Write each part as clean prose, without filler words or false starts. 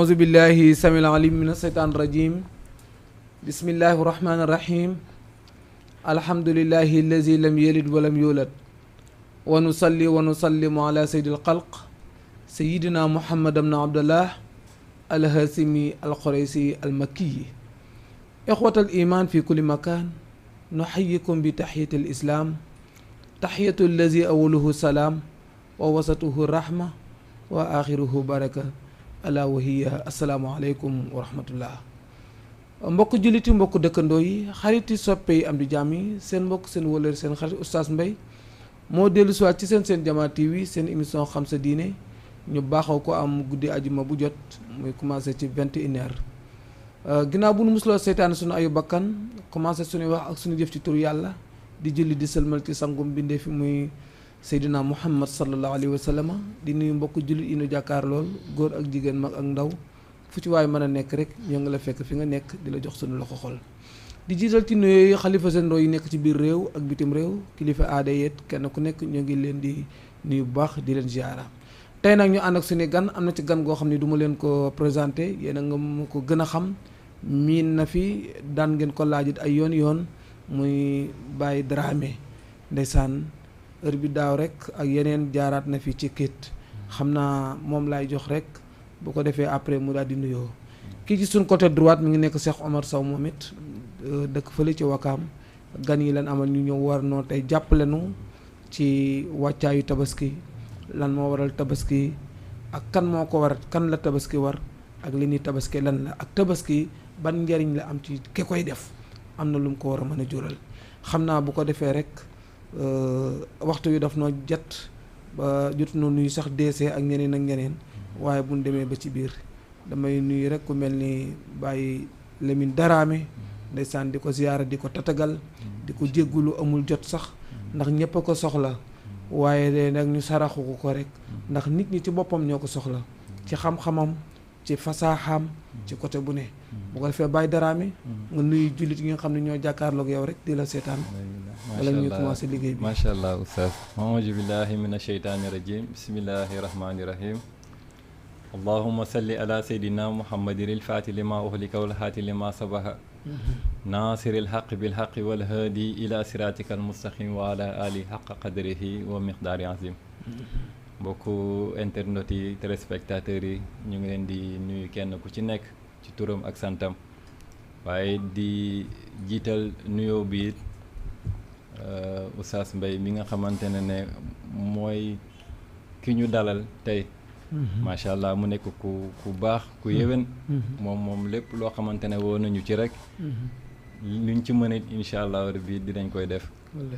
أعوذ بالله السميع العليم من الشيطان الرجيم بسم الله الرحمن الرحيم الحمد لله الذي لم يلد ولم يولد ونصلي ونسلم على سيد الخلق سيدنا محمد بن عبد الله الهاشمي القريشي المكي إخوة الإيمان في كل مكان نحييكم بتحية الإسلام تحية الذي أوله سلام ووسطه رحمة وآخره بركة ala wahiya asalaamaaleykum wa rahmatullah mbokk julliti mbokk dëkkandoo yi xariti soppe yi am di jàmm yi seen mbokk seen wëlër seen xarit oustaz Mbaye moo dellu si waat ci seen Jamaa TV seen émission xam sa diine ñu baaxoo ko am guddi ajuma bu jot muy commencé ci 21h ginnaaw bu nu musuloo seytaane suñu ayu bakkan commencé suñuy wax ak suñu jëf ci tur yàlla di julli di sëlmal ci sangum bindee fi muy Seydina Muhammad sallallahu alayhi wa sallam di nuyu mbokk jullit yi nu jàkkaar lool góor ak jigéen mag ak ndaw fu ci waay mën a nekk rek ñoo ngi la fekk fi nga nekk di la jox suñu loxo xol di jiital ci nuyooyu xalifa généraux yi nekk ci biir réew ak bitim réew kilifa aada yeet kenn ku nekk ñoo ngi leen di nuyu bu baax di leen ziara tey nag ñu ànd ak suñu gan am na ci gan goo xam ne du ma leen ko présenté yéen a nga ma ko gën a xam miin na fi daan ngeen ko laajit ay yoon muy Baye Dramé ndeysaan heure bi daaw rek ak yeneen jaaraat na fi ci kit xam naa moom laay jox rek bu ko defee après mu daal di nuyoo kii ci suñ côté droite mi ngi nekk Cheikh Omar Sow moom it dëkk fële ci Wakaam gan yi lan amal ñu ñëw war noo tey jàppale nu ci wàccaayu tabaski lan moo waral tabaski ak kan moo ko war kan la tabaski war ak li ni tabaski lan la ak tabaski ban njariñ la am ci ki koy def am na lu mu ko war a mën a jural xam naa bu ko defee rek waxtu wi daf noo jot ba jot noo nuyu sax DC ak ñeneen waaye bu ñu demee ba ci biir damay nuyu rek ku mel ni Baye Lamine Dramé ndeysaan di ko ziyaara di ko tatagal di ko jéggulu amul jot sax ndax ñëpp a ko soxla waaye de nag ñu saraxu ko rek ndax nit ñi ci boppam ñoo ko soxla ci xam-xamam ci fasaaxam ci côté bu ne bu ko defee Baye Dramé nga nuyu jullit yi nga xam ne ñoo jàkkaarloog yow rek di la seetaan wala ñuy commencé liggéey bi macha allah oustaz aouzu billahi min asheytaani rajim bismillahi rahmani rahim allahuma salli ala seydina muhammadin ilfaati lima uhlika walhaati lima sabaha nasiri lhaqi bilhaqi walhaadi ila siratika almustaqim wa ala ali haqa qadrihi wa miqdaari azim mbokku internet yi téléspectateurs yi ñu ngi leen di nuyu kenn ku ci nekk ci turam ak santam waaye di jiital nuyoo bi Oustaz Mbaye mi nga xamante ne mooy ki ñu dalal tey macha allah mu nekk ku baax ku yéwén moom lépp loo xamante ne woo nañu ci rek luñ ci mën a incha allah rabbi dinañ koy def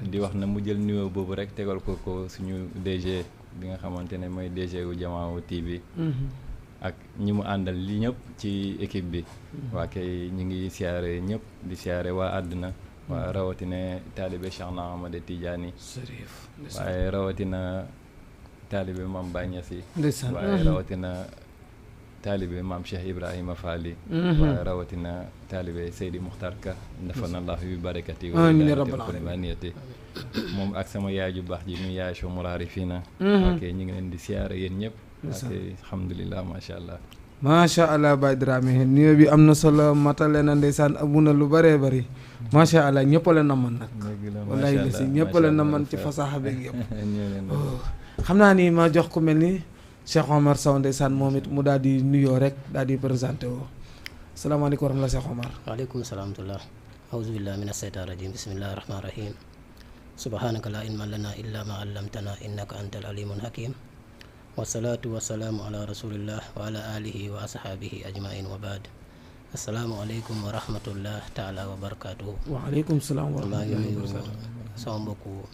di wax na mu jël nuyoo boobu rek tegal ko suñu DG bi nga xamante ne mooy DG wu Jamaa TV ak ñi mu àndal li ñëpp ci équipe bi waa kay ñu ngi siyaare ñëpp di siyaare waa àdduna waa rawatina taalibe Cheikh na Ahmad Tidiane waaye rawatina taalibe maam Baye Niass waaye rawatina taalibe maam Cheikh Ibrahima Fall waaye rawatina taalibe Seydi Muxtar Ka nafanallahu bi barakati waniyati moom ak sama yaay ju baax ji muy yaay Chomuraari fii na ok ñu ngi leen di siyaare yéen ñëpp ok alhamdulilah macha allah macha allah Baye Dramé nuyoo bi am na solo matale na ndeysaan amu na lu bëree bëri macha allah ñëpp la naman nag wallaay la si ñëpp la naman ci fasaaxa beeg yëpp xam naa ni ma jox ku mel ni Cheikh Omar Sow ndeysaan moom it mu daal di nuyoo rek daal di présenté woo salaamaaleykum wa rahmatulah Cheikh Omar. waaleykum salaam wa rahmatulah auzu billahi mina shaytaani rajim bismillahi rahmaani rahim subhanaka laa ilma lana illa ma allamtana innaka antal alimul hakim wasalaatu wasalaamu ala rasulillah wa ala alihi wa ashabihi ajmain wa baad asalaamualeykum wa rahmatullah taala wa barakatuhu. waaleykum salaam wa rahmatulah. maa ngi nuyu sama mbokku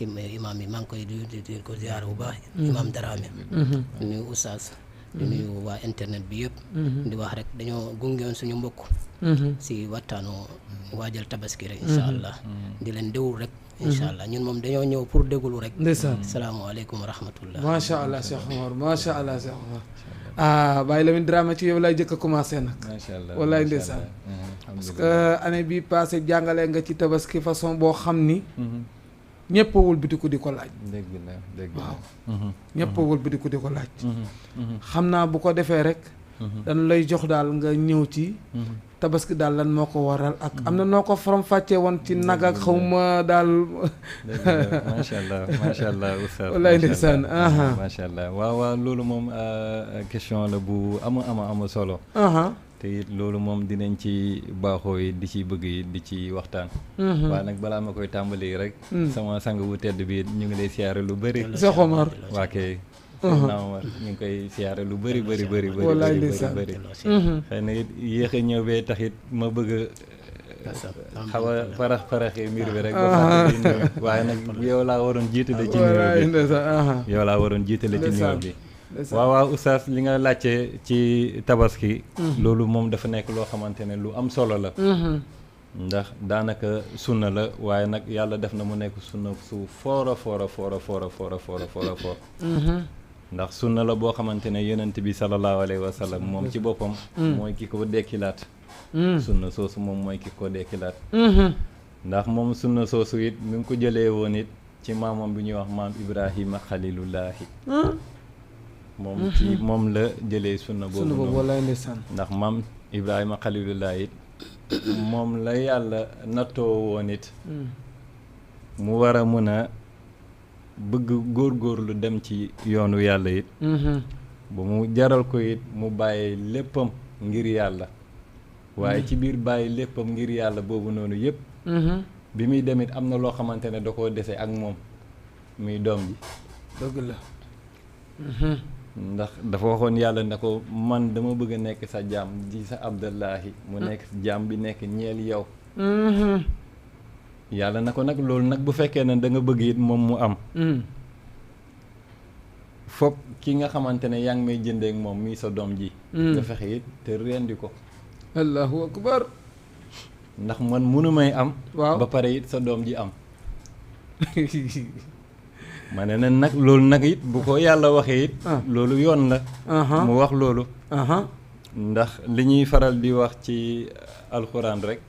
imaam yi maa ngi koy di ko ziyaar bu baax. imaam Dramé. di nuyu oustaz. di nuyu waa internet bi yëpp. di wax rek dañoo gungewoon suñu mbokk. si waxtaanu waajal tabaski rek incha allah. di leen déglu rek. incha allah ñun moom dañoo ñëw pour déglu rek. ndeysaan salaamaaleykum wa rahmatullah. macha allah Cheikh Omar macha allah Cheikh Omar. Baye Lamine Dramé ci yow lay jëkk a commencé nag. macha allah wallaay ndeysaan. parce que année bii passé jàngale nga ci tabaski façon boo xam ni. ñëpp a wëlbatiku di ko laaj. dëgg la dëgg la waaw. ñëpp a wëlbatiku di ko laaj. xam naa bu ko defee rek dañu lay jox daal nga ñëw ci tabaski daal lan moo ko waral ak am na noo ko faram fàccee woon ci nag ak xawma daal macha allah oustaz wallaay ndeysaan macha allah waaw loolu moom question la bu ama solo te it loolu moom dinañ ci baaxoo yi di ci bëgg yi di ci waxtaan waaye nag balaa ma koy tàmbali rek sama sang bu tedd bi ñu ngi lay siyaare lu bëri Cheikh Omar waa kay naam ñu ngi koy siyaare lu bëri xëy na it yéex a ñëw bee tax it ma bëgg xaw a faraxee mbir bi rek ba fàttali ñëw waaye nag yow laa waroon jiitale ci ñëw bi waaw oustaz li nga laajte ci tabaski loolu moom dafa nekk loo xamante ne lu am solo la ndax daanaka sunna la waaye nag yàlla def na mu nekk sunna su foora ndax sunna la boo xamante ne yonent bi sallallahu alayhi wa sallam moom ci boppam mooy ki ko dekkilaat sunna soosu moom mooy ki ko dekkilaat ndax moom sunna soosu it mi ngi ko jëlee woon it ci maamam bi ñuy wax maam Ibrahima xalilullaahi moom la jëlee sunna boobu wallaay ndeysaan ndax maam Ibrahima xalilullaahi it moom la yàlla nattoo woon it mu war a mën a bëgg góorgóorlu dem ci yoonu yàlla it ba mu jaral ko it mu bàyyi léppam ngir yàlla waaye ci biir bàyyi léppam ngir yàlla boobu noonu yëpp bi muy dem it am na loo xamante ne da koo dese ak moom muy doom ji dëgg la ndax dafa waxoon yàlla ne ko man dama bëgg a nekk sa jaam di sa Abdallahi mu nekk jaam bi nekk ñeel yow yàlla na ko nag loolu nag bu fekkee ne da nga bëgg it moom mu am foog ki nga xamante ne yaa ngi may jëndeek moom mii sa doom ji nga fexe it te rendi ko allahu akbar ndax man munu may am waaw ba pare it sa doom ji am ma ne nag loolu nag it bu ko yàlla waxee it loolu yoon la mu wax loolu ndax li ñuy faral di wax ci alxuraan rek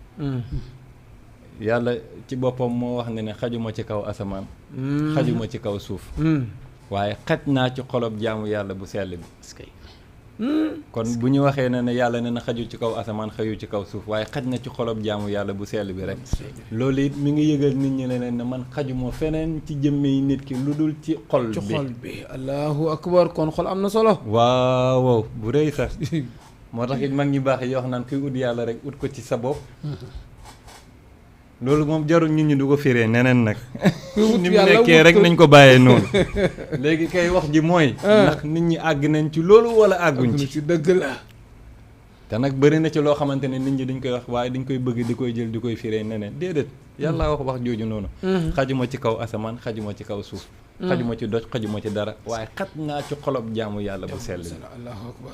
yàlla ci boppam moo wax ne xajuma ci kaw asamaan xajuma ci kaw suuf waaye xaj naa ci xolob jaamu yàlla bu sell bi kon bu ñu waxee ne yàlla ne na xaju ci kaw asamaan xaju ci kaw suuf waaye xaj na ci xolob jaamu yàlla bu sell bi rek loolu it mi ngi yëgal nit ñi ne man xajuma feneen ci jëmmi nit ki lu dul ci xol bi allahu akbar kon xol am na solo waaw bu rëy sax moo tax it mag ñi baax yi wax naan kuy ut yàlla rek ut ko ci sa bopp loolu moom jarul nit ñi du ko firee neneen nag ni mu nekkee rek nañ ko bàyyee noonu léegi kay wax ji mooy ndax nit ñi àgg nañ ci loolu wala àgguñ ci dëgg la te nag bëri na ci loo xamante ne nit ñi dañ koy wax waaye dañ koy bëgg di koy jël di koy firee neneen déedéet yàlla wax jooju noonu xajuma ci kaw asamaan xajuma ci kaw suuf xajuma ci doj xajuma ci dara waaye xaj naa ci xolob jaamu yàlla bu sell bi allahu akbar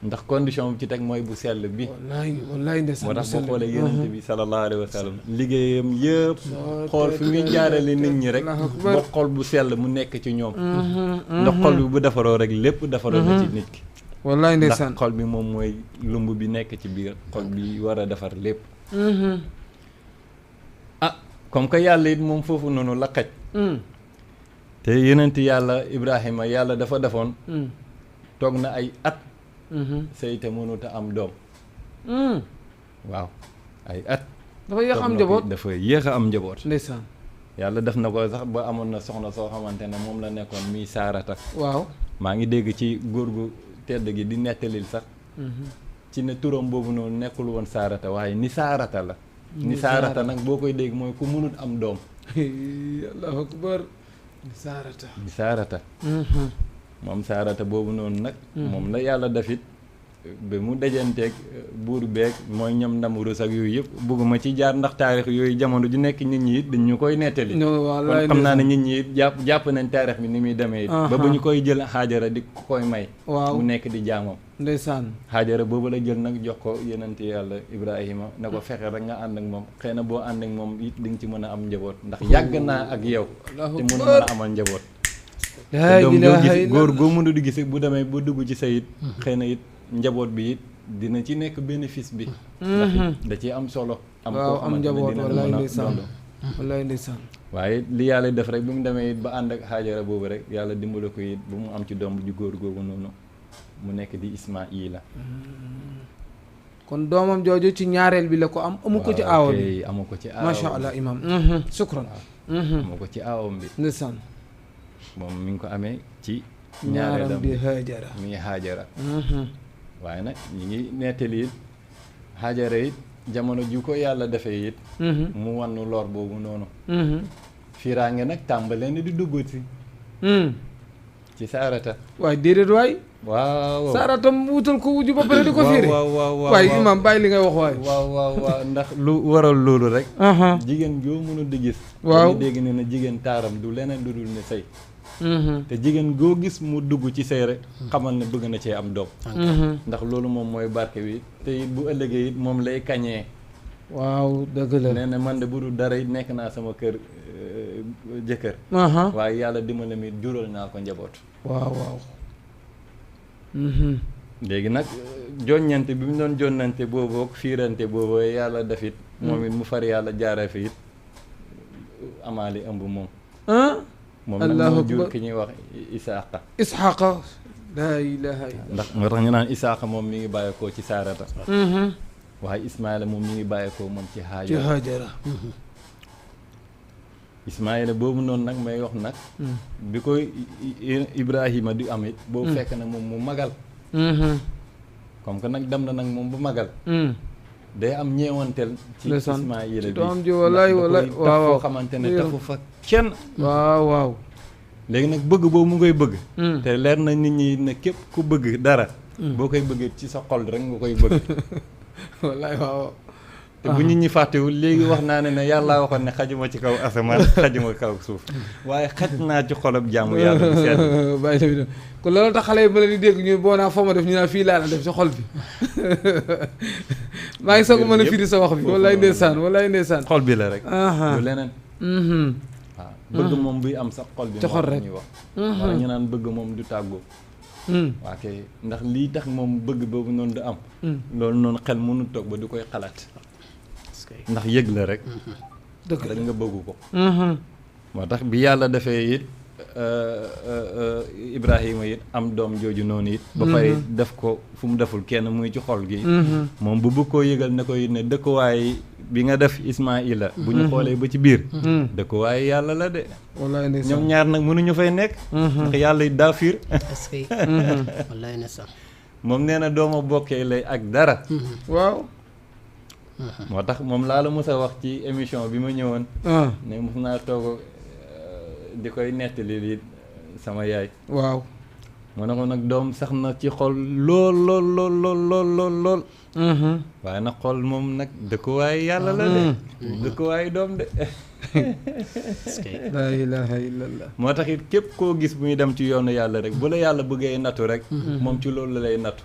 ndax condition bi ci teg mooy bu sell bi wallaay ndeysaan moo tax boo xoolee yonent bi sallallahu alayhi wa sallam liggéeyam yëpp xool fi muy jaarale nit ñi rek ba xol bu sell mu nekk ci ñoom ndax xol bi bu defaroo rek lépp defaroo na ci nit ki wallaay ndeysaan ndax xol bi moom mooy lumb bi nekk ci biir xol bi war a defar lépp comme que yàlla it moom foofu noonu la xaj te yonent yàlla Ibrahima yàlla dafa defoon toog na ay at sëy te mënut a am doom waaw ay at dafa yéex am njaboot dafa yéex a am njaboot ndeysaan yàlla def na ko sax ba amoon na soxna soo xamante ne moom la nekkoon muy saarata waaw maa ngi dégg ci góor gu tedd gi di nettalil sax ci ne turam boobu noonu nekkul woon saarata waaye ni saarata la ni saarata nag boo koy dégg mooy ku mënut am doom allahu akbar ni saarata moom saarata boobu noonu nag moom la yàlla dafit ba mu dajanteeg buur beeg mooy ñoom ndamurus ak yooyu yëpp bëgguma ci jaar ndax taarix yooyu jamono ju nekk nit ñi it dañ ñu koy nettali kon xam naa ne nit ñi it jàpp nañ taarix bi ni muy demee it ba ñu koy jël xaajara di koy may mu nekk di jaamam ndeysaan xaajara boobu la jël nag jox ko yonent yàlla Ibrahima ne ko fexe rek nga ànd ak moom xëy na boo ànd ak moom it di nga ci mën a am njaboot ndax yàgg naa ak yow te mën a amal njaboot te doom doo gis góor goo mënu di gis bu demee bu dugg ci sa it xëy na it njaboot bi it dina ci nekk bénéfice bi ndax da ci am solo am koo xamante ne dina mën a wallaay ndeysaan waaye li yàlla def rek bi mu demee it ba ànd ak xaajara boobu rek yàlla dimbale ko it bu mu am ci doom ju góor googu noonu mu nekk di Ismaila. kon doomam jooju ci ñaareel bi la ko am amu ko ci aawo bi amu ko ci aawo macha allah imam shukran amu ko ci aawam bi ndeysaan moom mi ngi ko amee ci ñaaram bi Haajara mi ngi Haajara waaye nag ñi ngi nettali it Haajara it jamono ju ko yàlla defee it mu wannu lor boobu noonu fiiraange nag tàmbalee ni di dugg ci Saarata waaye déedéet waay waaw Saarata mu wutal ko wujju ba pare di ko fiire waaw waaye imam bàyyi li ngay wax waay waaw ndax lu waral loolu rek jigéen joo mënul di gis waaw dégg ne na jigéen taaram du leneen lu dul ne sëy te jigéen goo gis mu dugg ci sëy rek xamal ne bëgg na cee am doom ndax loolu moom mooy barke wi te it bu ëllëgee it moom lay kañee waaw dëgg la nee na man de bu dul dara it nekk naa sama kër jëkkër waaye yàlla dimbali mi jural naa ko njaboot waaw léegi nag joññante bi mu doon jonnante boobu ak fiirante boobu yàlla def it moom it mu far yàlla jaare fi it amaali ëmb moom moom nag moo jur ki ñuy wax Isaaqa laa ilaaha illa ndax moo tax ñu naan Isaaqa moom mi ngi bàyyeekoo ci Saarata waaye Ismaila moom mi ngi bàyyeekoo moom ci Haajara Ismaila boobu noonu nag may wax nag bi ko Ibrahima di am it boobu fekk na moom mu magal comme que nag dem na nag moom bu magal day am ñeewanteel ci Ismaila bi doom ji wallaay waaw foo xamante ne tafu fa kenn waaw léegi nag bëgg boobu mu koy bëgg te leer na nit ñi ne képp ku bëgg dara boo koy bëggee ci sa xol rek nga koy bëgg wallaay waaw te bu nit ñi fàttewul léegi wax naa ne yàllaa waxoon ne xajuma ci kaw asamaan xajuma kaw suuf waaye xaj naa ci xolab jaamu yàlla bu sedd bàyyi la kon loolu tax xale yi ba la di dégg ñu boo naa foo ma def ñu naan fii laa la def ci xol bi maa ngi soog a mën a firi sa wax bi wallaay ndeysaan xol bi la rek lu leneen waaw bëgg moom buy am sax xol bi ci xol rek ñuy wax wala ñu naan bëgg moom du tàggoo waa kay ndax lii tax moom bëgg boobu noonu du am loolu noonu xel mënu toog ba du koy xalaat ndax yëg la rek dëgg rek nga bëggu ko moo tax bi yàlla defee it Ibrahima it am doom jooju noonu it ba pare def ko fu mu deful kenn muy ci xol gi moom bu bëgg koo yëgal ne ko it ne dëkkuwaay bi nga def Ismaila bu ñu xoolee ba ci biir dëkkuwaay yàlla la de wallaay ndeysaan ñoom ñaar nag mënuñu fay nekk ndax yàlla it daa fiir wallaay ndeysaan moom nee na dooma bokkee lay ak dara waaw moo tax moom laa la mës a wax ci émission bi ma ñëwoon ne mës naa toog di koy nettali li sama yaay waaw mu ne ko nag doom sax na ci xol lool waaye nag xol moom nag dëkkuwaay yàlla la de dëkkuwaay doom de laa ilaaha illallah moo tax it képp koo gis bu ñu dem ci yoonu yàlla rek bu la yàlla bëggee nattu rek moom ci loolu la lay nattu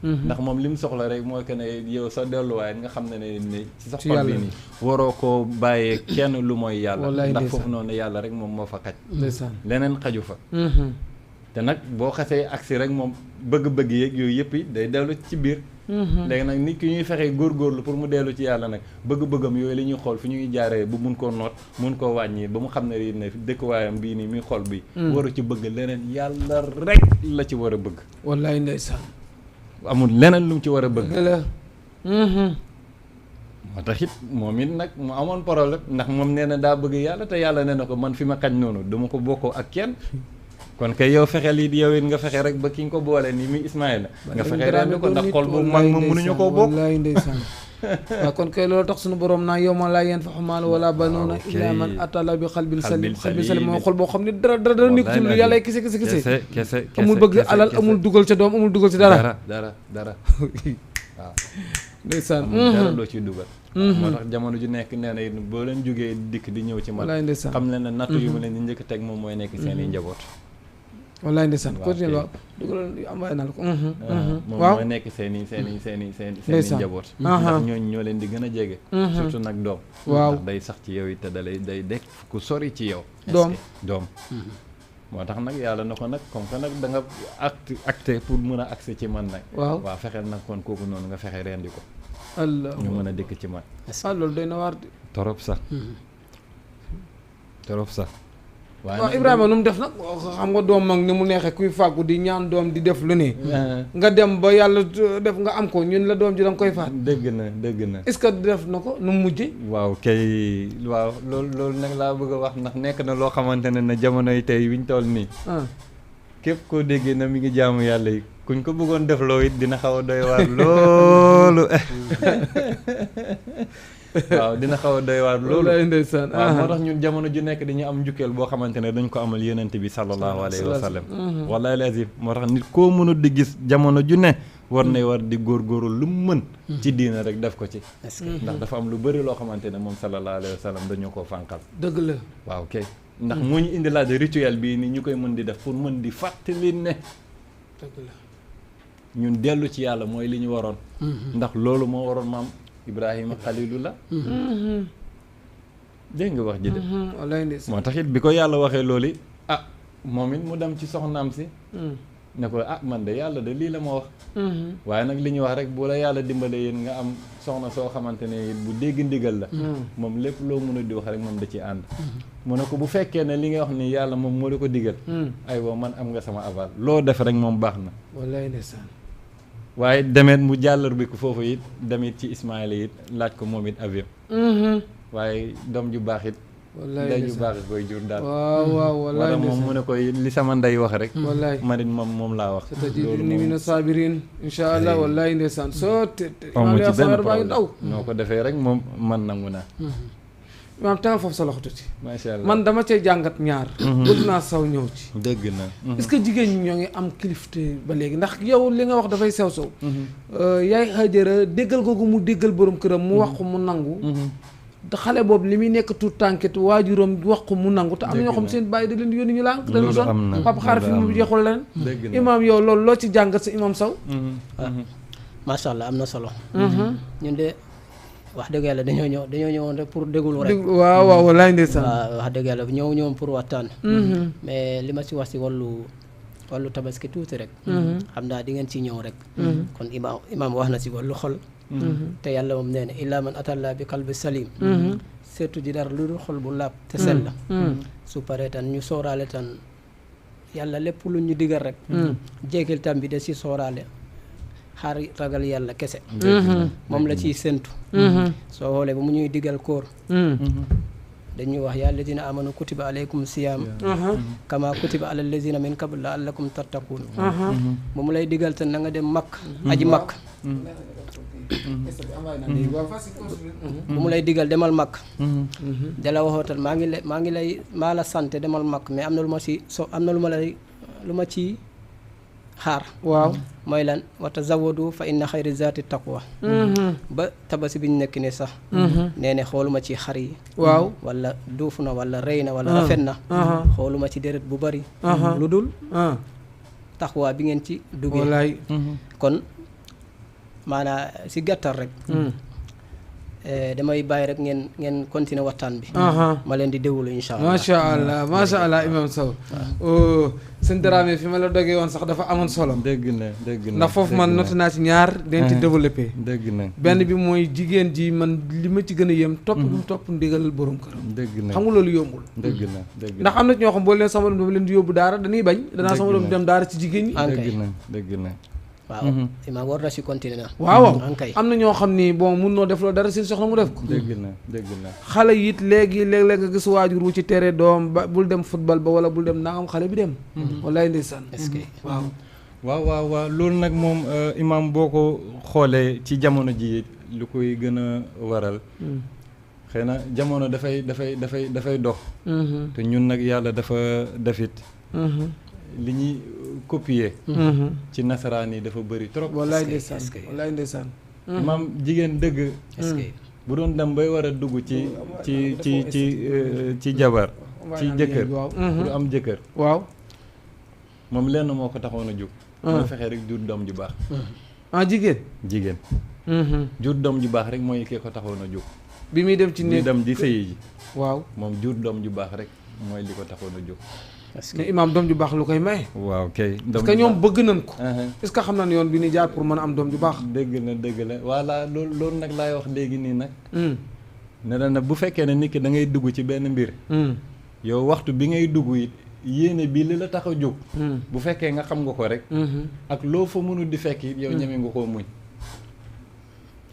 ndax moom li mu soxla rek mooy que ne yow sa delluwaay nga xam ne ci sa xol bi nii waroo koo bàyyee kenn lu mooy yàlla ndax foofu noonu yàlla rek moom moo fa xaj leneen xaju fa te nag boo xasee agsi rek moom bëgg-bëgg yeeg yooyu yëpp yi day dellu ci biir léegi nag nit ki ñuy fexee góorgóorlu pour mu dellu ci yàlla nag bëgg-bëggam yooyu la ñuy xool fi ñuy jaaree bu mun koo noot mun koo wàññi ba mu xam ne ne dëkkuwaayam bii nii muy xol bi waru ci bëgg leneen yàlla rek la ci war a bëgg wallaay ndeysaan amul leneen lu mu ci war a bëgg moo tax it moom it nag mu amoon problème ndax moom nee na daa bëgg yàlla te yàlla nee na ko man fi ma xañ noonu duma ko bokkoo ak kenn kon kay yow fexeel it yow it nga fexe rek ba ki nga ko boole nii muy Ismaïla nga fexe rendi ko ndax xol boobu mag moom mënuñu koo bokk wallaay ndeysaan waaw kon kay loolu tax suñu borom naa yow ma laa yanfa'u maalun wala banuuna illaa man ataa Allaaha bi qalbin salim mooy xol boo xam ne dara nekk ci lu yàlla kese amul bëgg alal amul dugal ca doom amul dugal ci dara waaw ndeysaan dara loo ciy dugal moo tax jamono ju nekk nee na it boo leen jógee dikk di ñëw ci man xam leen ne nattu yu mu leen di njëkk teg moom mooy nekk seen i njaboot wallaay ndeysaan continue waaw dugal am waaye naa la ko moom mooy nekk seen i njaboot ndax ñooñu ñoo leen di gën a jege surtout nag doom waaw ndax day sax ci yow it te dalay day dekk ku sori ci yow doom moo tax nag yàlla na ko nag comme que nag da nga acté pour mën a accès ci man nag waaw fexeel nag kon kooku noonu nga fexe rendi ko allah ñu mën a dëkk ci man loolu doy na waar de torop sax waaw Ibrahima nu mu def nag xam nga doom mag ni mu neexee kuy fàggu di ñaan doom di def lu ne nga dem ba yàlla def nga am ko ñun la doom ji da nga koy faat dëgg na est-ce que def na ko nu mu mujje waaw kay waaw loolu nag laa bëgg a wax ndax nekk na loo xamante ne na jamonoy tey wiñ toll nii képp koo déggee na mi ngi jaamu yàlla yi kuñ ko bëggoon def loo it dina xaw a doy waar loolu waaw dina xaw a doy waar loolu ndeysaan waaw moo tax ñun jamono ju nekk dañu am njukkeel boo xamante ne dañ ko amal yenent bi sallallahu alayhi wa sallam wallahi lazim moo tax nit koo mënut di gis jamono ju ne war di góorgóorlu lu mu mën ci diina rek def ko ci ndax dafa am lu bëri loo xamante ne moom sallallahu alayhi wa sallam dañu koo fànqal dëgg la waaw kay ndax moo ñu indi laa de rituel bii ni ñu koy mën di def pour mën di fàttali ne dëgg la ñun dellu ci yàlla mooy li ñu waroon ndax loolu moo waroon maam Ibrahima xalilullah dégg nga wax ji de wallaay ndeysaan moo tax it bi ko yàlla waxee loolu moom it mu dem ci soxnaam si ne ko man de yàlla de lii la ma wax waaye nag li ñuy wax rek bu la yàlla dimbale yéen nga am soxna soo xamante ne it bu dégg ndigal la moom lépp loo mën a di wax rek moom da ci ànd mu ne ko bu fekkee ne li nga wax ni yàlla moom moo la ko digal aywa man am nga sama aval loo def rek moom baax na wallaay ndeysaan waaye demet mu jàllar bi ko foofu it demit ci Ismaïla it laaj ko moom it avion waaye doom ju baax it ndey ju baax it koy jur daal waaw wallaay moom mu ne koy li sama ndey wax rek wallaay man it moom laa wax ni mina sabirin insha allah wallaay ndeysaan soo te amu ci benn baa ngi daw noo ko defee rek moom man nangu naa maam tegal foofu sa loxo tuuti macha allah man dama cee jàngat ñaar bëgg naa saw ñëw ci dëgg na est-ce que jigéen ñi ñoo ngi am kilifte ba léegi ndax yow li nga wax dafay sew yaay Hajara déggal googu mu déggal borom këram mu wax ko mu nangu te xale boobu li muy nekk tout tànkit waajuram wax ko mu nangu te am na ñoo xam seen bàyyi da leen di yónni ñu lànk dañu son papa xaar fi mu jeexul leen imaam yow loolu loo ci jàngat sa imaam Sow macha allah am na solo ñun de wax dëgg yàlla dañoo ñëwoon rek pour déglu rek waaw wallaay ndeysaan waaw wax dëgg yàlla ñëwoon pour waxtaan mais li ma si wax si wàllu tabaski tuuti rek xam naa di ngeen ci ñëw rek kon imaam wax na si wàllu xol te yàlla moom nee na illaa man atalla bi qalbi salim surtout di dara lu dul xol bu laab te sell la su paree tan ñu sooraale tan yàlla lépp lu ñu digal rek jéegil tam bi de si sooraale xaar ragal yàlla kese moom la ciy séntu soo xoolee ba mu ñuy digal koor dañuy wax yaa alladina amanu kutiba alaykum siyaam kama kutiba ala alladina min qabl la'allakum tattaqun ba mu lay digal te na nga dem makk aji makk bu mu lay digal demal makk dala waxootal maa la sant demal makk mais am na lu ma ci xaar waaw mooy lan wa tazawwadu fa inna xayri zaati taqwa ba tabasi bi ñu nekk ni sax nee ne xooluma ci xar yi waaw wala duuf na wala rëy na wala rafet na xooluma ci deret bu bari lu dul taqwa bi ngeen ci duggee wallaay kon maanaa si gàttal rek damay bàyyi rek ngeen continuer waxtaan bi ma leen di déglu insha allah macha allah imam Sow sëñ Dramé fi ma la dogee woon sax dafa amoon solo dëgg na ndax foofu man noté naa ci ñaar den ci développé dëgg na benn bi mooy jigéen ji man li ma ci gën a yem topp bu topp ndigal borom këram dëgg na xam nga loolu yombul dëgg na ndax am na ñoo xam boo leen sama doom dama leen di yóbbu daara dañuy bañ danaa sama doom dem daara ci jigéen ñi dëgg na waaw imaam war na si continuer na waaw am na ñoo xam ni bon mun noo def loolu dara seen soxna mu def ko dëgg na xale yi it léeg-léeg nga gis waajur wu ci tere doom ba bul dem football ba wala bul dem nangam xale bi dem wallaay ndeysaan est-ce que waaw loolu nag moom imaam boo ko xoolee ci jamono ji lu koy gën a waral xëy na jamono dafay dox te ñun nag yàlla dafa defit li ñuy copier ci nasaraan yi dafa bëri trop wallaay ndeysaan maam jigéen dëgg est-ce que bu doon dem bay war a dugg ci jabar ci jëkkër pour am jëkkër waaw moom lenn moo ko taxoon a jóg moo fexee rek jur doom ju baax jigéen jur doom ju baax rek mooy kii ko taxoon a jóg bi muy dem ci néeg dem di sëyi ji waaw moom jur doom ju baax rek mooy li ko taxoon a jóg mais imaam doom ju baax lu koy maye waaw kay parce que ñoom bëgg nañ ko est-ce que xam nañ yoon bi ni jaar pour mën a am doom ju baax dëgg la voilà loolu nag laay wax léegi nii nag ne la nag bu fekkee ne nit ki da ngay dugg ci benn mbir yow waxtu bi ngay dugg it yéene bi li la tax a jóg bu fekkee nga xam nga ko rek ak loo fa mënul di fekk it yow ñeme nga koo muñ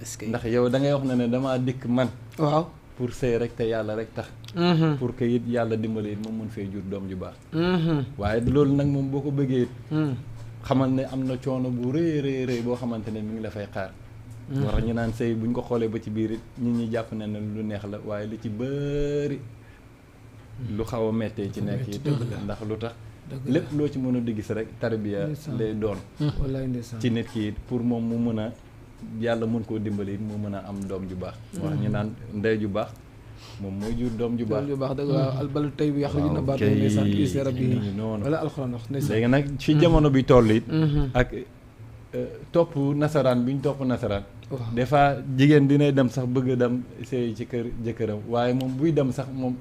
est-ce que ndax yow da ngay wax ne damaa dikk man waaw pour sëy rek te yàlla rek tax pour que it yàlla dimbali it moom mën fee jur doom ju baax waaye loolu nag moom boo ko bëggee it xamal ne am na coono bu rëy boo xamante ne mi ngi la fay xaar war ñu naan sëy buñ ko xoolee ba ci biir it nit ñi jàpp ne lu neex la waaye li ci bëri lu xaw a mettee ci nekk it ndax lu tax lépp loo ci mën a di gis rek tarbiya lay doon wallaay ndeysaan ci nit ki it pour moom mu mën a yàlla mën koo dimbali it mu mën a am doom ju baax war ñu naan ndey ju baax moom mooy jur doom ju baax doom ju baax dëgg waaw albalu tey bi yaxruju nabaatu ndeysaan bi rabbi noonu wala alxuraan wax ndeysaan léegi nag fi jamono bi toll it ak topp nasaraan bi ñu topp nasaraan des fois jigéen dinay dem sax bëgg a dem sëy ci kër jëkkëram waaye moom buy dem sax moom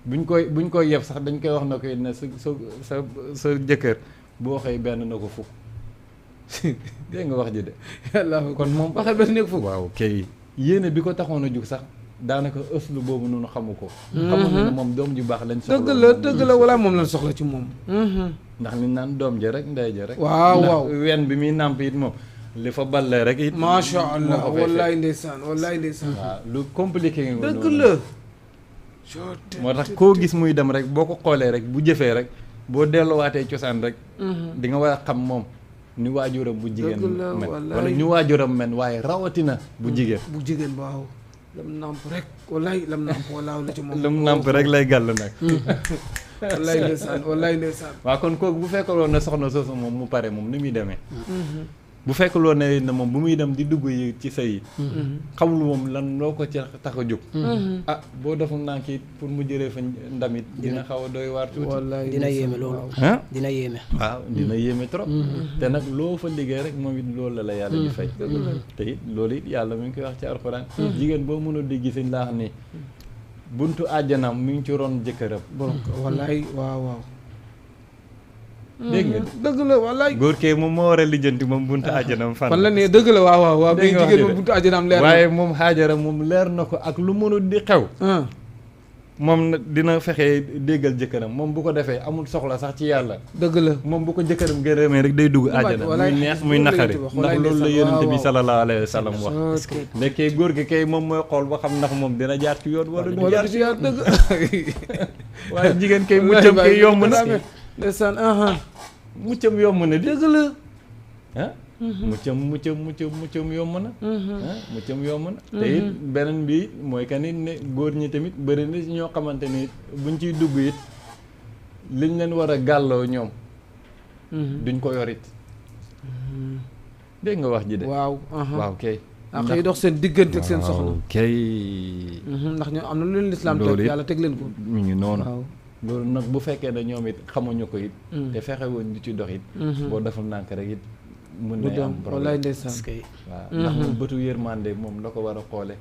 buñ koy yeb sax dañ koy wax na koy ne sa jëkkër boo xëy benn na ko fukk dégg nga wax ji de yàlla kon moom waxee benn nekk fukk waaw kay yéene bi ko taxoon a jug sax daanaka ëslu boobu noonu xamu ko xamul ne moom doom ju baax lañ soxla dëgg la wala moom lañ soxla ci moom ndax li naan doom ja rek ndey ja rek waaw waaw ween bi muy nàmp it moom li fa balle rek it macha allah wallaay ndeysaan wallaay ndeysaan waaw lu compliqué nga dëgg la moo tax koo gis muy dem rek boo ko xoolee rek bu jëfee rek boo delluwaatee cosaan rek di nga war a xam moom ni waajuram bu jigéen men wala ñu waajuram men waaye rawatina bu jigéen waaw lam nàmp rek wallaay lam nàmp walaaw la ci moom lam nàmp rek lay gàll nag wallaay ndeysaan waaw kon kooku bu fekkaloon ne soxna soosu moom mu pare moom ni muy demee bu fekkaloon ne moom bu muy dem di dugg yi ci sëy yi xamul moom lan loo ko ci tax a jóg ah boo deful nànk it pour mu jëree fa ndamit dina xaw a doy waar tuuti dina yéeme loolu ah dina yéeme waaw dina yéeme trop te nag loo fa liggéey rek moom it loolu la yàlla di fay te it loolu it yàlla mi ngi koy wax ci alxuraan jigéen boo mënul di gis laa xam ni buntu àjjanam mi ngi ci ron jëkkëram wallaay waaw dégg nga dëgg la wallaay góor kee moom moo war a lijjanti moom buntu àjjanam fan la ne dëgg la waaw bi jigéen moom buntu àjjanam leer waaye moom xaajara moom leer na ko ak lu mënul di xew moom dina fexe déggal jëkkëram moom bu ko defee amul soxla sax ci yàlla dëgg la moom bu ko jëkkëram gërëmee rek day dugg àjjana muy neex muy naqari ndax loolu la yonent bi sallallahu alayhi wa sallam wax nekkee góor gi kay moom mooy xool ba xam ndax moom dina jaar ci yoon wala du jaar ci yoon dëgg waaye jigéen kay muccam kay yomb na ndeysaan muccam yomb na di dëgg la ah muccam yomb na muccam yomb na te it beneen bi mooy que ni ne góor ñi tamit bëri na si ñoo xamante ni buñ ciy dugg it liñ leen war a gàlloo ñoom duñ ko yorit dégg nga wax ji de waaw kay ak yi dox seen diggante ak seen soxna kay ndax ñoo am na lu leen lislaam teg yàlla teg leen ko mu ngi noonu loolu nag bu fekkee ne ñoom it xamuñu ko it te fexe woon di ci dox it boo deful nànk rek it mën na am problème waaw ndax moom bëtu yërmande moom la ko war a xoole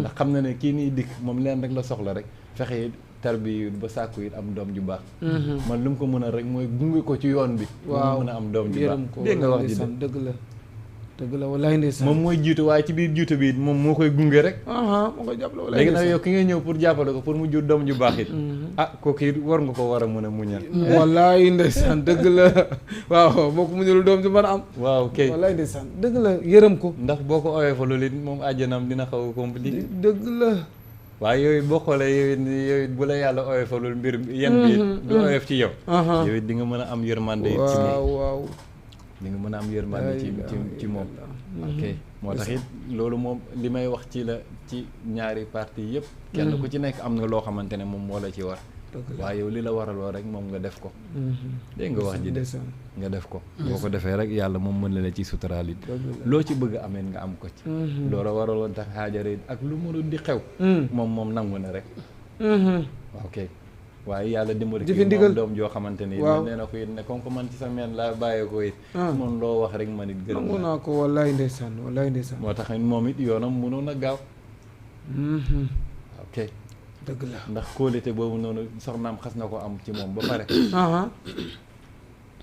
ndax xam na ne kii nii dikk moom leen rek la soxla rek fexe it tarbiya ba sàkku it am doom ju baax man lu mu ko mën a rek mooy gunge ko ci yoon bi mu mën a am doom ju baax dégg nga wax ji de dëgg la wallaay ndeysaan moom mooy jiitu waaye ci biir jiitu bi moom moo koy gunge rek moo koy jàppale wallaay léegi nag yow ki ngay ñëw pour jàppale ko pour mu jur doom ju baax it kooku it war nga ko war a mën a muñal wallaay ndeysaan dëgg la waaw boo ko muñalul doom ju mën a am waaw kay wallaay ndeysaan dëgg la yërëm ko ndax boo ko oyee fa loolu it moom àjjanaam dina xaw a compliqué dëgg la waaye yooyu boo xoolee yow it bu la yàlla oyee fa loolu mbir yan bi du oyof ci yow yow it di nga mën a am yërmande it ci waaw di nga mën a am yërmande ci moom ok moo tax it loolu moom li may wax ci la ci ñaari parti yëpp kenn ku ci nekk am nga loo xamante ne moom moo la ci war waaye yow li la waraloo rek moom nga def ko dégg nga wax ji de nga def ko boo ko defee rek yàlla moom mën la ci suturaal it loo ci bëgg ameen nga am ko ci loolu waraloon tax Haajara it ak lu mënul di xew moom nangu na rek ok waaye yàlla dimbali ci moom doom joo xamante ni nee na ko it ne comme que man ci sa meen laa bàyyee ko it moom loo wax rek man it gërëm nangu naa ko wallaay ndeysaan moo tax moom it yoonam mënoon a gaaw ok dëgg la ndax kóolite boobu noonu soxnaam xas na ko am ci moom ba pare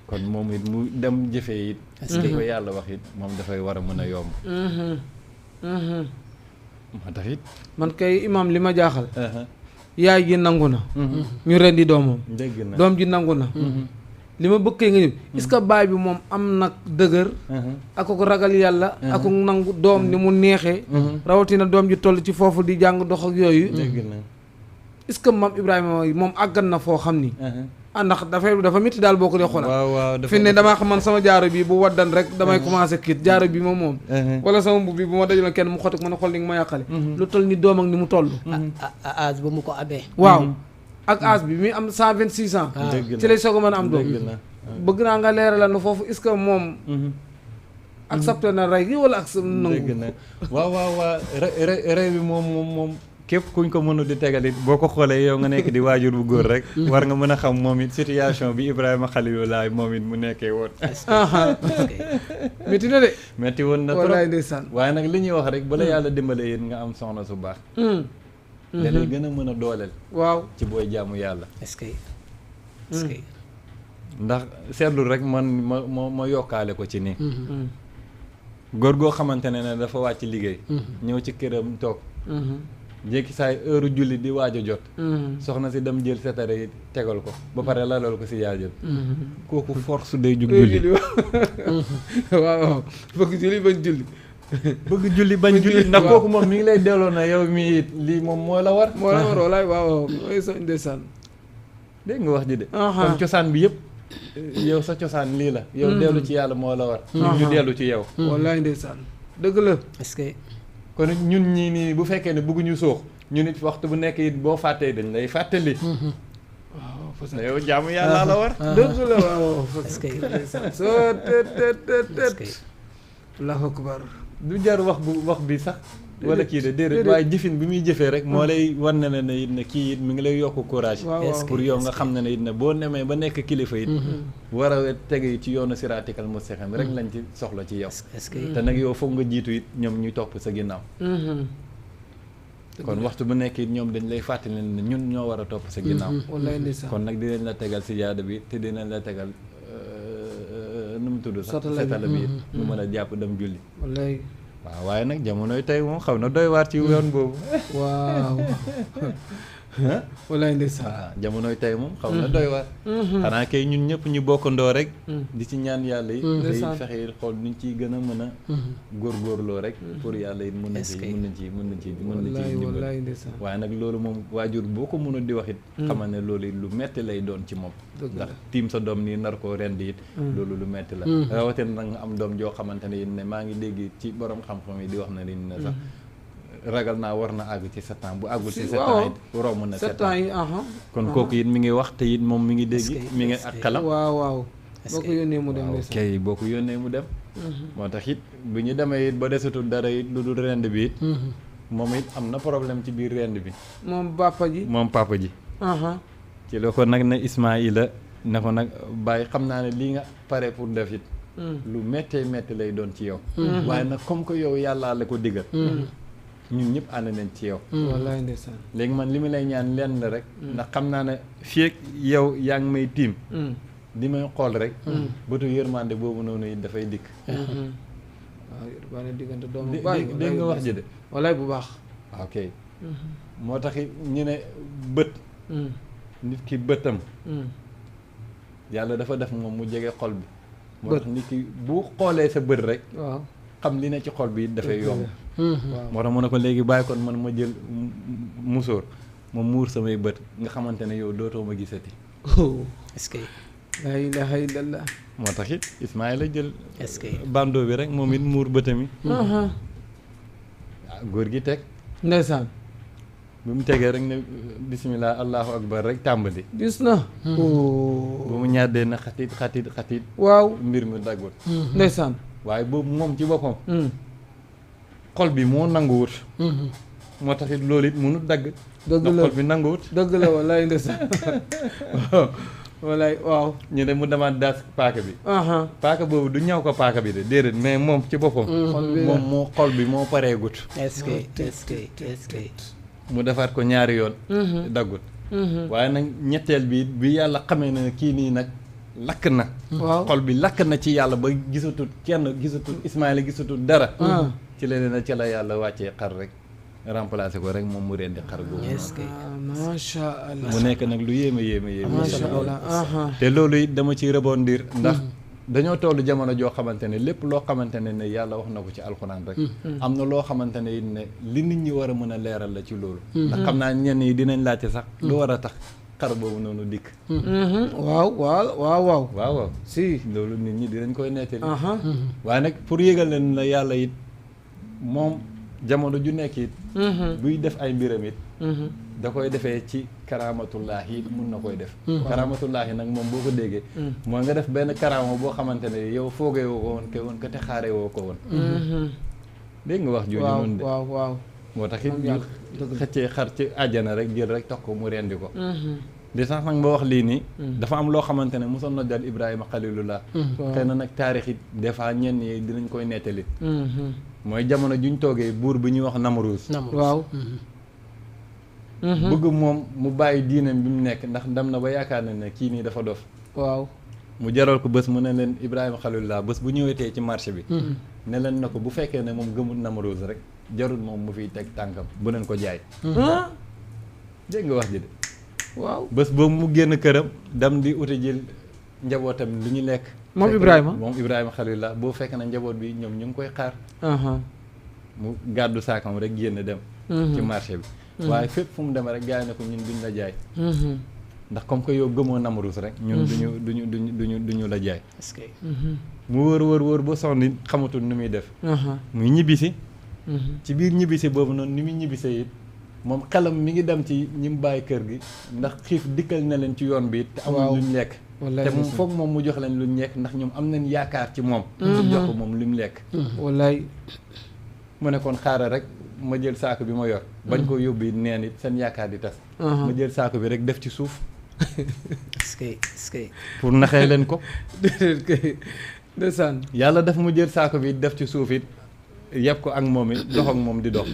kon moom it mu dem jëfee it li ko yàlla wax it moom dafay war a mën a yomb moo tax it man kay imaam li ma jaaxal yaay ji nangu na ñu rendi doomam dégg na doom ji nangu na li ma bëggee nga ñëw est-ce que baay bi moom am nag dëgër ak ko ragal yàlla ak nangu doom ni mu neexee rawatina doom ji toll ci foofu di jàng dox ak yooyu dégg na est-ce que maam Ibrahima moom àggan na foo xam ni ndax dafa métti daal boo ko dee xoolal waaw fi ne damaa xam man sama jaaro bi bu waddan rek damay commencé kiit jaaro bi moom wala sama mbubb bi bu ma dajaloon kenn mu xotti mën a xool ni nga ma yàqale lu toll ni doom ak ni mu toll âge ba mu ko amee waaw ak âge bi mi am 126 ans ci lay soog a mën a am doom bëgg naa nga leeralal na foofu est-ce que moom accepté na rey gi wala ak sa nangu dégg na waaw rey bi moom képp kuñ ko mënu di tegalit boo ko xoolee yow nga nekk di waajur bu góor rek war nga mën a xam moom it situation bi Ibrahima Xalilulaay moom it mu nekkee woon métti na de metti woon na trop wallaay ndeysaan waaye nag li ñuy wax rek bala yàlla dimbale yéen nga am soxna su baax da lay gën a mën a dooleel waaw ci booy jaamu yàlla est-ce que ndax seetlu rek man ma yokkaale ko ci nii góor goo xamante ne dafa wàcc liggéey ñëw ci këram toog jékki saay heure julli di waaj a jot soxna si dem jël setare yi tegal ko ba pare lalal ko si yaajël kooku force day jug julli waaw bëgg julli bañ julli bëgg julli bañ julli ndax kooku moom mi ngi lay delloo na yow mi it lii moom moo la war walaay waaw mooy sa ndeysaan dégg nga wax ji de kon cosaan bi yëpp yow sa cosaan lii la yow dellu ci yàlla moo la war ñu dellu ci yow wallaay ndeysaan dëgg la est-ce que kon ñun ñii nii bu fekkee ne bëgguñu soox ñun it waxtu bu nekk it boo fàttee dañ lay fàttali waaw parce que yow jaamu yàlla la war dëgg la waaw est-ce que soo tet allahu akbar du jar wax bi sax wala kii de déedéet waaye jëfin bi muy jëfee rek moo lay wan ne ne it ne kii it mi ngi lay yokk courage pour yow nga xam ne it ne boo nemee ba nekk kilifa it war a tege ci yoonu siraatikal mustaqim rek lañ ci soxla ci yow te nag yow foog nga jiitu it ñoom ñuy topp sa ginnaaw kon waxtu bu nekk it ñoom dañ lay fàttali ne ñun ñoo war a topp sa ginnaaw kon nag dinañ la tegal si jaada bi te dinañ la tegal nu mu tudd sax setala bi it mu mën a jàpp dem julli waaw waaye nag jamonoy tey moom xaw na doy waar ci yoon boobu waaw walaay ndeysaan waaw jamonoy tey moom xaw na doy waar xanaa kay ñun ñëpp ñu bokkandoo rek di ci ñaan yàlla yi day fexe xool nuñ ciy gën a mën a góorgóorloo rek pour yàlla it mën nañ ci dimbali waaye nag loolu moom waajur boo ko mënul di wax it xamal ne loolu it lu metti lay doon ci moom ndax tiim sa doom nii nar koo rendi it loolu lu metti la rawatina nag nga am doom joo xamante ne it ne maa ngi dégg ci borom xam-xam yi di wax na li ne sax ragal naa war na àgg ci 7 ans bu àggul ci 7 ans it romb na 7 ans yi kon kooku it mi ngi wax te it moom mi ngi dégg mi ngi ak xelam waaw boo ko yónnee mu dem kay boo ko yónnee mu dem moo tax it bu ñu demee it ba desatul dara it lu dul rend bi it moom it am na problème ci biir rend bi moom papa ji ci la ko nag ne Ismaïla ne ko nag bàyyi xam naa ne lii nga pare pour def it lu méttee métti lay doon ci yow waaye nag comme que yow yàllaa la ko diggal ñun ñëpp ànd nañ ci yow wallaay ndeysaan léegi man li ma lay ñaan lenn la rek ndax xam naa ne fii ak yow yaa ngi may tiim di may xool rek bëtu yërmande boobu noonu it dafay dikk waaw yërmande diggante doomu dégg nga wax ji de wallaay bu baax ok moo tax ñu ne bët nit ki bëtam yàlla dafa def moom mu jege xol bi moo tax nit ki bu xoolee sa bët rek waaw xam li ne ci xol bi it dafay yomb moo tax mu ne ko léegi bàyyi kon man ma jël musóor ma muur samay bët nga xamante ne yow dootoo ma gisati est-ce que la ilaha illallah moo tax it Ismaïla jël est-ce que bandeau bi rek moom it muur bëtami góor gi teg ndeysaan bu mu tegee rek ne bismillah allahu akbar rek tàmbali gis na bu mu ñaddee na xatit waaw mbir mi daggul ndeysaan waaye boobu moom ci boppam xol bi moo nanguwut moo tax it loolu it mënut dagg dëgg la xol bi nanguwut dëgg la wallaay ndeysaan waaw wallaay waaw ñu ne mu demaat daas paaka bi paaka boobu du ñaw ko paaka bi de déedéet mais moom ci boppam moom moo xol bi moo pareegut est-ce que mu defaat ko ñaari yoon daggut waaye nag ñetteel bi yàlla xamee na kii nii nag lakk na waaw xol bi lakk na ci yàlla ba gisatul kenn gisatul Ismaïla gisatul dara ci leneen na ci la yàlla wàccee xar rek remplacer ko rek moom mu rendi xar googu est-ce que macha allah mu nekk nag lu yéeme macha allah te loolu it dama ciy rebondir ndax dañoo tollu jamono joo xamante ne lépp loo xamante ne yàlla wax na ko ci alxuraan rek am na loo xamante ne it ne li nit ñi war a mën a leeral la ci loolu ndax xam naa ñenn yi dinañ laajte sax lu war a tax xar boobu noonu dikk waaw si loolu nit ñi dinañ koy nettali waaye nag pour yëgal leen la yàlla it moom jamono ju nekk it buy def ay mbiram it da koy defee ci karaamatullaahi it mun na koy def karaamatullaahi nag moom boo ko déggee mooy nga def benn karaama boo xamante ne yow foogee woo ko woon ka te xaaree woo ko woon dégg nga wax jooju noonu de waaw moo tax it ñu xëccee xar ci àjjana rek jël rek tax ko mu rendi ko li tax nag ba wax lii nii dafa am loo xamante ne mosoon na dal Ibrahima Xalilullah xëy na nag taarix it des fois ñenn yi dinañ koy nettali mooy jamono juñ toogee buur bi ñuy wax Namruus waaw bëgg moom mu bàyyi diinam bi mu nekk ndax dem na ba yaakaar na ne kii nii dafa dof waaw mu jaral ko bés mu ne leen Ibrahima Xalilullah bés bu ñëwetee ci marché bi ne leen na ko bu fekkee ne moom gëmul Namruus rek jarul moom mu fiy teg tànkam bu leen ko jaay dégg nga wax ji de waaw bés boobu mu génn këram dem di uti jël njabootam lu ñu lekk moom Ibrahima Xalilullah boo fekk na njaboot bi ñoom ñu ngi koy xaar mu gàddu saakam rek génn dem ci marché bi waaye fépp fu mu demee rek gars yi ne ko ñun duñ la jaay ndax comme que yow gëmoo Namruus rek ñun duñu la jaay est-ce que mu wër ba sonn xamatul nu muy def muy ñibbisi ci biir ñibbisi boobu noonu ni muy ñibbisee it moom xelam mi ngi dem ci ñi mu bàyyi kër gi ndax xiif dikkal na leen ci yoon bi te amul luñ lekk te moom foog moom mu jox leen luñ lekk ndax ñoom am nañ yaakaar ci moom mu jox ko moom lu mu lekk wallaay mu ne kon xaaral rek ma jël saako bi ma yor bañ ko yóbbu neen it seen yaakaar di tas ma jël saako bi rek def ci suuf est-ce que pour naxee leen ko déedéet kay ndeysaan yàlla daf mu jël saako bi def ci suuf it yeb ko ak moom it dox ak moom di dox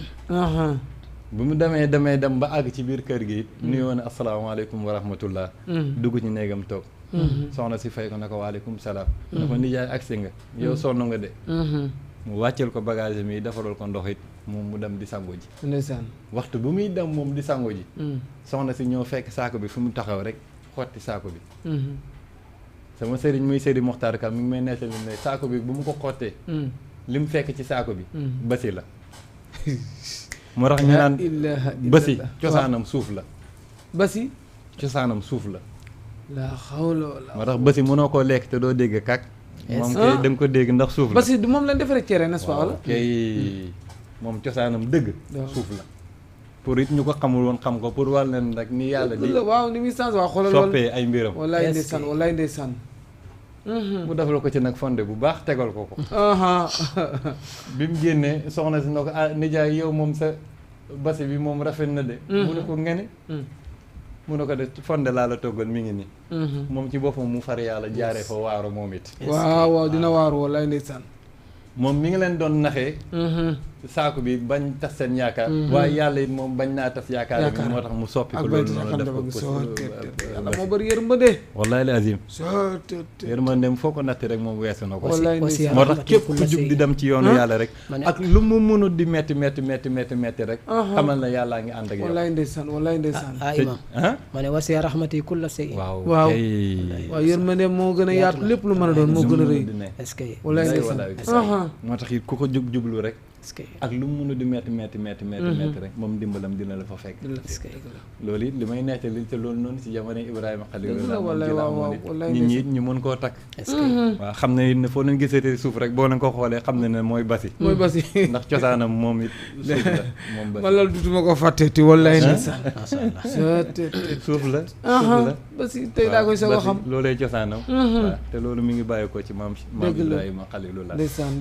bu mu dem ba àgg ci biir kër gi it nuyoo ne asalaamaaleykum wa rahmatullah dugg ci néegam toog soxna si fay ko ne ko waaleykum salaam ne ko nijaay agsi nga yow sonn nga de mu wàcceel ko bagage mi defaral ko ndox it moom mu dem di sangu ji ndeysaan waxtu bu muy dem moom di sangu ji soxna si ñëw fekk saako bi fi mu taxaw rek xotti saako bi sama sëriñ muy sëriñ Moxtaar Ka mi ngi may nettali ne saako bi bu mu ko xottee li mu fekk ci saako bi basi la moo tax ñu naan basi cosaanam suuf la basi cosaanam suuf la la xawla wala moo tax basi mënoo koo lekk te doo dégg kak moom kay da nga ko dégg ndax suuf la basi du moom lañ defaree cere n'est-ce pas wala kay moom cosaanam dëgg suuf la pour it ñu ko xamul woon xam ko pour wàll leen rek ni yàlla di waaw ni muy sens waa xoolal soppee ay mbiram wallaay ndeysaan mu defal ko ci nag fonde bu baax tegal ko bi mu génnee soxna si na ko ah nijaay yow moom sa basi bi moom rafet na de mu ne ko ngene mu ne ko de fonde laa la toggal mi ngi nii moom ci boppam mu far yàlla jaaree fa waaru moom it waaw dina waaru wallaay ndeysaan moom mi ngi leen doon naxee saako bi bañ tas seen yaakaar waaye yàlla it moom bañ naa tas yaakaar bi moo tax mu soppi ko loolu noonu def ko yàlla moo bëri yërmande wallaay la azim yërmande foo ko natt rek moom weesu na ko moo tax képp ku jug di dem ci yoonu yàlla rek ak lu mu mënut di metti rek xamal na yàllaa ngi ànd ak yow wallaay ndeysaan imam ma ne wasiya rahmati kulla sey waaw yërmande moo gën a yaatu lépp lu mën a doon moo gën a rëy est-ce que wallaay ndeysaan moo tax it ku ko jublu rek ak lu mu mën a di metti rek moom dimbalam dina la fa fekk loolu it li may nettali te loolu noonu si jamono Ibrahima Xalilullah nit ñi it ñu mën koo takk waaw xam ne it ne foo leen gisatee suuf rek boo leen ko xoolee xam ne ne mooy basi ndax cosaanam moom it suuf la moom basi man loolu dutuma ko fàtteeti wallaay ndeysaan suuf la basi tey laa koy soog a xam loolee cosaanam waaw te loolu mi ngi bàyyi ko ci maam Ibrahima Xalilullah ndeysaan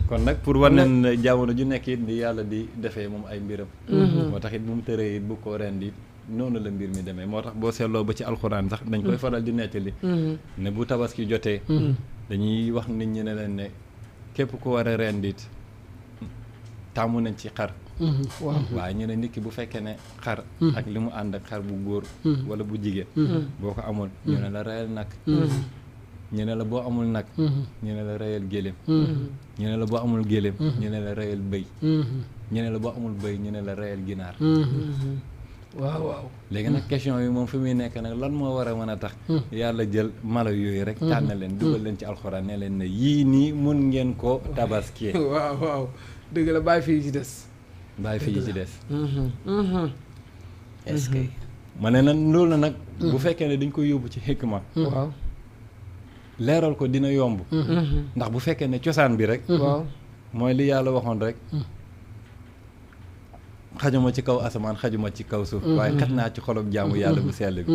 kon nag pour wan leen jamono ju nekk it ni yàlla di defee moom ay mbiram moo tax it bu mu tëree it bu ko ren it noonu la mbir mi demee moo tax boo seetloo ba ci alxuraan sax dañ koy faral di nettali ne bu tabaski jotee dañuy wax nit ñi ne leen ne képp ku war a ren it tàmmu nañ ci xar waaye ñu ne nit ki bu fekkee ne xar ak li mu ànd ak xar bu góor wala bu jigéen boo ko amoon ñu ne la reyal nag ñu ne la boo amul nag ñu ne la reyal géléem ñu ne la boo amul géléem ñu ne la reyal bëy ñu ne la boo amul bëy ñu ne la reyal ginaar. waaw waaw. léegi nag question yi moom fi muy nekk nag lan moo war a mën a tax. yàlla jël mala yooyu rek. tànn leen dugal leen ci alxuraan ne leen ne yii nii mun ngeen ko tabaskiyee. waaw waaw dëgg la bàyyi fii ci des. bàyyi fii ci des. est-ce que. ma ne nag loolu nag. bu fekkee ne dañ koy yóbbu ci xikma. waaw. leeral ko dina yomb. ndax bu fekkee ne cosaan bi rek. waaw. mooy li yàlla waxoon rek. xajuma ci kaw asamaan xajuma ci kaw suuf. waaye xaj naa ci xolob jaamu yàlla bu sell bi.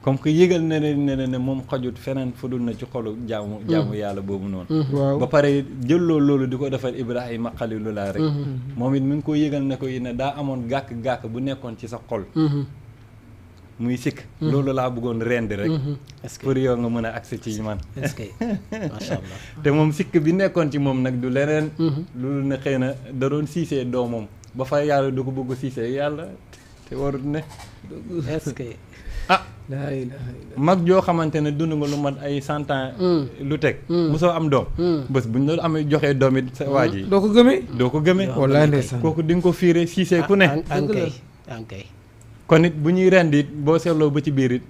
comme que yëgal na ne moom xajut feneen fu dul na ci xolu jaamu yàlla boobu noonu. waaw ba pare jëlloo loolu di ko defal Ibrahima xalilullah rek. moom it mi ngi ko yëgal ne ko yi ne daa amoon gàkk-gàkk bu nekkoon ci sa xol. muy sikk. loolu laa bëggoon rendi rek. est-ce que pour yow nga mën a accès ci man. est-ce que macha allah. te moom sikk bi nekkoon ci moom nag du leneen. loolu ne xëy na da doon siisee doomam ba fa yàlla du ko bëgg siisee yàlla te warut ne. est-ce que. ah laa ilaaha illa mag joo xamante ne dund nga lu mat ay 100 ans. lu teg. mosoo am doom. bés bu ñu la amee joxee doom it sa waa ji. doo ko gëmee. doo ko gëmee. wallaay ndeysaan. kooku di nga ko fiire siisee ku ne. ankay kon nit bu ñuy rend it boo seetloo ba ci biir it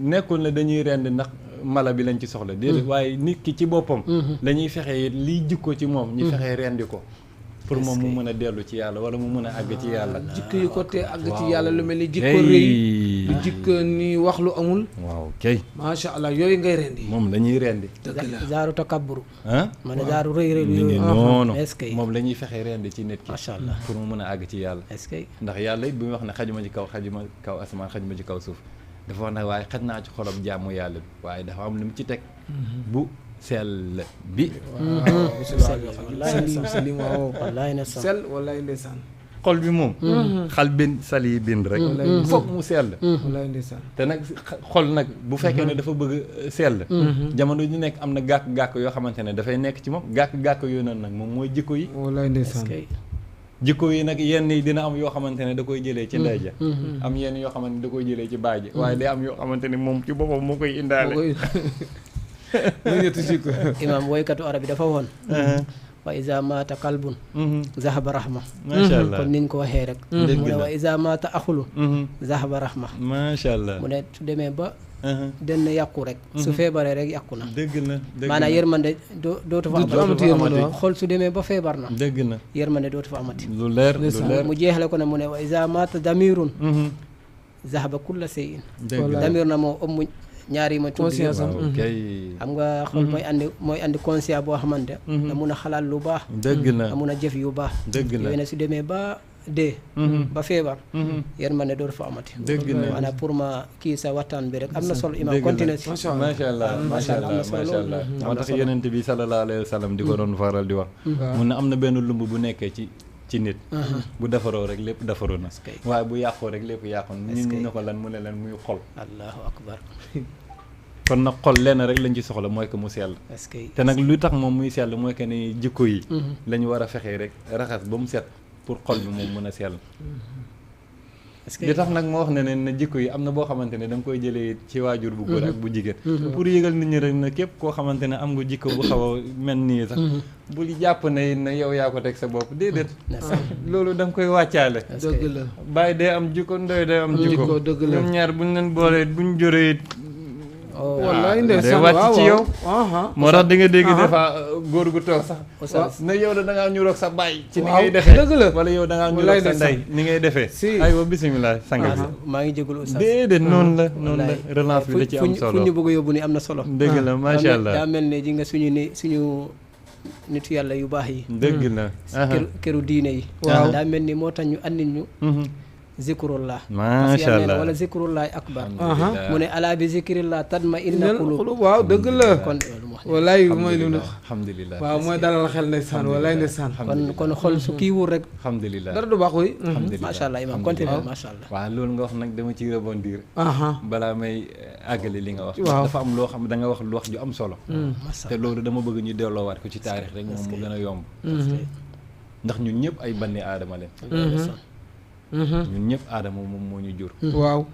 nekkul ne dañuy rend ndax mala bi lañ ci soxla. déedéet waaye nit ki ci boppam. la ñuy fexe it liy jikko ci moom. ñu fexe rendi ko. pour moom mu mën a dellu ci yàlla wala mu mën a àgg ci yàlla. jikko yu ko te àgg ci yàlla lu mel ni jikko rëy. jikko ni wax lu amul. waaw kay. macha allah yooyu ngay rendi. moom la ñuy rendi. dëgg la zaaru takabburu. ah. ma ne zaaru rëy rëy nit ñi yooyu. noonu est-ce que. moom la ñuy fexe rendi ci nit ki. macha allah pour mu mën a àgg ci yàlla. est-ce que. ndax yàlla it bu muy wax ne xajuma ci kaw xajuma kaw asamaan xajuma ci kaw suuf dafa wax ne waaye xaj naa ci xolob jaamu yàlla bi waaye dafa am lu mu ci teg. bu sell bi. salim waaw. wallaay na sax sel wallaay ndeysaan. xol bi moom. xal bin sali bin rek. foog mu sell. wallaay ndeysaan. te nag xol nag bu fekkee ne dafa bëgg sell. jamono ju nekk am na gàkk-gàkk yoo xamante ne dafay nekk ci moom gàkk-gàkk yooyu noonu nag moom mooy jikko yi. wallaay est-ce ndeysaan. que. jikko yi nag yenn yi dina am yoo xamante ne da koy jëlee ci ndey ja am yenn yoo xamante ne da koy jëlee ci baay ji waaye day am yoo xamante ne moom ci boppam moo koy indaale. lu ñetti jikko. imaam woykatu arab yi dafa woon. wa iza maata kalbun. zahaba rahma. macha allah kon niñ ko waxee rek. dëgg mu ne la wa iza maata axulu. zahaba rahma. macha allah. mu ne su demee ba. denn yàqu rek. su feebaree rek yàqu na. dëgg na dëgg maanaam na yërmande dootu fa du amati yërmande waaw. xol su demee ba feebar na. dëgg na yërmande dootu fa amati. lu leer lu leer. mu jeexale ko ne mu ne wa iza maata damirun. zahaba kulla shay'in. dëgg la damir na moo ëmb ñaar yi ma tudd conscience am. waaw kay. xam nga xol mooy andi conscience boo xamante. da mun a xalaat lu baax. dëgg na da mun a jëf yu baax. dëgg la yooyu ne su demee ba dee. ba feebar. yërmande dootu fa amati. dëgg na maanaam pour ma kii sa waxtaan bi rek am na solo dëgg imam la. continuer si. macha allah macha allah macha allah macha allah moo tax yonent bi sallallahu alayhi wa sallam di ko doon faral di wax. mun na am na benn lumb bu nekkee ci nit. bu defaroo rek lépp defaroo na. waaye bu yàqoo rek lépp yàqu na. nit ñi ne ko lan mu ne leen muy xol. allahu akbar. kon nag xol lenn rek lañ ci soxla mooy que mu sell. est-ce que. te nag lu tax moom muy sell mooy que ni jikko yi. la ñu war a fexee rek raxas ba mu set pour xol bi moom mën a sell. est-ce que. li tax nag moo wax ne ne jikko yi am na boo xamante ne da nga koy jëlee ci waajur bu góor ak bu jigéen. pour yëgal nit ñi rek ne képp koo xamante ne am nga jikko bu xaw a mel nii sax. bul jàpp ne yow yaa ko teg sa bopp déedéet. loolu da nga koy wàccaale. dëgg la. bàyyi day am jikko ndoy day am jikko. dëgg la ñoom ñaar buñ leen boolee buñ joree. wallaay day ndeysaan wàcc ci yow. waaw. moo tax di nga dégg des fois góor gu toog sax. Oustaz. ne yow da ngaa ñuroog sa baay. ci ni waaw, ngay defee dëgg la. wala yow da ngaa Wallaay ñuroog sa ndey ndeysaan. ni ngay defee. Si. aywa bisimilah sanga bi. maa ngi jégalu Oustaz. déedéet noonu la noonu la wallaay. relance bi da ci am fu solo. ñu bëgg a yóbbu ni am na solo. dëgg la macha allah daa mel ne ji nga suñu nitu yàlla yu baax yi. dëgg la. këru diine yi. Waaw. daa mel ni moo tax ñu andil ñu. zikrullah. macha parce que yàlla nee na allah. wala zikrullahi akbar. alhamdulilah. mu ne ala bi zikrillah tatma inna innal qulub. qulub waaw dëgg la. kon loolu moo wallaay mooy lu ne. alhamdulilah. waaw mooy dalal xel ndeysaan wallaay ndeysaan. kon xol su kiiwul rek. alhamdulilah. dara du baax koy. alhamdulilah macha allah imam continue macha allah. waaw loolu nga wax nag dama ciy rebondir. balaa may àggali li nga wax. Waaw. dafa am loo xam da nga wax lu wax ju am solo. macha te allah. loolu dama bëgg ñu delloowaat ko ci taarix rek moom mu gën a yomb. ndax ñun ñëpp ay banni aadama leen. ñun ñëpp aadama moom moo ñu jur. waaw.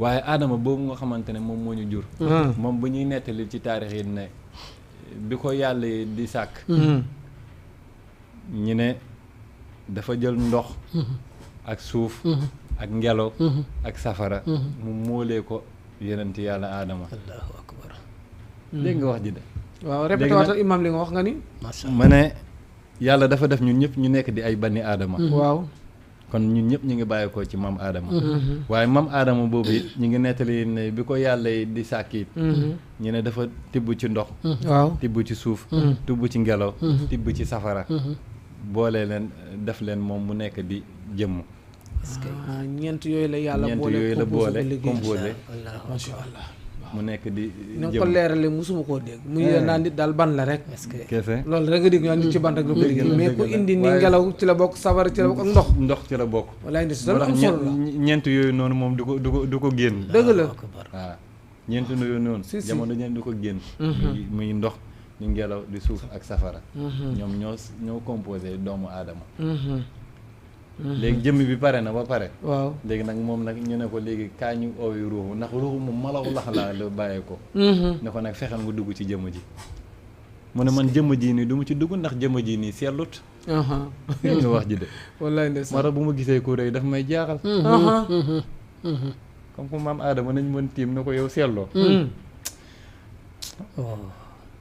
waaye aadama boobu nga xamante ne moom moo ñu jur. moom bu ñuy nettali ci taarix yi ne bi ko yàlla di sàkk. ñu ne dafa jël ndox ak suuf ak ngelaw ak safara mu móolee ko yonent yàlla aadama. allahu akbar. dégg nga wax ji de. waaw répété waatal imam li nga wax nga ni. ma ne yàlla dafa def ñun ñëpp ñu nekk di ay banni aadama. waaw. kon ñun ñëpp ñu ngi bàyyeekoo ci mam aadama. waaye mam aadama boobu it ñu ngi nettali ne bi ko yàlla di sàkk it ñu ne dafa tibb ci ndox. waaw tibb ci suuf. tibb ci ngelaw. tibb ci safara. boole leen def leen moom mu nekk di jëmm. ñeent yooyu la yàlla ñeent yooyu la boole composé macha allah. mu nekk di ni nga ko leerale musuma koo dégg muy naan nit daal ban la rek. kese loolu rek nga dégg ñaan nit ci ban rek la ko liggéey mais ku indi ni ngelaw ci la bokk safara ci la bokk ak ndox. ndox ci la bokk. walaay indi si loolu am solo la ñeent yooyu noonu moom du ko génn. dëgg la waaw ñeent yooyu noonu. jamono ñeent du ko génn. muy ndox di ngelaw di suuf ak safara. ñoom ñoo composé doomu aadama. léegi jëmm bi pare na ba pare. waaw léegi nag moom nag ñu ne ko léegi kaa ñu oowi ruuxu ndax ruuxu moom malaw lax laa la bàyyee ko. ne ko nag fexeel nga dugg ci jëmm ji. mu ne man jëmm ji nii du mu ci dugg ndax jëmm ji nii sellut. dégg nga wax ji de. wallaay ndeysaan moo tax bu ma gisee ku rëy daf may jaaxal. comme que maam aadama nañ mën tiim na ko yow selloo.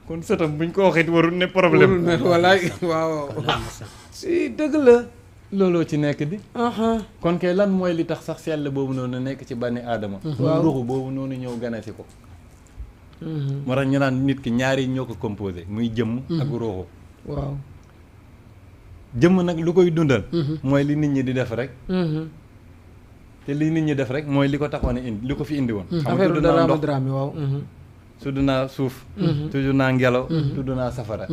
kon sëtam buñ ko waxee warul ne problème. wallaay waaw. si dëgg la. looloo ci nekk di. kon kay lan mooy li tax sax sell boobu noonu nekk ci bànni aadama. waaw ruuxu boobu noonu ñëw ganasi ko. moo tax ñu naan nit ki ñaari ñoo ko composé muy jëmm ak ruuxu. waaw jëmm nag lu koy dundal. mooy li nit ñi di def rek. te li nit ñi def rek mooy li ko taxoon a indi li ko fi indi woon. xam nga tudd naa ndox waaw. tudd naa suuf. tudd naa ngelaw. tudd naa safara.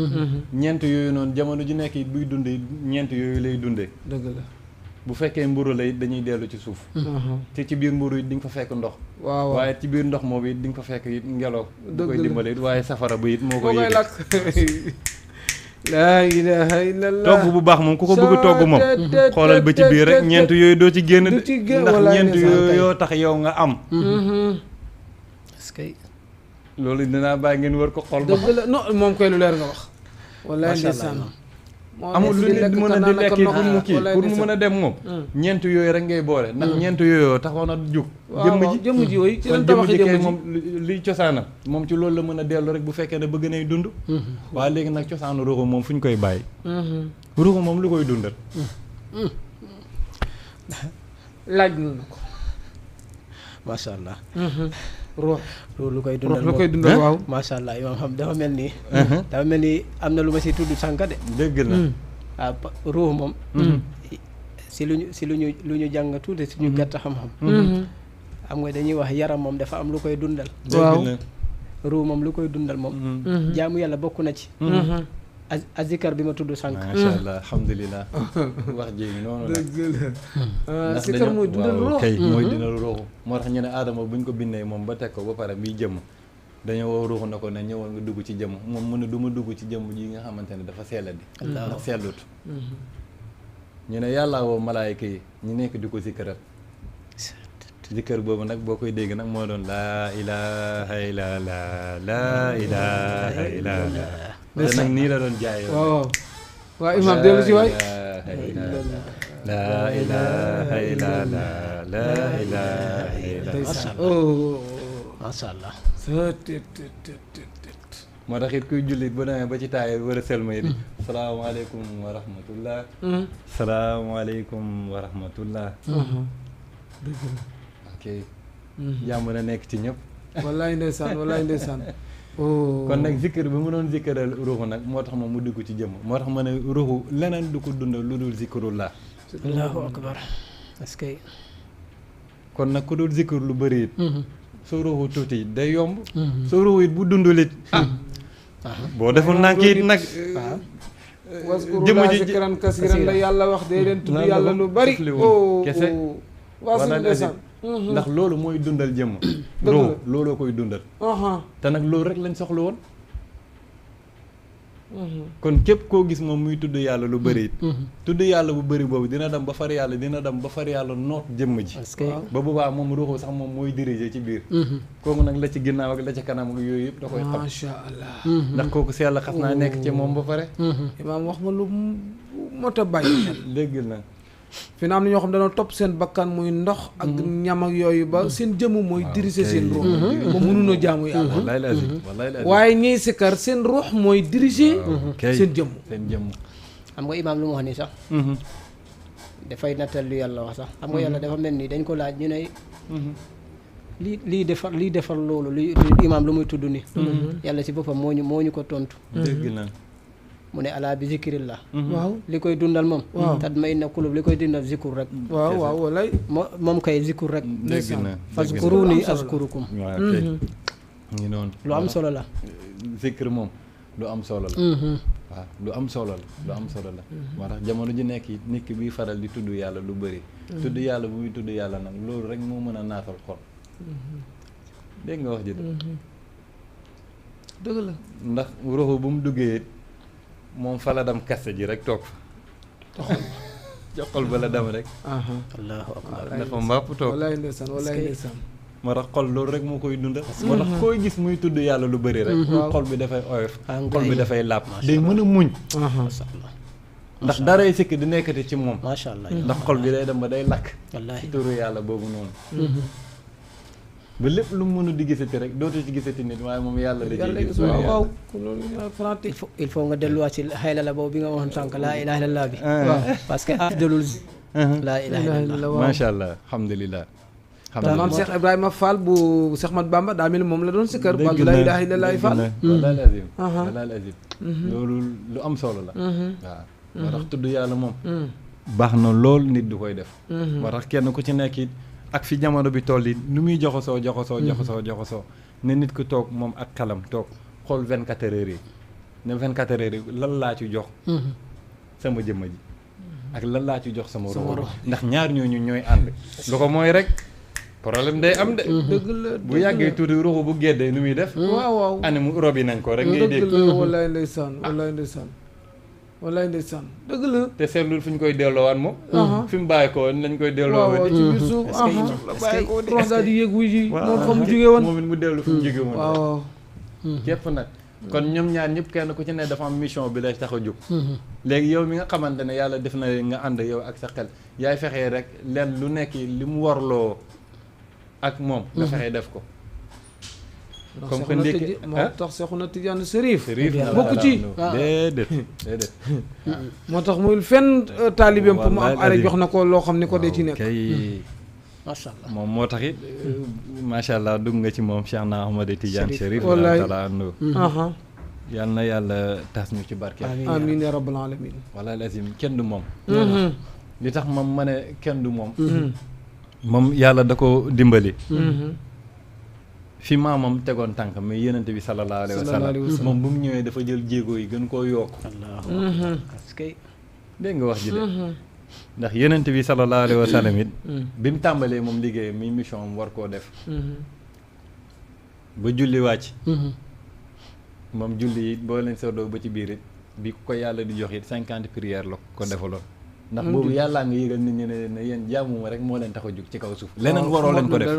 ñeent yooyu noonu jamono ju nekk it buy dund ñeent yooyu lay dundee. dëgg la bu fekkee mburu la it dañuy dellu ci suuf. te ci biir mburu it di nga fa fekk ndox. waaw waaye ci biir ndox moomu it di nga fa fekk it ngelaw. bu koy dimbale it waaye safara bu it moo koy yëg. lakk. laa ilaha illallah. togg bu baax moom ku ko bëgg togg moom. xoolal ba ci biir rek ñeent yooyu doo ci génn. du ci génn ndax ñeent yooyu yoo tax yow nga am. est-ce que. loolu dinaa bàyyi ngeen wër ko xool ba. dëgg la non moom koy lu leer nga wax. wallaay ndeysaan. amul lu nit mën a di lekki pour mu kii pour mu mën a dem moom. ñeent yooyu rek ngay boole. ndax ñeent yooyu taxoon a jug. jëmm ji yooyu ci lañ kon tabaxee jëmm ji jëmm kay ji moom liy cosaanam moom ci loolu la mën a dellu rek bu fekkee ne bëgg nay dund. waaye léegi nag cosaanu ruuxu moom fu ñu koy bàyyi. ruuxu moom lu koy dundal. laaj na ko. macha allah. ruux lu koy dundal lu koy dundal waaw. macha allah yoo xam dafa mel ni. dafa mel ni am na lu ma si tudd sànq de. dëgg la. ah ruux moom. si lu ñu jàng tuuti si ñu gàtt xam-xam. xam nga dañuy wax yaram moom dafa am lu koy dundal. waaw ruux moom lu koy dundal moom. jaamu yàlla bokk na ci. azikar bi ma tudd sànq. macha allah alhamdulilah. wax ji noonu la. dëgg la. ndax sikar mooy dundal ruux kay mooy dundal ruuxu. moo tax ñu ne aadama buñ ko bindee moom ba teg ko ba pare bii jëmm dañoo woo ruuxu na ko ne ñëwal nga dugg ci jëmm moom mu ne du ma dugg ci jëmm ji nga xamante ne dafa selladi. ndax sellut. ñu ne yàlla woo malaayka yi ñu nekk di ko zikkaral. zikkar boobu nag boo koy dégg nag moo doon laa ilaha illallah laa ilaha illallah. te nag nii la doon jaayoo. waaw waaw imaam dellu si waay. laa ilaha illallah laa ilaha illallah. macha allah. moo tax it kuy jullit ba demee ba ci taay war a selma yi. salaamaaleykum wa rahmatullah. salaamaaleykum wa rahmatullah. ok. jàmm na nekk ci ñëpp. wallaay ndeysaan wallaay ndeysaan. kon nag zikkër bi mu doon zikkaral ruuxu nag moo tax moom mu dugg ci jëmm moo tax ma ne ruuxu leneen du ko dundal lu dul zikrullah. allahu akbar. est-ce que. kon nag ku dul zikkër lu bëri it. soo ruuxu tuuti it day yomb. soo ruuxu it bu dundul it. boo deful naa kii it nag. jëmm ji zikran kasiran la yàlla wax dee leen tudd yàlla lu bari. kese wala ndeysaan. ndax loolu mooy dundal jëmm. ruuxu looloo koy dundal. te nag loolu rek lañ soxla woon. kon képp koo gis moom muy tudd yàlla lu bëri it. tudd yàlla bu bëri boobu dina dem ba far yàlla noot jëmm ji. ba boobaa moom ruuxu sax moom mooy diriger ci biir. kooku nag la ci ginnaaw ak la ci kanam ak yooyu yëpp da koy xam. macha allah. ndax kooku si yàlla xas naa nekk ci moom ba pare. imaam wax ma lu mot a bàyyi xel dégg na fi na am na ñoo xam dañoo topp seen bakkan muy ndox ak ñam ak yooyu ba seen jëmm mooy diriger seen ruux ba mënunoo jaamu yàlla wallaay lazim wallaay lazim waaye ñiy sikkar seen ruux mooy diriger seen jëmm seen jëmm xam nga imaam lu mu wax nii sax dafay nattal lu yàlla wax sax xam nga yàlla dafa mel ni dañ ko laaj ñu ne lii defar loolu li imaam lu muy tudd ni yàlla si boppam moo ñu ko tontu dégg na mu ne alaa bi zikrillah waaw li koy dundal moom waaw tatma'inna qulub li koy dundal zikur rek waaw waaw walay moom kay zikur rek dégg na fazkuruni azkurukum waaw kay ngi noonu lu am solo la zikr moom lu am solo la waaw lu am solo la lu am solo la moo tax jamono ji nekk it nit ki buy faral di tudd yàlla lu bëri tudd yàlla bu muy tudd yàlla nag loolu rek moo mën a naatal xol dégg nga wax ji dëgg la ndax roxo bu mu duggee it moom fa la dem kaste ji rek toog fa joxol ba la dem rek allahu akbar dafa mbàpp toog wallaay ndeysaan wallaay ndeysaan moo tax xol loolu rek moo koy dundal moo tax koy gis muy tudd yàlla lu bëri rek xol bi dafay oyof xol bi dafay làpp day mën a muñ ndax daray sikk di nekkati ci moom macha allah ndax xol bi day dem ba day lakk wallaahi ci turu yàlla boobu noonu ba lépp lu mu mënu di gisati rek dootu ci gisati nit waaye moom yàlla la ciy gis waaw loolu fanatique il faut nga delluwaat ci xayla la boobu bi nga waxoon sànq laa ilaha illallah bi waaw parce que afdalul laa ilaha illallah macha allah alhamdulilah maam Cheikh Ibrahima Fall bu Cheikh Mat Bamba daa mel moom la doon si kër ba laa ilaha illallah Fall wallaay lazim wallaay lazim loolu lu am solo la waaw moo tax tudd yàlla moom baax na lool nit du koy def moo tax kenn ku ci nekk it ak fi jamono bi toll it nu muy joxosoo ne nit ku toog moom ak xelam toog xool 24 heures yi ne 24 heures yi lan laa ci jox sama jëmm ji ak lan laa ci jox sama rox ndax ñaar ñooñu ñooy ànd lu ko mooy rek problème day am de dëgg la bu yàggee tuuti ruuxu bu géddee nu muy def waaw waaw ane mu robi nañ ko rek ngay dégg dëgg la wallaay ndeysaan wallaay ndeysaan wallaay ndeysaan dëgg la te seetlul fi ñu koy delloowaat moom fi mu bàyyi ko lañ koy delloo waaw ci biir suuf la bàyyi ko tronc daal di yéeg wuy ji moom fa mu jógee woon moom it mu dellu fi mu jógee woon waaw képp nag kon ñoom ñaar ñëpp kenn ku ci ne dafa am mission bi lay tax a jóg léegi yow mi nga xamante ne yàlla def na nga ànd yow ak sa xel yaay fexee rek leen lu nekk li mu warloo ak moom nga fexee def ko comme que ndékki moo tax Seexuna Tijaan Sërif na bokk ci déedéet moo tax muy fenn taalibeem pour mu am are jox na ko loo xam ni ko dee ci nekk kay macha allah moom moo tax it macha allah dugg nga ci moom Cheikh na Ahmad Tidiane Chérif wallaay taala andu yal na yàlla tas ñu ci barke amiin ya rabbal alamin wala lazim kenn du moom li tax moom ma ne kenn du moom moom yàlla da ko dimbali fi maamam tegoon tànk mais yenente bi sallallahu alayhi wa sallam moom bu mu ñëwee dafa jël jéego yi gën koo yokk dégg nga wax ji de ndax yenente bi sallallahu alayhi wa sallam it bi mu tàmbalee moom liggéey mi mission am war koo def ba julli wàcc moom julli it boo leen seddoo ba ci biir it bi ko yàlla di jox it 50 prières la ko defaloon ndax boobu yàllaa nga yëgal nit ñi ne yéen jaamuma rek moo leen tax a jug ci kaw suuf leneen waroo leen ko def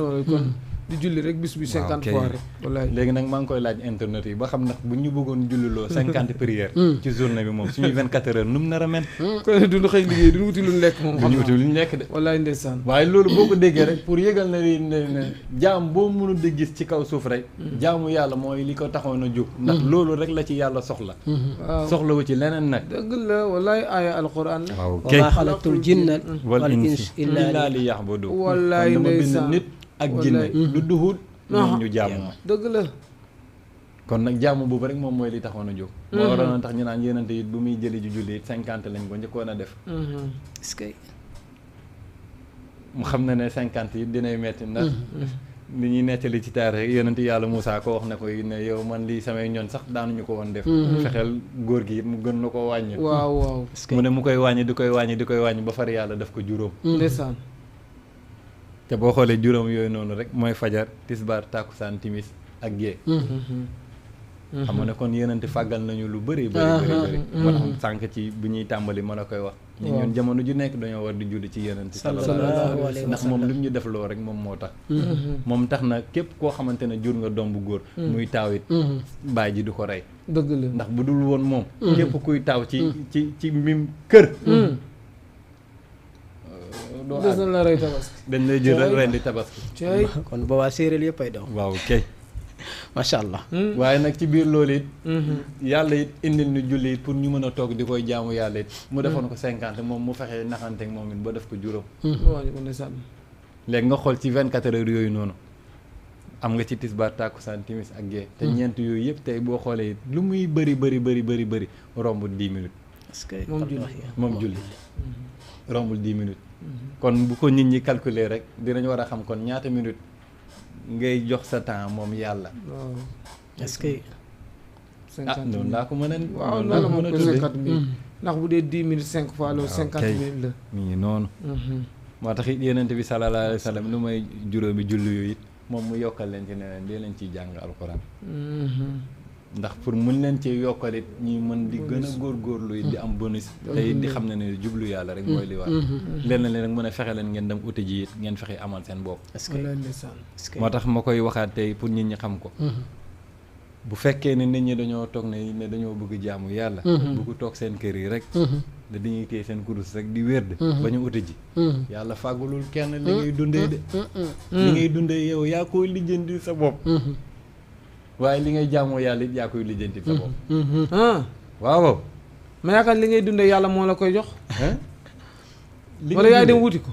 di julli rek bis bi 50 fois rek wallaay léegi nag maa ngi koy laaj internet yi ba xam ndax bu ñu bëggoon julliloo 50 prières ci journée bi moom suñuy 24 heures nu mu nar a mel kon duñu xëy liggéey duñu wuti luñu lekk moom duñu wuti luñu lekk de wallaay ndeysaan waaye loolu boo ko déggee rek pour yëgal na ne jaam boo mënul di gis ci kaw suuf rek jaamu yàlla mooy li ko taxoon a jóg ndax loolu rek la ci yàlla soxla waaw soxlawu ci leneen nag dëgg la wallaay aaya alquran la waaw wa maa xalaqtul jinna wal insi illaa li ya'budu wallaay dama bind ndeysaan nit ak jinne lu duhut ñoom ñu jaamu ma dëgg la kon nag jaamu boobu rek moom mooy li taxoon a jóg moo waroon a tax ñu naan yenente it bu muy jëli ju julli it 50 lañ ko njëkkoon a def est-ce que mu xam na ne 50 it dinay metti ndax li ñuy nettali ci taarix yenente yàlla Moussa ko wax ne ko ne yow man lii samay ñoon sax daanuñu ko woon def fexeel góor gi it mu gën na ko wàññi waaw waaw mu ne mu koy wàññi di koy wàññi ba far yàlla daf ko juróom ndeysaan te boo xoolee juróom yooyu noonu rek mooy fajar tisbaar tàkkusaan timis ak gée xam nga ne kon yenente fàggal nañu lu bëri moo tax sànq ci bi ñuy tàmbali ma la koy wax ñu ñun jamono ju nekk dañoo war di julli ci yonent sallallahu sallallahu alayhi alayhi ndax wa moom sallam. lim ñu def loo rek moom moo tax moom tax na képp koo xamante ne jur nga doom bu góor muy taaw it baay ji du ko rey dëgg la ndax bu dul woon moom képp kuy taaw ci mim kër doo des àgg. na la rey tabaski dañ lay jël Cey. rendi tabaski cey kon boobaa séeréer yëpp ay daw waaw kay macha allah. waaye nag ci biir loolu it yàlla it indil ñu julli it pour ñu mën a toog di koy jaamu yàlla it mu defoon ko 50 moom mu fexee naxanteeg moom it ba def ko juróom waaw ñu ko ndeysaan léegi nga xool ci 24 heures yooyu noonu am nga ci tisbaar tàkkusaan timis ak gee te ñeent yooyu yëpp tey boo xoolee it lu muy bëri rombul 10 minutes est-ce que moom julli. moom julli rombul 10 minutes kon bu ko nit ñi calculer rek dinañ war a xam kon ñaata minutes ngay jox sa temps moom yàlla waaw est-ce que noonu laa ko mën a waaw noonu laa loolu ko moom mën a ko tuddee 50 minutes ndax bu dee 10 minutes 5 fois loolu waaw, 50 kay. minutes la mi ngi noonu moo tax it yenent bi sallallahu alayhi wa sallam lu may juróomi julli yooyu it moom mu yokkal leen ci ne leen dee leen ciy jàng alxuraan ndax pour mun leen ci yokkal it ñuy mën di gën a góorgóorlu it di am bonus te it di xam ne ne jublu yàlla rek mooy li war leen leen rek mën a fexe leen ngeen dem uti ji it ngeen fexe amal seen bopp est-ce que wallaay ndeysaan est-ce que moo tax ma koy waxaat tey pour nit ñi xam ko bu fekkee ne nit ñi dañoo toog ne dañoo bëgg jaamu yàlla bëgg toog seen kër yi rek da dañuy téye seen kurus rek di wérd ba ñu uti ji yàlla fàggulul kenn li ngay dundee de li ngay dundee yow yaa koy lijjanti sa bopp waaye li ngay jaamoo yàlla it yaa koy lijjanti sa bopp ah waaw ma yaakaar li ngay dundee yàlla moo la koy jox hein li wala ngay yaay dem dundee- wuti ko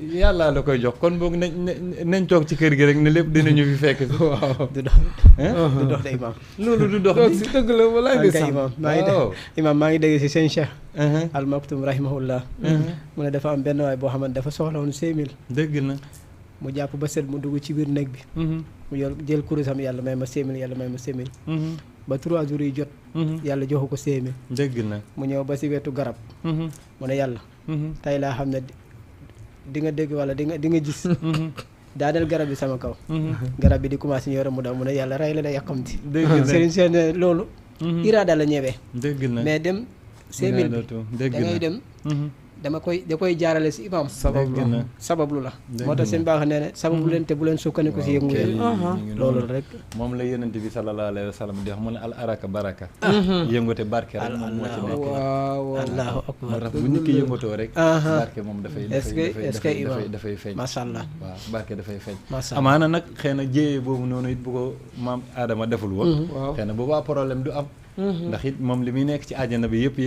yàlla la koy jox kon boog nañ toog ci kër gi rek ne lépp dinañu fi fekk si waaw du dox hein du dox de imam loolu du dox donc di si dëgg la wallaay kay ndeysaan imam maa ngi waaw. dégg imam maa ngi dégg si seen cheikh Mhm. al maktum rahimahullah mu ne dafa am benn waay boo xamante dafa soxla woon 5000 dëgg na mu jàpp ba set mu dugg ci biir néeg bi mu jël kurusam yàlla may ma 5000 yàlla may ma 5000 ba 3 jours yi jot yàlla joxu ko 5000 dëgg na mu ñëw ba si wetu garab mu ne yàlla tey laa xam ne di nga dégg wala di nga gis daaneel garab bi sama kaw garab bi di commencé ñëw rek mu daw mu ne yàlla rey la da yàqamti dëgg na sëriñ seen loolu iraada la ñëwee dëgg na mais dem 5000 bi dëgg da ngay dem da koy jaarale si imam dëgg na sabablu la Dëgg moo tax na. seen baax nee ne sabablu leen te bu leen sukkandiku si yëngu yëngu loolu rek moom la yonent bi sallallahu alayhi wa sallam di wax mu ne al araka baraka yëngute barke rek moom moo ci nekk waaw allahu moo akbar tax bu nit ki yëngatoo rek Aha. barke moom dafay est-ce que imam dafay feeñ macha allah waaw barke dafay feeñ macha allah amaana nag xëy na jéyee boobu noonu it bu ko maam aadama deful woon waaw xëy na boobaa problème du am ndax it moom li muy nekk ci àjjana bi yëpp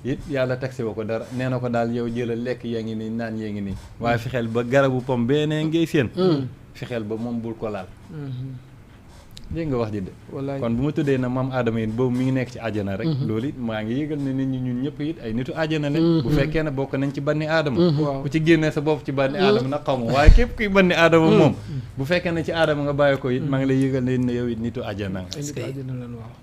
it yàlla taxi wa ko dara nee na ko daal yow jëlal lekk yaa ngi nii naan yaa ngi nii waaye fexeel ba garabu pom beenee ngay séen fexeel ba moom bul ko laal dégg nga wax ji de wallaay kon bu ma tuddee na maam aadama it boobu mi ngi nekk ci àjjana rek loolu it maa ngi yëgal ne nit ñi ñun ñëpp it ay nitu àjjana lañ bu fekkee ne bokk nañ ci banni aadama waaw ku ci génnee sa bopp ci banni aadama nag xaw ma waaye képp kuy banni aadama moom bu fekkee ne ci aadama nga bàyyi ko it maa ngi lay yëgal ne yow it nitu àjjana nga ay nit àjjana lan waaw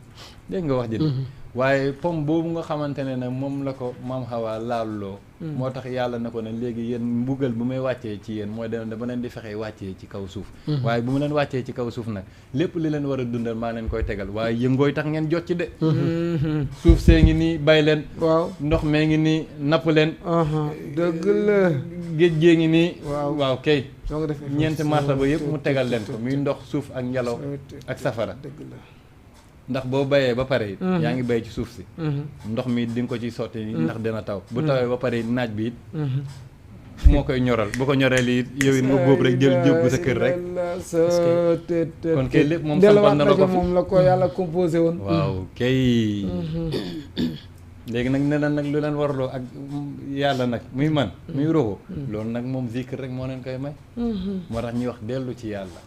dégg nga wax ji de waaye pom boobu nga xamante ne nag moom la ko maam xawaa laaluloo moo tax yàlla na ko ne léegi yéen mbugal bu may wàccee ci yéen mooy dama leen di fexee wàccee ci kaw suuf waaye bu mu leen wàccee ci kaw suuf nag lépp li leen war a dundal maa leen koy tegal waaye yëngooy tax ngeen jot ci de suuf see ngi nii bay leen waaw ndox mee ngi nii napp leen dëgg la géej gée ngi nii waaw waaw kay soo ko defee ñeenti martaba yëpp mu tegal leen ko muy ndox suuf ak ngelaw ak safara dëgg la ndax boo bayee ba pare it yaa ngi bay ci suuf si ndox mi di nga ko ci sotti ndax dina taw bu tawee ba pare naaj bi it moo koy ñoral bu ko ñoreel it yow it nga góob rek jël jëbbu sa kër rek kon kay lépp moom sampal na la ko fi moom la ko yàlla composé woon waaw kay léegi nag ne nag lu leen warloo ak yàlla nag muy man muy roxo loolu nag moom zikr rek moo leen koy may moo tax ñuy wax dellu ci yàlla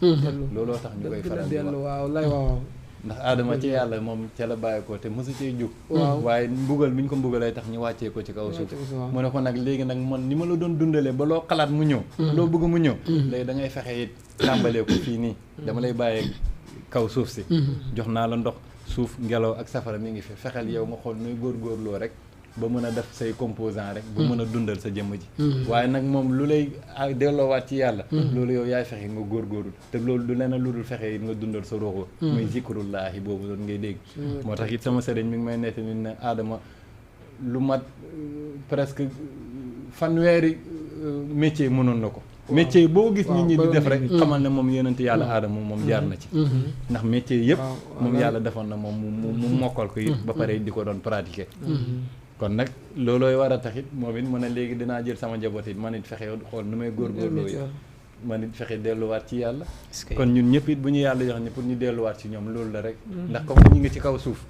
looloo tax ñu koy faral di wax dellu waaw lay waaw ndax aadama ci yàlla moom ca la bàyyi ko te mosu cee jóg waaw waaye mbugal mi ñu ko mbugalee tax ñu wàccee ko ci kaw suuf waaw. mu ne ko nag léegi nag man ni ma la doon dundalee ba loo xalaat mu ñëw loo bëgg mu ñëw léegi da ngay fexe it tàmbalee ko fii nii dama lay bàyyee kaw suuf si jox naa la ndox suuf ngelaw ak safara mi ngi fi fexeel yow nga xool nuy góorgóorloo rek ba mën a def say composant rek ba mën a dundal sa jëmm ji waaye nag moom lu lay delloowaat ci yàlla loolu yow yaay fexe nga góorgóorlu te loolu du leneen lu dul fexe it nga dundal sa roxo muy zikrullaahi boobu doon ngay dégg moo tax it sama sëriñ mi ngi may nett ni ne aadama lu mat presque fanweeri métier mënoon na ko métier boo gis nit ñi di def rek xamal ne moom yonent yàlla aadama moom jaar na ci ndax métier yëpp moom yàlla defoon na moom mu mokkal ko it ba pare di ko doon pratiquer kon nag loolooy war a taxit moom it mën a léegi dinaa jël sama njaboot it man it fexe xool nu may góorgóorloo yi man it fexe delluwaat ci yàlla kon ñun ñëpp it bu ñu yàlla jox ni pour ñu delluwaat ci ñoom loolu la rek ndax comme ñu ngi ci kaw suuf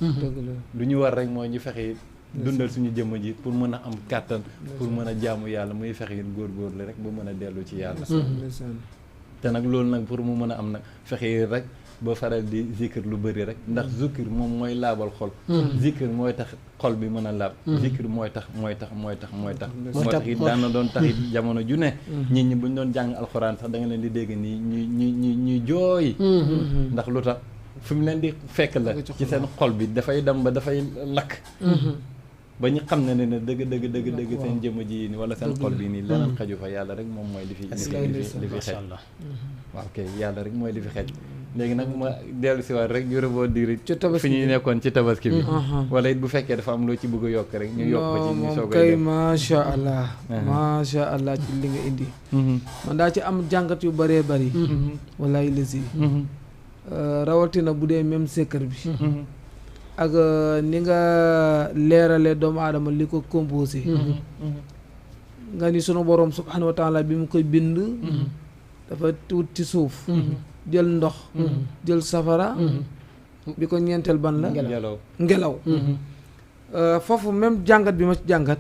lu ñu war rek mooy ñu fexe it dundal suñu jëmm ji pour mën a am kàttan pour mën a jaamu yàlla muy fexe it góorgóorlu rek ba mën a dellu ci yàlla te nag loolu nag pour mu mën a am nag fexe rek ba faral di zikr lu bëri rek ndax zikr moom mooy laabal xol zikr mooy tax xol bi mën a laab zikr mooy tax moo tax it daan na doon tax it jamono ju ne nit ñi buñ doon jàng alxuraan sax da nga leen di dégg nii ñuy jooy ndax lu tax fi mu leen di fekk la ci seen xol bi dafay dem ba dafay lakk ba ñu xam ne ne dëgg seen jëmm ji ni wala seen xol bi nii leneen xaju fa yàlla rek moom mooy li fi xej waaw kay yàlla rek mooy li fi xej léegi nag ma dellu si waat rek ñu rebondir fi ñu nekkoon ci tabaski bi wala it bu fekkee dafa am loo ci bëgg a yokk rek ñu yokk ko ci ñu soog a kay macha allah ci li nga indi man daa ci am jàngat yu bëree bëri wallaay lisi rawatina bu dee même secret bi ak ni nga leerale doomu aadama li ko composé nga ni sunu borom subhanahu wa taala bi mu koy bind dafa tuut ci suuf jël ndox jël safara bi ko ñeenteel ban la ngelaw foofu même jàngat bi ma ci jàngat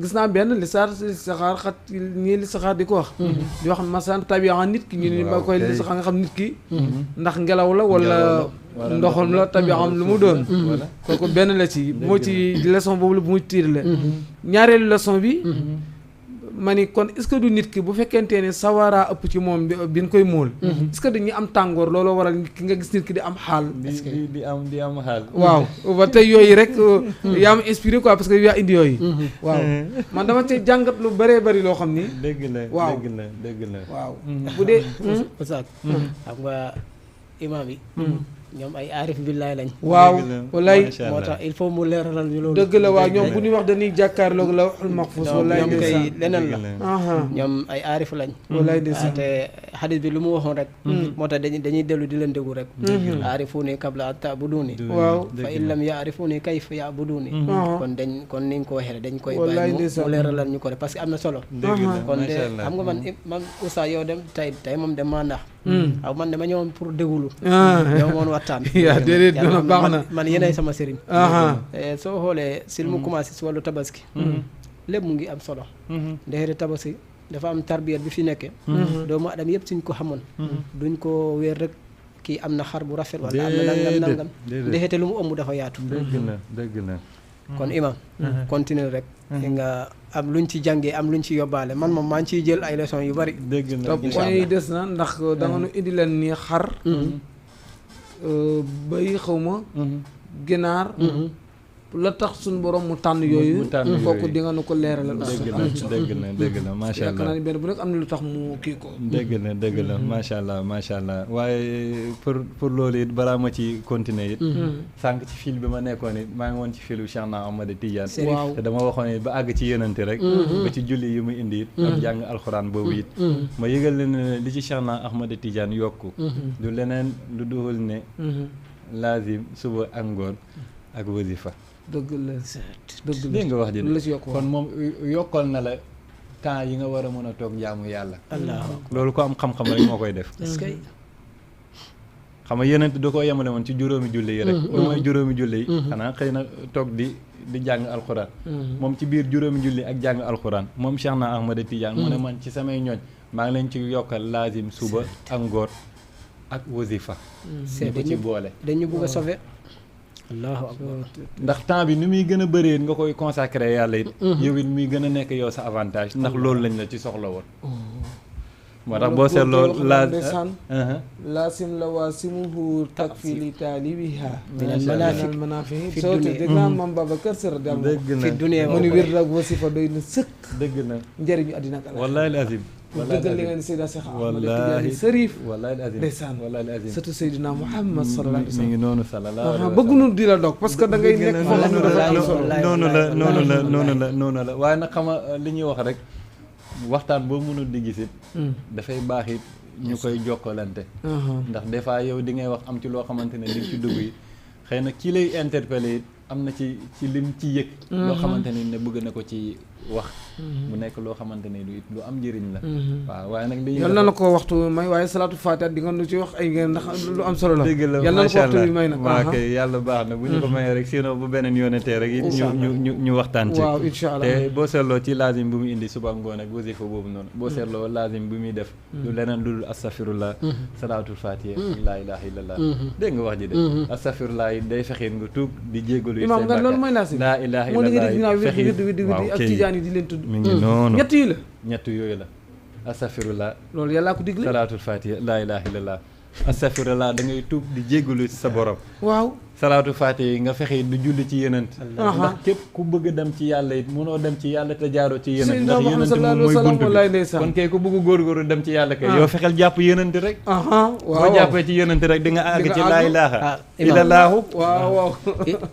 gis naa benn li saxaar xat ñii li saxaar di ko wax di wax masan tabian nit ki ñu ni ma koy li saxaar nga xam nit ki ndax ngelaw la wala ndoxam la tabian lu mu doon kooku benn la ci bu ma ci leçon boobu la bu ma ci tiir la ñaareelu leçon bi ma ni kon est-ce que du nit ki bu fekkente ne sawaraa ëpp ci moom bi ñu koy móol est-ce que dañuy am tàngoor looloo waral ki nga gis nit ki di am xaal di am xaal waaw ba tey yooyu rek yaa ma inspiré quoi parce que yaa indi yooyu waaw man dama ci jàngat lu bëree bëri loo xam ni dëgg la waaw dëgg la waaw bu dee Oustaz xam nga imaam yi ñoom ay aarif billaay lañ waaw wallaay moo tax il faut mu leeralal ñu loolu dëgg la waaw ñoom bu ñuy wax dañuy jàkkaarloog la waxul maxfuus wallaay ñoom kay leneen la ñoom ay aarif lañ wallaay ndeysaan te xadis bi lu mu waxoon rek moo tax dañuy dellu di leen déglu rek aarifuuni qabla an ta'buduuni waaw fa in lam ya'rifuuni kayfa ya'buduuni kon ni nga ko waxee rek dañ koy bàyyi mu leeralal ñu ko rek parce que am na solo kon de xam nga man Oustaz yow dem tey moom dem maa ndax waaw man dama ñëwoon pour déglu yow moon waxtaan yaa déedéet dina baax na man yéenay sama sëriñ soo xoolee si mu commencé si wàllu tabaski lépp mu ngi am solo ndexete tabaski dafa am tarbiyat bi fi nekkee doomu adam yëpp suñ ko xamoon duñ ko wéer rek kii am na xar bu rafet wala am na nangam ndexete lu mu ëmb dafa yaatu dëgg na kon imam continue rek nga am luñ ci jàngee am luñ ci yóbbaale man moom maa ngi ciy jël ay leçons yu bari dëgg na topp point yi des na ndax da nga nu indi leen nii xar bay xawma ginaar la tax suñu borom mu tànn yooyu kooku di nga nu ko leeralal dëgg la macha allah yaakaar naa ni benn bu nekk am na lu tax mu kii ko dëgg la macha allah waaye pour loolu it balaa ma ci continuer it sànq ci fil bi ma nekkoon it maa ngi woon ci filu Cheikh na Ahmad Tidiane waaw te dama waxoon it ba àgg ci yenante rek ba ci julli yi mu indi it ak jàng alxuraan boobu it ma yëgal leen ne li ci Cheikh na Ahmad Tidiane yokku du leneen lu duhul ne lazim suba ak ngoon ak wasifa dëgg la dégg nga wax ji la ci yokk kon moom yokkal na la temps yi nga war a mën a toog jaamu yàlla loolu ko am xam-xam rek moo koy def xam nga yeneen da koo yemale woon ci juróomi julli yi rek lu mooy juróomi julli yi xanaa xëy na toog di jàng alxuraan moom ci biir juróomi julli ak jàng alxuraan moom Cheikh na Ahmad Tidiane mu ne man ci samay ñooñ maa ngi leen ci yokkal lazim suba ak ngoor ak wasifa ñu ko ci boole dañu bëgg a sauver allahu akbar ndax temps bi ni muy gën a bëree nga koy consacré yàlla it yow it muy gën a nekk yow sa avantage ndax loolu lañ la ci soxla woon moo tax boo seetloo laasim la waa simuhu takfi li taalibiha minal manaafi soo te dégg naa Mame Babacar Sy dëgg na fi dunya mu ni wér ak wasifa doy na sëkk dëgg na njëriñu àddina ak wallaahi lazim dëggal li nga ni Seydina Cheikh Ahmad wallaahi Tidiane Sërif wallaahi azim ndeysaan wallaahi azim surtout Seydina Muhammad sallallahu alayhi wa mi ngi sallam noonu sallallahu alayhi wa sallam bëgg nu di la dog parce que da ngay nekk foo xam ne dafa am solo noonu la waaye nag xama li ñuy wax rek waxtaan boo mënul di gisit dafay baax it ñu koy jokkalante ndax des fois yow di ngay wax am ci loo xamante ne li ci dugg yi xëy na ki lay interpeller it am na ci lim ci yëg loo xamante ne bëgg na ko ci wax mu nekk loo xamante ne lu am njëriñ la waaw waaye nag li yal na la ko waxtu may waaye salaatu fatiha di nga nu ci wax ay ngeen ndax lu am solo la dëgg la yal na la ko waxtu bi may nag waaw kay yàlla baax na bu ñu ko mayee rek sinon bu beneen yoonatee rek it ñu waxtaan ci waaw incha allah te boo seetloo ci lazim bu mu indi suba ngoon ak wasifa boobu noonu boo seetloo lazim bu muy def lu leneen dul astafirullah salaatul fatiha laa ilaha illallah dégg nga wax ji de astafirullah yi day fexeen nga tuub di jégalu imaam nga loolu mooy lazim laa ilaha illallah fexeen ak tijaan yi di leen tudd mi ngi noonu ñett yi la ñett yooyu la astafirullah loolu yàllaa ko digle salaatul fatiha laa ilaha illallah astafirullah da ngay tuub di jégalu ci sa borom waaw salaatu fatiha yi nga fexe du julli ci yenant ndax képp ku bëgg a dem ci yàlla it mënoo dem ci yàlla te jaaroo ci yenant ndax yenant moom mooy buntu bi kon kay ku bëgg góorgóorlu dem ci yàlla kay yow fexeel jàpp yenant rek boo jàppee ci yenant rek di nga àgg ci laa ilaaha illallaahu waaw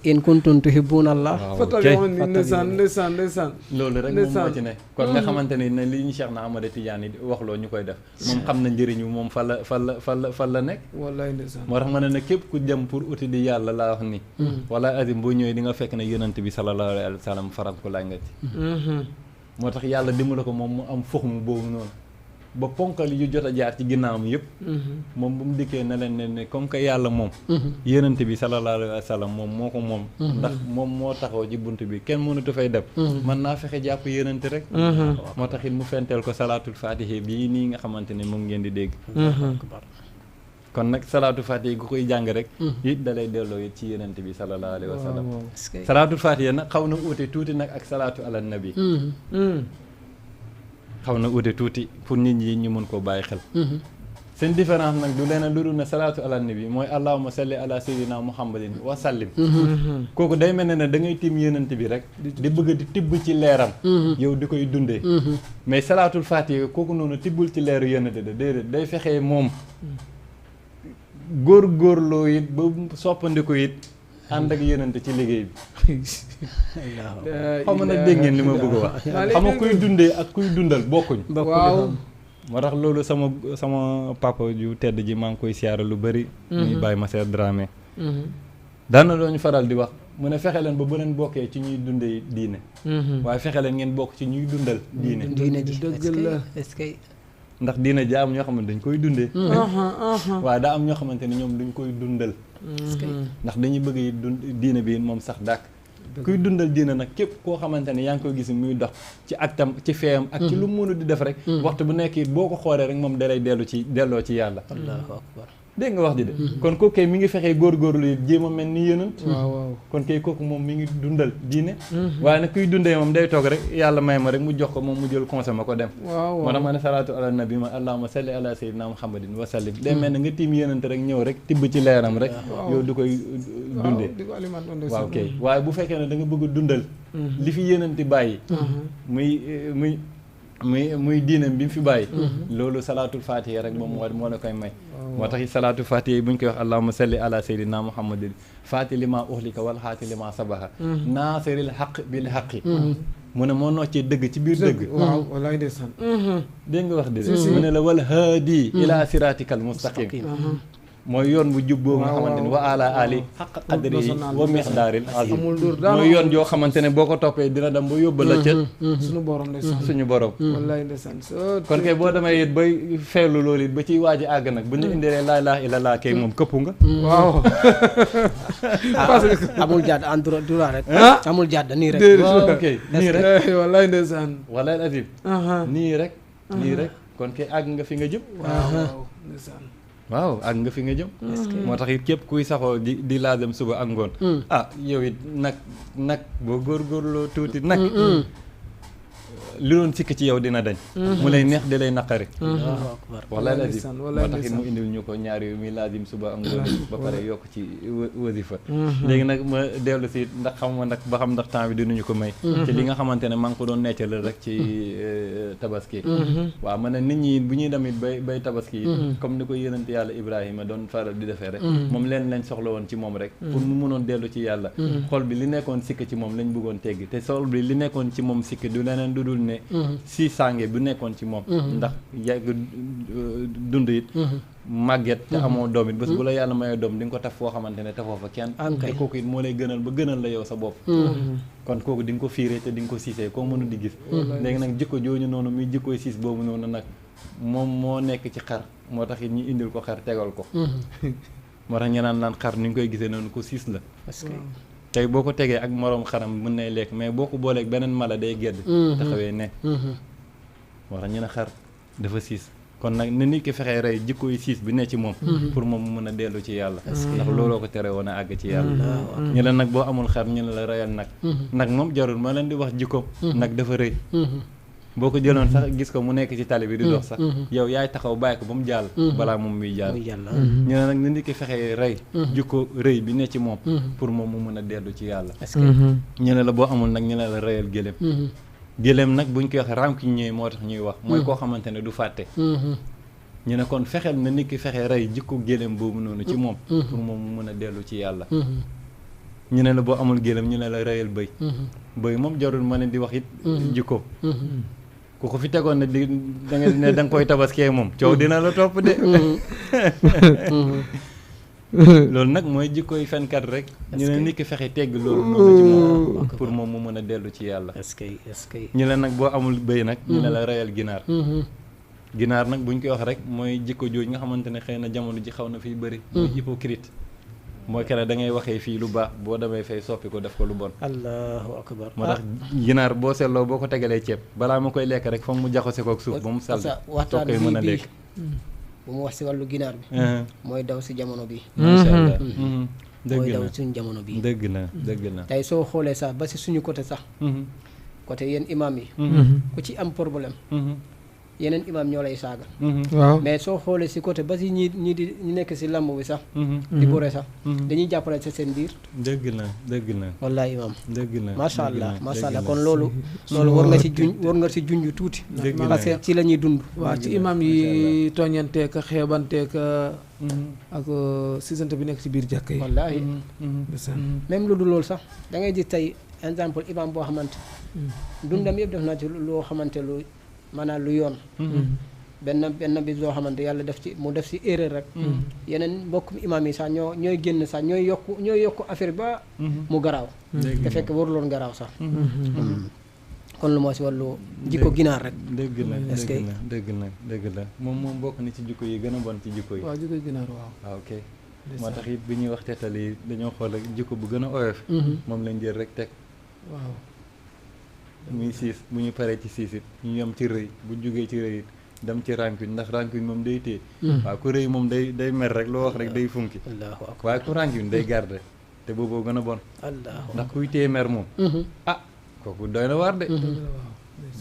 in kuntum tuhibbuuna allah fattabi'uuni ndeysaan loolu rek moom moo ci ne kon nga xamante ni ne li ñu Cheikh na Ahmada Tidiane yi wax loo ñu koy def moom xam na njëriñu moom fa la nekk wallaay ndeysaan moo tax ma ne képp ku dem pour uti di yàlla laa wax ni wala azim boo ñëwee di nga fekk ne yonent bi sallallahu alayhi wa sallam faram ko laaj nga ci moo tax yàlla dimbali ko moom mu am foxmu boobu noonu ba ponkal yu jot a jaar ci ginnaawam yëpp moom bu mu dikkee ne leen ne comme que yàlla moom yonent bi sallallahu alayhi wa sallam moom moo ko moom ndax moom moo taxaw ci bunt bi kenn mënatu fay dem mën naa fexe jàpp yonent rek moo tax it mu fenteel ko salaatul fatiha bii nii nga xamante ne moom ngeen di dégg kon nag salaatu fatiha gu koy jàng rek it da lay delloo it ci yenent bi sallallahu alayhi wa sallam salaatul fatiha nag xaw na uute tuuti nag ak salaatu ala nabi xaw na uute tuuti pour nit ñi ñu mën koo bàyyi xel seen différence nag du leneen lu dul ne salaatu ala nabi mooy allahumma salli ala sayyidina muhammadin wa sallim kooku day mel ne da ngay tiim yenent bi rek di bëgg di tibb ci leeram yow di koy dundee mais salaatul fatiha kooku noonu tibbul ci leeru yenent de déedéet day fexee moom góorgóorloo it ba soppandiku it ànd ak yenente ci liggéey bi xaw ma nag dégg ngeen li ma bëgg a wax xam nga kuy dundee ak kuy dundal bokkuñ waaw moo tax loolu sama papa ju tedd ji maa ngi koy siyaara lu bëri muy Baye Masser Dramé daana dooñu faral di wax mu ne fexe leen ba bu leen bokkee ci ñuy dundee diine waaye fexe leen ngeen bokk ci ñuy dundal diine ji dëgg la est-ce que ndax diine ji am ñoo xamante dañ koy dundee waaye daa am ñoo xamante ne ñoom duñ koy dundal ndax dañuy bëgg yi diine bi moom sax dàkk kuy dundal diine nag képp koo xamante ne yaa ngi koy gis muy dox ci aktam ci feeyam ak ci lu mu mënu di def rek waxtu bu nekk it boo ko xoolee rek moom dalay delloo ci yàlla allahu akbar dégg nga wax ji de kon kooku kay mi ngi fexee góorgóorlu yi jéem a mel ni yonent waaw kon kay kooku moom mi ngi dundal diine waaye nag kuy dundee moom day toog rek yàlla may ma rek mu jox ko moom mu jël consommé ko dem moo tax ma ne salaatu ala nabi ma allahumma salli ala sayyidina muhammadin wa sallim day mel ne nga tiim yonent rek ñëw rek tibb ci leeram rek yow di koy dundee waaw kay waaye bu fekkee ne da nga bëgg a dundal li fi yonent bàyyi muy diinam bi mu fi bàyyi loolu salaatul fatiha rek moom moo la koy may moo tax salaatul fatiha yi bu ñu koy wax allahumma salli ala sayyidina muhammadin faati lima uhlika wal xaati lima sabaha naasiril xaq bil xaqi mu ne moo noccee dëgg ci biir dëgg waaw wallaay ndeysaan dégg nga wax de mu ne la wal haadi ila siratikal mustaqim mooy yoon bu jub boobu nga xamante ni wa ala ali xaq qadri wa miqdaaril azim mooy yoon joo xamante ne boo ko toppee dina dem ba yóbba la ca suñu borom ndeysaan suñu borom wallaay ndeysaan kon kay boo demee it bay feelu loolu it ba ciy waaji àgg nag bu ñu indilee laa ilaaha illallaah kay moom këppu nga waaw amul jàdd en droit rek amul jàdd nii rek waaw ok nii rek wallaay ndeysaan wallaay azim nii rek kon kay àgg nga fi nga jëm waaw ndeysaan waaw ak nga fi nga jëm moo tax it képp kuy saxoo di laazim suba ak ngoon yow it nag boo góorgóorloo tuuti nag li doon sikk ci yow dina dañ mu lay neex di lay naqari Allahu akbar. wallaay lazim ndeysaan, moo wallaay tax it mu ndeysaan. indil ñu ko ñaar yu muy lazim suba ak ngoon ba pare yokk ci wasifa léegi nag ma dellu si ndax xam nga nag ba xam ndax temps bi dinañu ko may ci li nga xamante ne maa ngi ko doon neccal rek ci tabaski waaw ma ne nit ñi bu ñuy demit bay tabaski it comme ni ko yonent yàlla Ibrahima doon faral di defee rek moom leen lañ soxla woon ci moom rek pour mu mënoon dellu ci yàlla xol bi li nekkoon sikk ci moom lañ bëggoon teggi te xol bi li nekkoon ci moom sikk du leneen du dul ne si sànge bu nekkoon ci moom ndax yàgg dund it màgget te amoo doom it bés bu la yàlla mayee doom di nga ko taf foo xamante ne tafoo fa kenn te kooku it moo lay gënal ba gënal la yow sa bopp kon kooku di nga ko fiiree te di nga ko siisee koo mënu di gis léegi nag jikko jooju noonu muy jikkooy siis boobu noonu nag moom moo nekk ci xar moo tax it ñu indil ko xar tegal ko moo tax ñu naan xar ni nga koy gisee noonu ko siis la parce que tey boo ko tegee ak moroom xaram mën nay lekk mais boo ko booleeg beneen mala day gedd taxawee ne moo tax ñu ne xar dafa siis kon nag ni nit ki fexee rey jikko yi siis bi ne ci moom pour moom mu mën a dellu ci yàlla ndax looloo ko tere woon a àgg ci yàlla ñu ne nag boo amul xar ñu ne la reyal nag moom jarul ma leen di wax jikko nag dafa rëy boo ko jëloon sax gis ko mu nekk ci tali bi di dox sax yow yaay taxaw bàyyi ko ba mu jàll balaa moom muy jàll ñu ne nag ni nit ki fexee rey jikko rëy bi ne ci moom pour moom mu mën a dellu ci yàlla ñu ne la boo amul nag ñu ne la reyal gëléem gëléem nag buñ koy wax rancunier moo tax ñuy wax mooy koo xamante ne du fàtte ñu ne kon fexeel na nit ki fexe rey jikko gëléem boobu noonu ci moom pour moom mu mën a dellu ci yàlla ñu ne la boo amul gëléem ñu ne la reyal bëy bëy moom jarul ma leen di wax it jikko ku ko fi tegoon ne di da nga ne da nga koy tabaskee moom coow dina la topp de loolu nag mooy jikkoy fenkat rek ñu ne nit ki fexe tegg loolu noonu ci moom pour moom mu mën a dellu ci yàlla est-ce que ñu ne nag boo amul bëy nag ñu ne la reyal ginaar ginaar nag buñ koy wax rek mooy jikko jooju nga xamante ne xëy na jamono ji xaw na fiy bëri mooy hypocrite mooy kenn da ngay waxee fii lu baax boo demee fay soppi ko def ko lu bon allahu akbar moo tax ginaar boo seetloo boo ko tegalee ceeb balaa ma koy lekk rek foog mu jaxase kook suuf ba mu sal soo koy mën a lekk bu mu wax si wàllu ginaar bi mooy daw si jamono bi macha allah mooy daw suñu jamono bi dëgg na tey soo xoolee sax ba si suñu côté sax côté yéen imam yi ku ci am problème yeneen imam ñoo lay saaga waaw mais soo xoolee si côté ba si ñi nekk si lamb bi sax di bëre sax dañuy jàppale sa seen biir dëgg na wallaay imam dëgg na macha allah kon loolu war nga si junj tuuti parce que ci la ñuy dund waaw ci imam yi tooñanteek xeebanteek ak sisante bi nekk ci biir jàkka yi wallaahi même lu dul loolu sax da ngay gis tey exemple imam boo xamante dundam yëpp def na ci loo xamante lu maanaam lu yoon benn bis loo xamante yàlla mu def ci erreur rek yeneen mbokk imaam yi sax ñooy génn sax ñooy yokku affaire ba mu garaaw te fekk waruloon garaaw sax kon lu moo si wàllu jikko ginaar rek dëgg la moom bokk na ci jikko yi gën a bon ci jikko yi waaw jikko ginaar waaw ok moo tax it bi ñuy wax teetal yi dañoo xool rek jikko bu gën a oyof moom lañ jël rek teg waaw muy siis bu ñu paree ci siis it ñu yem ci rëy bu jógee ci rëy it dem ci rancune ndax rancune moom day téye waaw ku rëy moom day mer rek loo wax rek day funki waaye ku rancune day garder te booboo gën a bon ndax kuy téye mer moom kooku doy na waar de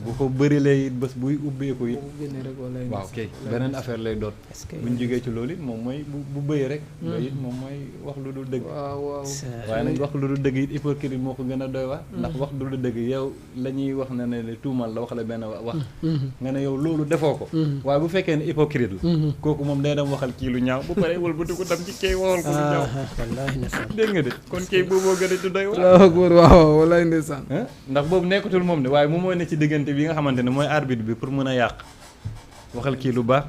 bu ko bërilee it bés buy ubbeeku it waaw kay beneen affaire lay doon bu ñu jógee ci loolu it moom mooy bu bëy rek loolu it moom mooy wax lu dul dëgg waaye nag wax lu dul dëgg it hypocrite moo ko gën a doy waar ndax wax lu dul dëgg yow la ñuy wax ne tuumal la wax la benn wax nga ne yow loolu defoo ko waaye bu fekkee ne hypocrite la kooku moom day dem waxal kii lu ñaaw bu paree wëlbati ko dem ci kay waxal ko lu ñaaw dégg nga de kon kay booboo gën a doy waar waaw wallaay ndeysaan ndax boobu nekkatul moom de waaye moom mooy ne ci diggante bi nga xamante ne mooy arbitre bi pour mën a yàq waxal kii lu baax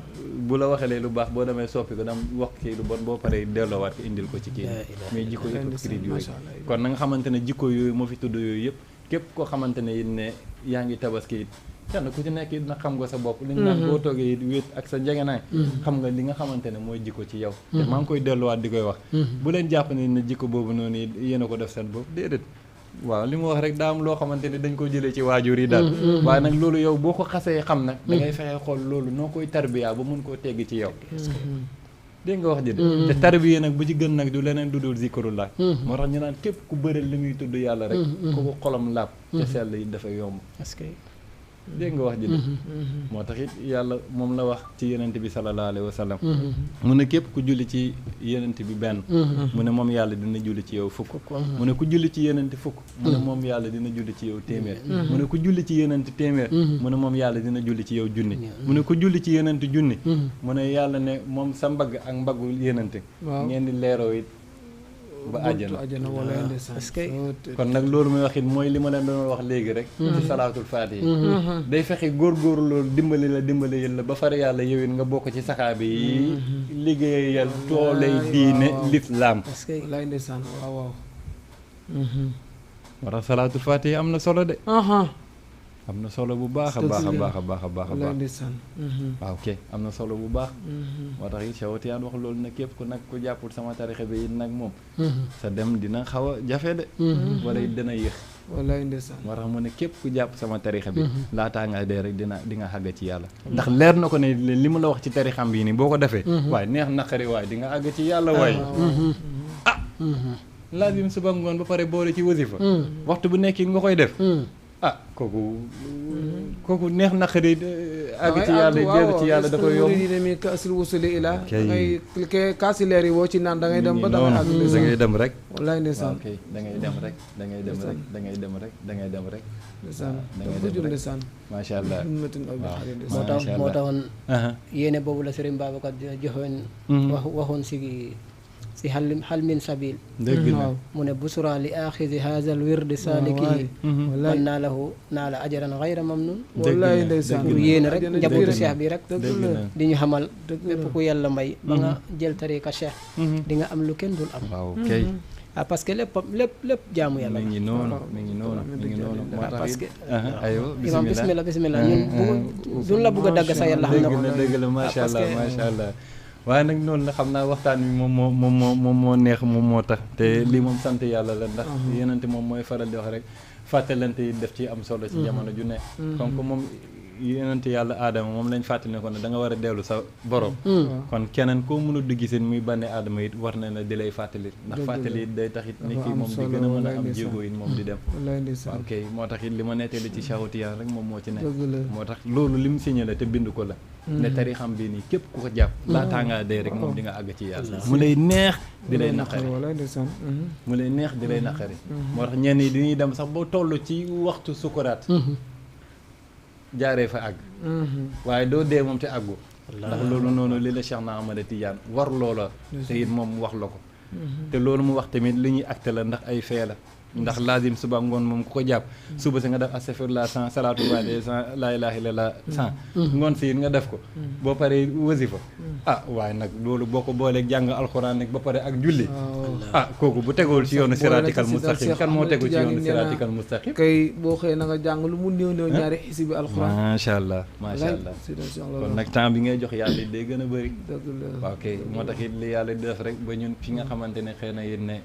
bu la waxalee lu baax boo demee soppi ko dam wax kii lu bon boo paree delloowaat ko indil ko ci kii mais jikko hypocrite yooyu kon na nga xamante ne jikko yooyu moo fi tudd yooyu yëpp képp koo xamante ne it ne yaa ngi tabaski it kenn ku ci nekk it na xam nga sa bopp li ñu naan boo toogee it wéet ak sa njegenaay xam nga li nga xamante ne mooy jikko ci yow te maa ngi koy delluwaat di koy wax bu leen jàpp ne jikko boobu noonu it yéen a ko def seen bopp déedéet waaw li mu wax rek daa am loo xamante ni dañ ko jëlee ci waajur yi daal waaye nag loolu yow boo ko xasee xam nag da ngay fexe xool loolu noo koy tarbiya ba mun koo tegg ci yow dégg nga wax ji de te tarbiya nag bu ci gën nag du leneen du dul zikrullah moo tax ñu naan képp ku bëri li muy tudd yàlla rek ku ko xolam laab te sell yi dafa yomb dégg nga wax ji de moo tax it yàlla moom la wax ci yenent bi sallallahu alayhi wa sallam mu ne képp ku julli ci yenent bi benn mu ne moom yàlla dina julli ci yow fukk mu ne ku julli ci yenent fukk mu ne moom yàlla dina julli ci yow téeméer mu ne ku julli ci yenent téeméer mu ne moom yàlla dina julli ci yow junni mu ne ku julli ci yenent junni mu ne yàlla ne moom sa mbagg ak mbaggu yenent ngeen di leeroo it ba àjjana parce que kon nag loolu muy wax it mooy li ma leen doon wax léegi rek ci salaatul faatihi day fexe góorgóorlu loolu dimbali la ba far yàlla yow it nga bokk ci saxaabi yi liggéeyal toolay diine lislaam parce que lay ndeysaan waaw moo tax salaatul faatihi am na solo de am na solo bu baax a baax a baax a baax a baax a lay baax ndeysaan waaw ok am na solo bu baax moo tax it Cheikhutiyaan wax loolu nag képp ku nag ku jàppul sama tarixa bi it nag moom sa dem dina xaw a jafe de wala it dina yéex wallaay ndeysaan moo tax mu ne képp ku jàpp sama tarixa bi laataa nga dee rek di nga àgg ci yàlla ndax leer na ko ne li mu la wax ci tarixam bii nii boo ko defee waaye neex naqari waaye di nga àgg ci yàlla waaye laazim suba ngoon ba pare boole ci wasifa waxtu bu nekk nga koy def kooku neex naqari àgg ci yàlla dellu ci yàlla da koy yomb ne mi kaasil wusuli ila da ngay kaasi leer yi woo ci naan da ngay dem ba da ngay àgg da ngay dem rek wallaay ndeysaan ok da ngay dem rek da ngay dem rek da ngay dem rek da ngay dem rek ndeysaan da ngay bu dem jur rek ndeysaan macha allah moo taxoon yéene boobu la Serigne Babacar joxoon waxoon si hal min sabil dëgg la mu ne busra li aaxizi haazal wirdi saalikihi man naa lahu naa la ajaran xayra mamnun wallaay ndeysaan pour yéene rek njabootu cheikh bi rek dëgg la di ñu xamal lépp ku yàlla may ba nga jël tariqa cheikh di nga am lu kenn dul am waaw kay parce que lépp jaamu yàlla mi ngi noonu mi ngi noonu moo tax parce que aywa imam bismillah ñun duñ la bëgg a dagg sa yàlla xam na ko dëgg la macha allah macha allah waaye nag noonu la xam naa waxtaan bi moom moo neex moom moo tax te lii moom sant yàlla la ndax yenente moom mooy faral di wax rek fàttalante yi def ci am solo ci jamono ju ne comme moom yenente yàlla aadama moom lañ fàttali ne ko ne da nga war a dellu sa borom kon keneen koo mënul di gisin muy bànne aadama it war na ne di lay fàttali ndax fàttali it day tax it nit ki moom di gën a mën a am jéego it moom di dem ok moo tax it li ma nettali ci Cheikhutiyaan rek moom moo ci nekk moo tax loolu li mu signé la te bind ko la ne tarixam bii nii képp ku ko jàpp laataa ngaa dee rek moom di nga àgg ci yàlla mu lay neex di lay naqari mu lay neex di lay naqari moo tax ñenn yi dañuy dem sax boo toll ci waxtu sukuraat jaaree fa àgg waaye doo dee moom te àggu ndax loolu noonu li la Cheikh na Ahmada Tidiane war loola te it moom wax la ko te loolu mu wax tamit li ñuy acte la ndax ay fee la ndax laazim suba ngoon moom ku ko jàpp suba si nga def astaghfirullah 100 salaatu waade 100 laa ilaaha illallah 100 ngoon si it nga def ko boo paree wasifa waaye nag loolu boo ko booleeg jàng alxuraan nag ba pare ak julli kooku bu tegul ci yoonu siraatikal mustaqim kan moo tegu ci yoonu siraatikal mustaqim kay boo xëyee na nga jàng lu mu néew néew ñaari xisbi alxuraan macha allah macha allah kon nag temps bi ngay jox yàlla day gën a bëri waaw kay moo tax it li yàlla di def rek ba ñun fi nga xamante ne xëy na yéen ne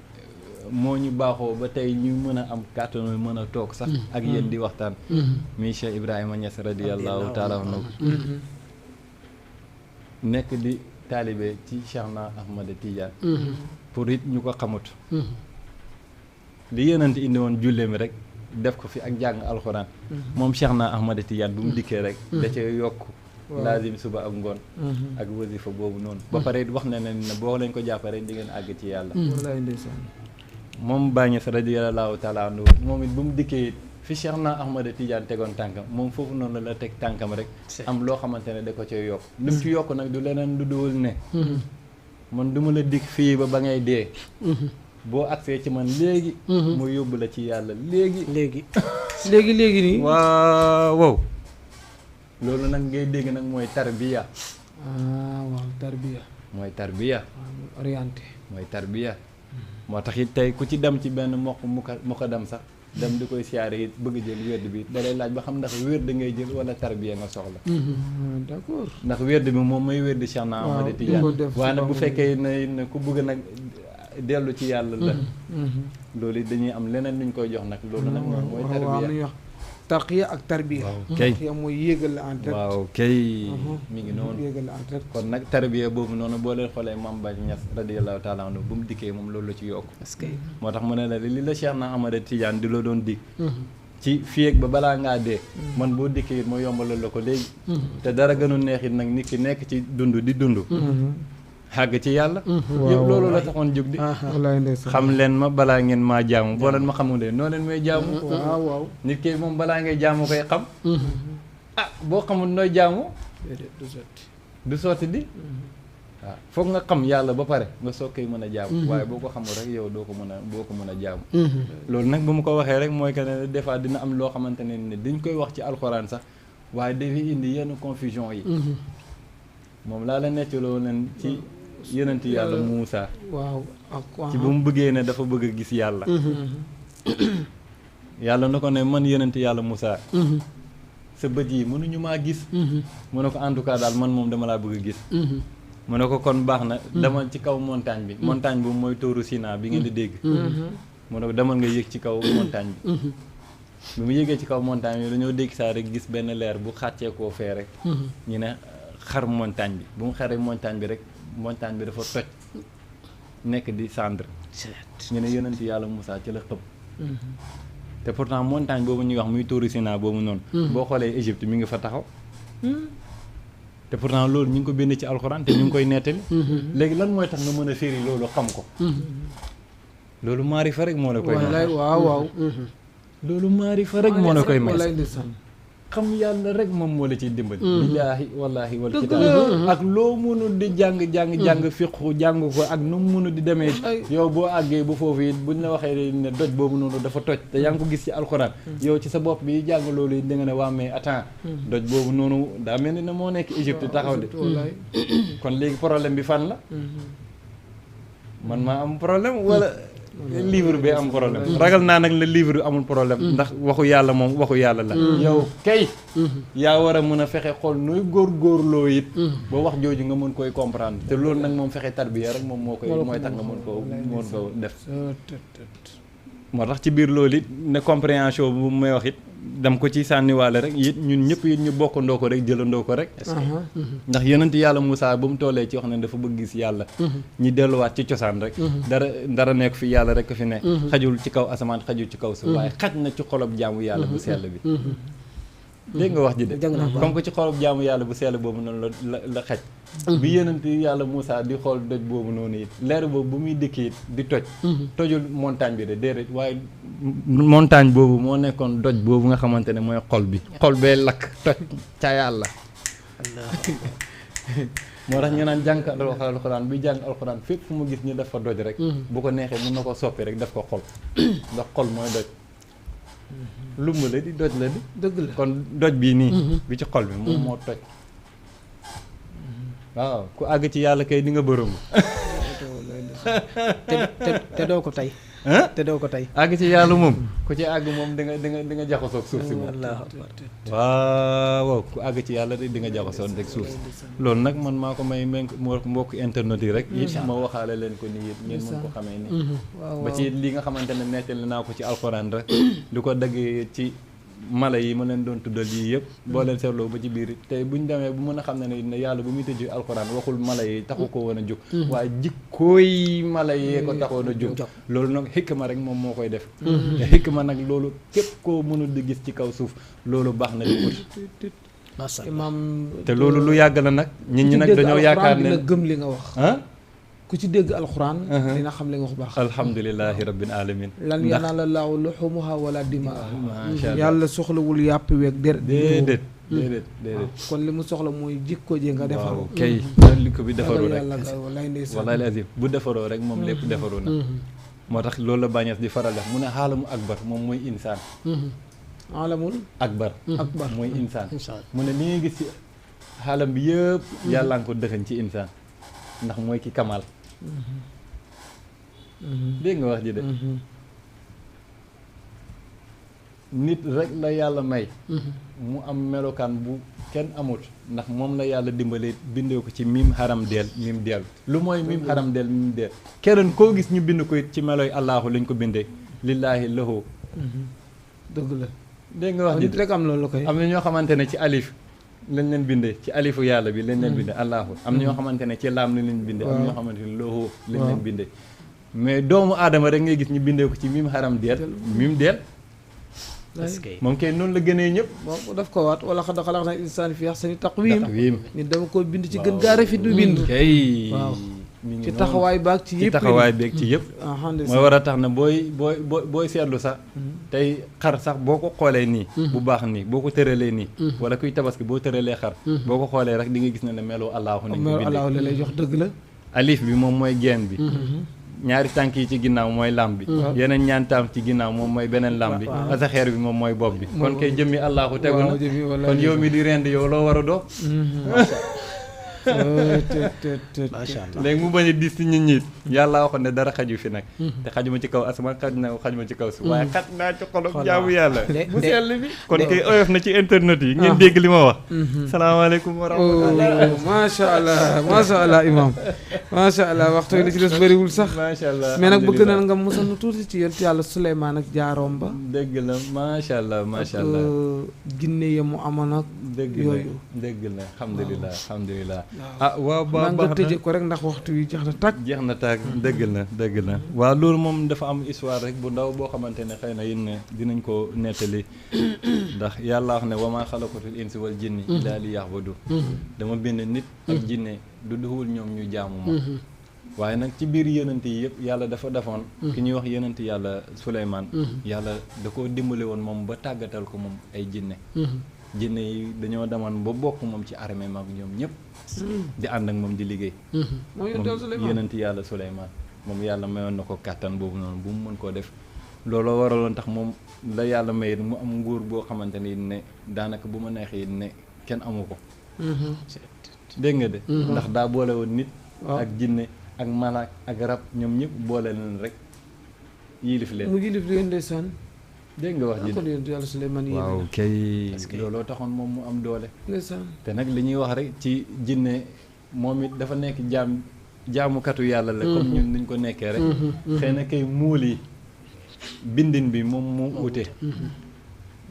moo ñu baaxoo ba tey ñu mën a am kàttanu mën a toog sax ak yéen di waxtaan mi Cheikh Ibrahima Niass radiyallahu taala anhu nekk di taalibe ci Cheikh na Ahmada Tidiane pour it ñu ko xamut li yéenante indi woon julle mi rek def ko fi ak jàng alxuraan moom Cheikh na Ahmada Tidiane bu mu dikkee rek da cee yokk laazim suba ak ngoon ak wasifa boobu noonu ba pare it wax na ne boo leen ko jàppee rek di ngeen àgg ci yàlla moom Baay Ñas radiyallahu taala anhu moom it bu mu dikkee it fi Cheikh na Ahmada Tidiane tegoon tànkam moom foofu noonu la teg tànkam rek am loo xamante ne da ko cay yokk lu mu ci yokk nag du leneen lu dul ne man du ma la dikk fii ba ngay dee boo agsee ci man léegi mu yóbbu la ci yàlla léegi nii waaw loolu nag ngay dégg nag mooy tarbiya waaw tarbiya mooy tarbiya orienté mooy tarbiya moo tax it tey ku ci dem ci benn mu ko dem sax dem di koy siyaare it bëgg jël wérd bi da lay laaj ba xam ndax wérd ngay jël wala tarbiya nga soxla d'accord ndax wérd bi moom mooy wérd Cheikh na Ahmada Tidiane waaye nag bu fekkee ne ku bëgg nag dellu ci yàlla la loolu it dañuy am leneen luñ koy jox nag loolu nag moom mooy tarbiya tarqiya ak tarbiya tarqiya mooy yéegal la en direct waaw kay mi ngi noonu yéegal la en direct kon nag tarbiya boobu noonu boo leen xoolee Mame Baye Niass radiyallahu taala anhu bu mu dikkee moom loolu la ci yokk parce que moo tax mu ne la li la Cheikh na Ahmada Tidiane di la doon dig ci fii ak ba balaa ngaa dee man boo dikkee it ma yombalal la ko léegi te dara gënu neex it nag nit ki nekk ci dund di dund xàgg ci yàlla yëpp loolu la taxoon jóg di wallaay ndeysaan xam leen ma balaa ngeen maa jaamu boo leen ma xamulee noo leen may jaamu waaw nit ki moom balaa ngay jaamu koy xam boo xamul nooy jaamu du sotti di waaw foog nga xam yàlla ba pare nga soog koy mën a jaamu waaye boo ko xamul rek yow doo ko mën a jaamu loolu nag bu mu ko waxee rek mooy que ne des fois dina am loo xamante ne dañ koy wax ci alxuraan sax waaye dafay indi yenn confusion yi moom laa la nettaloo leen ci yonent yàlla Muusa waaw ci bu mu bëggee ne dafa bëgg a gis yàlla yàlla na ko ne man yonent yàlla Muusa sa bët yi mënuñu maa gis mu ne ko en tout cas daal man moom dama laa bëgg a gis mu ne ko kon baax na demal ci kaw montagne bi montagne boobu mooy tóoru Sina bi ngeen di dégg mu ne ko demal nga yéeg ci kaw montagne bi bi mu yéegee ci kaw montagne bi dañoo dégg saa rek gis benn leer bu xàccee koo fee rek ñu ne xar montagne bi bu mu xaree montagne bi rek montagne bi dafa toj nekk di cendre ñu ne yonent yàlla Moussa ci la xëpp te pourtant montagne boobu ñuy wax muy tóoru Sina boobu noonu boo xoolee Égypte mi ngi fa taxaw te pourtant loolu ñu ngi ko bind ci alxuraan te ñu ngi koy nettali léegi lan mooy tax nga mën a firi loolu xam ko loolu maarifa rek moo la koy may waaw loolu maarifa rek moo la koy may wallaay ndeysaan xam yàlla rek moom moo la ciy dimbali billaahi wallaahi wal kitaab ak loo mënul di jàng fiqhu jàng ko ak nu mu mënul di demee yow boo àggee ba foofu it buñ la waxee ne doj boobu noonu dafa toj te yaa ngi ko gis ci alxuraan yow ci sa bopp bi jàng loolu it da nga ne waa mais attends doj boobu noonu daa mel ni ne moo nekk Égypte taxaw de kon léegi problème bi fan la man maa am problème wala livre bi am problème ragal naa nag la livre bi amul problème ndax waxu yàlla moom waxu yàlla la yow kay yaa war a mën a fexe xool nooy góorgóorloo it ba wax jooju nga mën koy comprendre te loolu nag moom fexe tarbiya rek moom mooy tax nga mën ko def moo tax ci biir loolu it ne compréhension bu may wax it dam ko ci sànniwaale rek it ñun ñëpp it ñu bokkandoo ko rek jëlandoo ko rek ndax yonent yàlla Moussa ba mu tollee ci wax ne dafa bëgg gis yàlla ñi delluwaat ci cosaan rek dara nekk fi yàlla rek fi ne xajul ci kaw asamaan xajul ci kaw suuf waaye xaj na ci xolob jaamu yàlla bu sell bi dégg nga wax ji de comme que ci xolob jaamu yàlla bu sell boobu noonu la xaj bi yonent yàlla Moussa di xool doj boobu noonu it leer boobu bu muy dikk it di tojul montagne bi de déedéet waaye montagne boobu moo nekkoon doj boobu nga xamante ne mooy xol bi xol bee lakk toj ca yàlla moo tax ñu naan jàng alxuraan bi jàng alxuraan fépp fu mu gis ñu def fa doj rek bu ko neexee mën na ko soppi rek def ko xol ndax xol mooy doj lumb la di doj la di dëgg la kon doj bii nii bi ci xol bi moom moo toj waaw ku àgg ci yàlla kay di nga bërëmu te doo ko tey te doo ko tey àgg ci yàlla moom ku ci àgg moom di nga jaxasoog suuf si moom waaw ku àgg ci yàlla di nga jaxasoog rek suuf si loolu nag man maa ko may mbokk internet yi rek it ma waxaale leen ko nii it ngeen mën ko xamee nii ba ci li nga xamante ne nettali naa ko ci alxuraan rek di ko daggee ci mala yi ma leen doon tuddal yii yëpp boo leen seetloo ba ci biir tey buñ demee bu mën a xam ne yàlla bu muy tëj alxuraan waxul mala yi taxu ko woon a jóg waaye jikkooy mala yee ko taxoon a jóg loolu nag xikma rek moom moo koy def te xikma nag loolu képp koo mënul di gis ci kaw suuf loolu baax na di ut imaam te loolu lu yàgg la nag nit ñi nag dañoo yaakaar ne dina gëm li nga wax ku ci dégg alxuraan dina xam li nga wax baax alhamdulilahi rabbil alamin lan yanaala laahu luhumuha wala dimaaha yàlla soxlawul yàpp weeg déedéet kon li mu soxla mooy jikko ji nga defaroo kay li ko bi defaroo rek wallahi azim bu defaroo rek moom lépp defaroo na moo tax loolu la bàñees di faral def mu ne xaalamu akbar moom mooy insaan alamul akbar mooy insaan mu ne li ngay gis ci xaalam bi yëpp yàlla nga ko dëxañ ci insaan ndax mooy ki kamal dégg nga wax ji de nit rek la yàlla may mu am melokaan bu kenn amut ndax moom la yàlla dimbale bindee ko ci mim haram deel mim deel lu mooy mim haram deel mim deel keneen koo gis ñu bind ko it ci meloy allaahu lañ ko bindee lillaahi lahu dëgg la dégg nga wax ji nit rek am loolu koy am na ñoo xamante ne ci alif lañ leen bindee ci alifu yàlla bi lañ leen bindee allahu am na ñoo xamante ne ci laam lañ leen bindee am na ñoo xamante ne loohoo lañ leen bindee mais doomu aadama rek ngay gis ñu bindee ko ci mim haram deel mim deel est-ce que moom kay noonu la gënee ñëpp. moom daf ko waat wala xad xalaqnal insaana fi ahsani taqwiim taqwiim nit dama ko bind ci gën gaa rafet du bind kay waaw mi ngi ci noonu. taxawaay baag ci ci yëpp taxawaay beeg ci yëpp alhamdulilah mooy war a tax na booy seetlu sax tey xar sax boo ko xoolee nii bu baax nii boo ko tëralee nii wala kuy tabaski boo tëralee xar boo ko xoolee rek di nga gis ne meloo Allaahu nañ ko bindee alaaw la lay jox dëgg la alif bi moom mooy geen bi ñaari tànk yi ci ginnaaw mooy lam bi yeneen ñaan taam ci ginnaaw moom mooy beneen lam bi asaxeer bi moom mooy bopp bi kon kay jëmmi Allaahu tegu na kon yow mi di rend yow loo war a doo macha allah léegi mu bañ a diis ci nit ñi yàlla waxoon ne dara xaju fi nag te xajuma ci kaw asamaan xajuma ci kaw suuf waaye xaj naa ci xolom jaamu yàlla bu sell bi kon kay oyof na ci internet yi ngeen dégg li ma wax salaamaaleykum wa rahmatulah macha allah macha allah imam macha allah waxtu li ci des bëriwul sax macha allah mais nag bëgg na nga mosal nu tuuti ci yonent yàlla Suleymaan ak jaaroom ba dëgg la macha allah macha allah ginne ya mu amoon ak dëgg la yooyu dëgg la alhamdulilah alhamdulilah ah waaw maa nga baax na tëje ko rek ndax waxtu wi jeex na tàkk jeex na taag dëgg la dëgg la waaw loolu moom dafa am histoire rek bu ndaw boo xamante ne xëy na yéen ne dinañ ko nettali ndax yàlla wax ne wa maa xalaqatul insi wal jinni illaa liya'budu dama bind nit ak jinne du duhul ñoom ñu jaamu ma waaye nag ci biir yonent yi yëpp yàlla dafa defoon ki ñuy wax yonent yàlla Suleymaan yàlla da koo dimbali woon moom ba tàggatal ko moom ay jinne jinne yi dañoo demoon ba bokk moom ci armée mag ñoom ñëpp di ànd ak moom di liggéey moom yonent yàlla Suleymaan yonent yàlla Suleymaan moom yàlla mayoon na ko kàttan boobu noonu bu mu mën koo def looloo waraloon tax moom la yàlla mayit mu am nguur boo xamante ni ne daanaka bu ma neexee ne kenn amu ko dégg nga de ndax daa boole woon nit ak jinne ak malaak ak rab ñoom ñëpp boole leen rek yilif leen mu yilif leen ndeysaan dégg nga wax ji kon yonent yàlla Suleymaan yéen waaw kay looloo taxoon moom mu am doole ndeysaan te nag li ñuy wax rek ci jinne moom it dafa nekk jaamukatu yàlla la comme ñun niñ ko nekkee rek xëy na kay muul yi bindin bi moom mu ute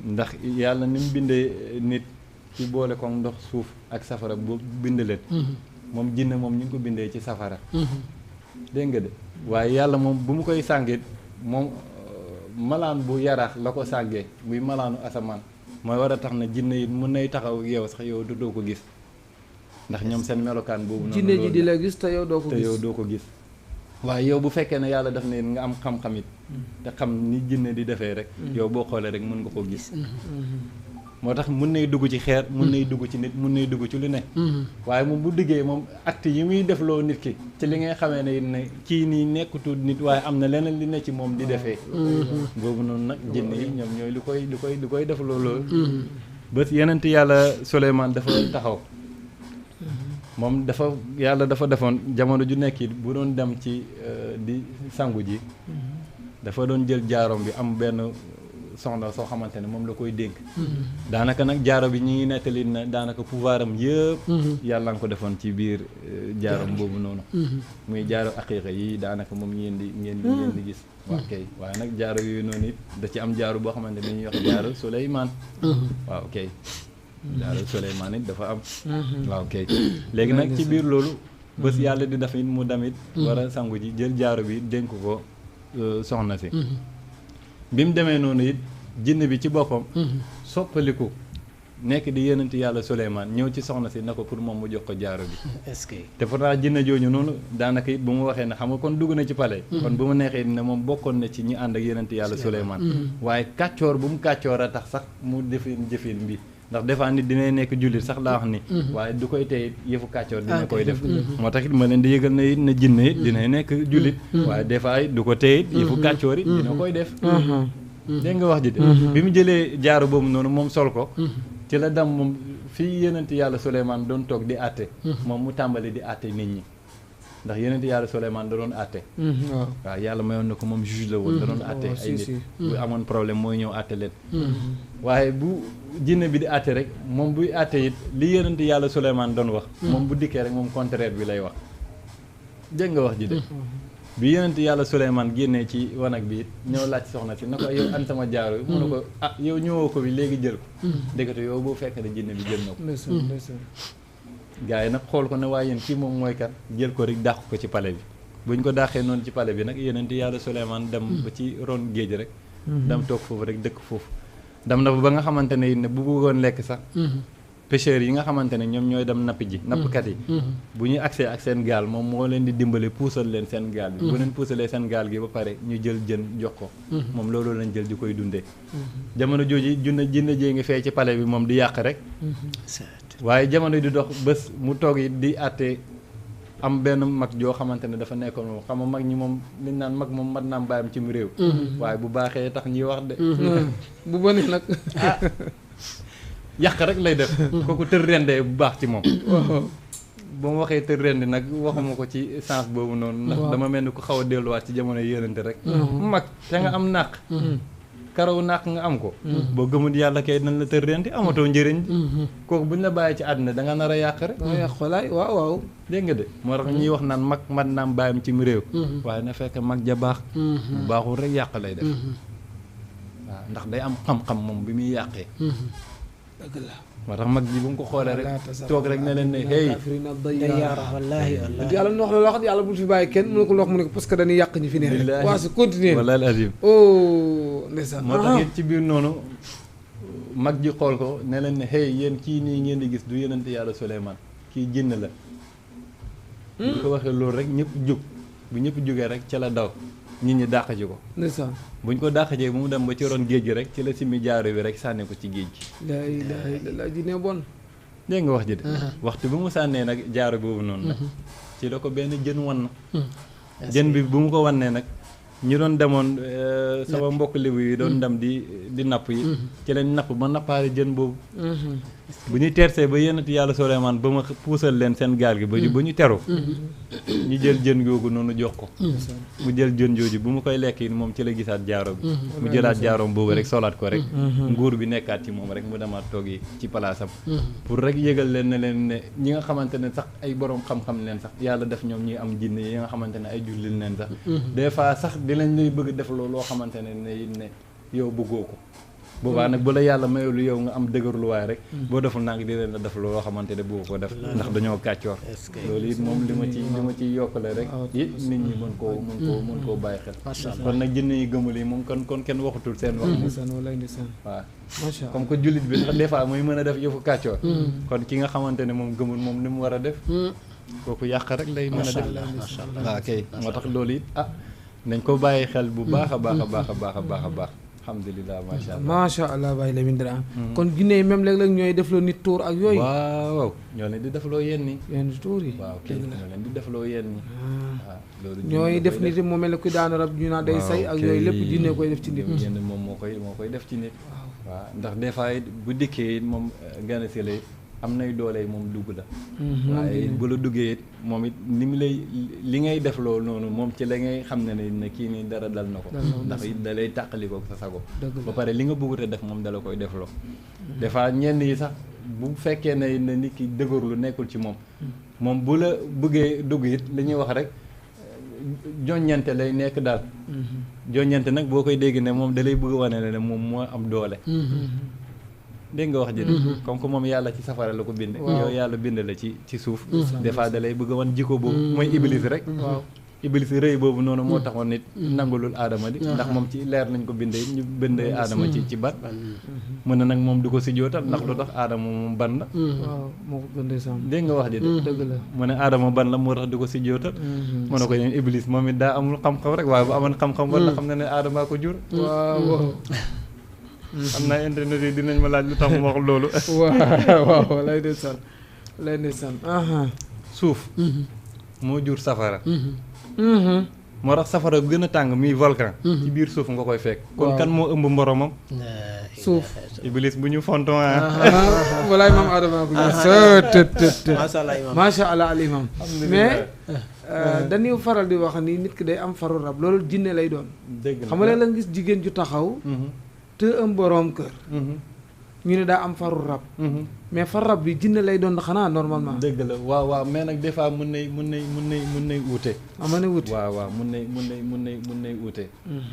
ndax yàlla ni mu bindee nit ci boole ko ndox suuf ak safara bu bind leen moom jinne moom ñu ngi ko bindee ci safara dégg nga de waaye yàlla moom bu mu koy sàngit moom malaan bu yaraax la ko sàngee muy malaanu asamaan mooy war a tax na jinne yi mën nay taxaw ak yow sax yow doo ko gis ndax ñoom seen melokaan boobu noonu jinne ji di la gis te yow doo ko te gis yow doo ko gis waaye yow bu fekkee ne yàlla daf ne nga am xam-xam it te xam ni jinne di defee rek yow boo xoolee rek mën nga ko gis moo tax mun nay dugg ci xeer mun nay dugg ci nit mun nay dugg ci lu ne waaye moom bu duggee moom acte yi muy def loo nit ki ci li ngay xamee ne kii nii nekkutul nit waaye am na leneen li ne ci moom di defee boobu noonu nag jinne yi ñoom ñooy lu koy def loo loolu ba yenent yàlla Suleymaan dafa taxaw moom yàlla dafa defoon jamono ju nekk it bu doon dem ci di sangu ji dafa doon jël jaarom bi am benn soxna soo xamante ne moom la koy dénk daanaka nag jaaro bi ñi ngi nettali na daanaka pouvoir am yëpp yàlla nga ko defoon ci biir jaarom boobu noonu muy jaaro aqiiqa yi daanaka moom ngeen di gis waaw kay waaye nag jaaro yooyu noonu it da ci am jaaro boo xamante ne ñuy wax jaaro Suleymaan waaw kay jaaro Suleymaan it dafa am waaw kay léegi nag ci biir loolu bés yàlla di def it mu damit war a sangu ji jël jaaro bi dénk ko soxna si bi mu demee noonu it jinne bi ci boppam soppaliku nekk di yonent yàlla Suleymaan ñëw ci soxna si na ko pour moom mu jox ko jaaro bi est-ce que te pourtant jinne jooju noonu daanaka it bu mu waxee ne xam nga kon dugg na ci palais kon bu mu neexee ne moom bokkoon na ci ñi ànd ak yonent yàlla Suleymaan waaye kàccoor bu mu kàccoor a tax sax mu jëfin bi ndax des fois nit dina nekk jullit sax laa wax ni waaye du koy tey yëfu kàccoor dina koy def moo tax it ma leen di yëgal na it na jinne it dina nekk jullit waaye des fois it du ko tey it yëfu kàccoor it dina koy def dégg nga wax ji de bi mu jëlee jaaro boobu noonu moom sol ko ci la dem moom fii yonent yàlla Suleymaan doon toog di àtte moom mu tàmbali di àtte nit ñi ndax yonent yàlla Suleymaan da doon àtte waaw yàlla mayoon na ko moom juge la woon da doon àtte ay nit bu amoon problème mooy ñëw àtte leen waaye bu jinne bi di àtte rek moom buy àtte it li yonent yàlla Suleymaan doon wax moom bu dikkee rek moom contraire bi lay wax dégg nga wax ji de bi yonent yàlla Suleymaan génnee ci wanag bi it ñëw laaj soxna si na ko yow an sama jaaro yi mu ne ko ah yow ñëwoo ko bi léegi jël ko ndekete yow boo fekk ne jinne bi jël na ko gars yi nag xool ko ne waaye yéen kii moom mooy kat jël ko rek dàq ko ci palais bi buñ ko dàqee noonu ci palais bi nag yonent yàlla Suleymaan dem ba ci ron géej rek dem toog foofu rek dëkk foofu dem na ba nga xamante ne bu bëggoon lekk sax pêcheurs yi nga xamante ne ñoom ñooy dem nappi ji nappkat yi bu ñuy accès ak seen gaal moom moo leen di dimbale puusal leen seen gaal bi bu leen puusalee seen gaal gi ba pare ñu jël jën jox ko moom loolu lañ jël di koy dundee jamono jooju jinne jee ngi fee ci palais bi moom di yàq rek waaye jamono di dox bés mu toog yi di àtte am benn mag joo xamante ne dafa nekkoon moom xam nga mag ñi moom liñ naan mag moom mat naam bàyyam ci mu réew waaye bu baaxee tax ñuy wax de bu bonee nag yàq rek lay def kooku tër rendee bu baax ci moom ba mu waxee tër rendi nag waxuma ko ci sens boobu noonu ndax dama mel ni ku xaw a delluwaat ci jamono yéenante rek mag te nga am nàq karaw nàq nga am ko boo gëmul yàlla kay nañ la tër rendi amatoo njëriñ kooku buñ la bàyyi ci àddina da nga nar a yàq rek yàq walaay waaw dégg nga de moo tax ñuy wax naan mag mat naam bàyyam ci mu réew waaye na fekk mag ja baax bu baaxul rek yàq lay def waaw ndax day am xam-xam moom bi muy yàqee dëgg la moo tax mag ji bu mu ko xoolee rek toog rek ne leen ne hey dayyaara wallaahi yàlla nu wax la wax yàlla bul fi bàyyi kenn mu ne ko wax mu ne ko parce que dañuy yàq ñi fi ne rek waa si continuer wallaahi azim ndeysaan moo tax it ci biir noonu mag ji xool ko ne leen ne hey yéen kii nii ngeen di gis du yonente yàlla Suleymaan kii jinn la bu ko waxee loolu rek ñëpp jóg bu ñëpp jógee rek ca la daw nit ñi dàq ji ko ndeysaan buñ ko dàq jee bu mu dem ba ci ron géej gi rek ci la simi jaaro bi rek sànni ko ci géej gi laa ilaaha illallaah ji ne bon dégg nga wax ji de waxtu bi mu sànnee nag jaaro boobu noonu nag ci la ko benn jën wan na jën bi bu mu ko wannee nag ñi doon demoon sama mbokk lébu yi doon dem di napp yi ci lañ napp ba nappaale jën boobu bu ñu teersee ba yénati yàlla Suleymaan ba ma puusal leen seen gaal gi ba ñu teru ñu jël jën googu noonu jox ko mu jël jën jooju bu mu koy lekk yi moom ci la gisaat jaaro bi mu jëlaat jaaroom boobu rek solaat ko rek nguur bi nekkaat ci moom rek mu demaat toog yi ci palaasam pour rek yëgal leen ne leen ne ñi nga xamante ne sax ay borom xam-xam leen sax yàlla def ñoom ñi am jinne yi nga xamante ne ay jullit leen sax des fois sax dinañ lay bëgg def loo xamante ne yow bëggoo ko boobaa nag bu la yàlla mayul yow nga am dëgërluwaay rek boo deful nang di leen la def loo xamante ne bëgg ko def ndax dañoo kàccoor loolu it moom li ma ci yokkale rek it nit ñi mën koo bàyyi xel kon nag jinne yi gëmul yi moom kon kenn waxutul seen wax waaw comme que jullit bi sax des fois muy mën a def yëfu kàccoor kon ki nga xamante ne moom gëmul moom ni mu war a def kooku yàq rek lay mën a def waaw kay moo tax loolu it nañ ko bàyyi xel bu baax a baax a baax a baax a baax a baax alhamdulilah macha allah Baye Lamine Dramé kon jinne yi même léeg-léeg ñooy defloo nit tuur ak yooyu waaw ñoo leen di defloo yenn yi yenn tuur yi waaw kay ñoo leen di defloo yenn yi waaw loolu ñooy def nit moo mel ne kuy daanu rab ñu naan day say ak yooyu lépp jinne koy def ci nit yenn moom moo koy def ci nit waaw ndax des fois bu dikkee it moom gana si lay am nay doole moom dugg la waaye bu la duggee it moom it ni mu lay li ngay def loolu noonu moom ci la ngay xam ne kii nii dara dal na ko ndax it da lay tàqalikoo sa sago ba pare li nga bëggut a def moom dala koy defloo des fois ñenn yi sax bu fekkee ne nit ki dëgërlu nekkul ci moom bu la bëggee dugg it li ñuy wax rek joññante lay nekk daal joññante nag boo koy dégg ne moom da lay bëgg wane ne moom moo am doole dégg nga wax ji comme que moom yàlla ci safara la ko bind yow yàlla bind la ci suuf des fois da lay bëgg a wan jikko boobu mooy iblis rek iblis rëy boobu noonu moo taxoon nit nangulul aadama di ndax moom ci leer nañ ko bindee ñu bindee aadama ci ban mën na nag moom du ko si jootal ndax lu tax aadama moom ban la waaw moo ko gën sam dégg nga wax ji dëgg la mu ne aadama ban la moo tax du ko si jootal mu ne ko yéen iblis moom it daa amul xam-xam rek waaye bu amoon xam-xam wala xam na ne aadamaa ko jur waaw am naa internet yi dinañ ma laaj lu tax mu wax loolu waaw lay ndeysaan suuf moo jur safara moo tax safara bu gën a tàng muy volcan ci biir suuf nga koy fekk kon kan moo ëmb mboromam suuf iblis bu ñu fonton walaay maam Adama ko macha allah al imam mais dañuy faral di wax ni nit ki day am faru rab loolu jinne lay doon xam nga la gis jigéen ju taxaw te am boroom kër ñu ne daa am faru rab mais faru rab bi jinne lay doon xanaa normalement dëgg la waaw mais nag des fois mun nay wuute mën na wuute waaw mun nay wuute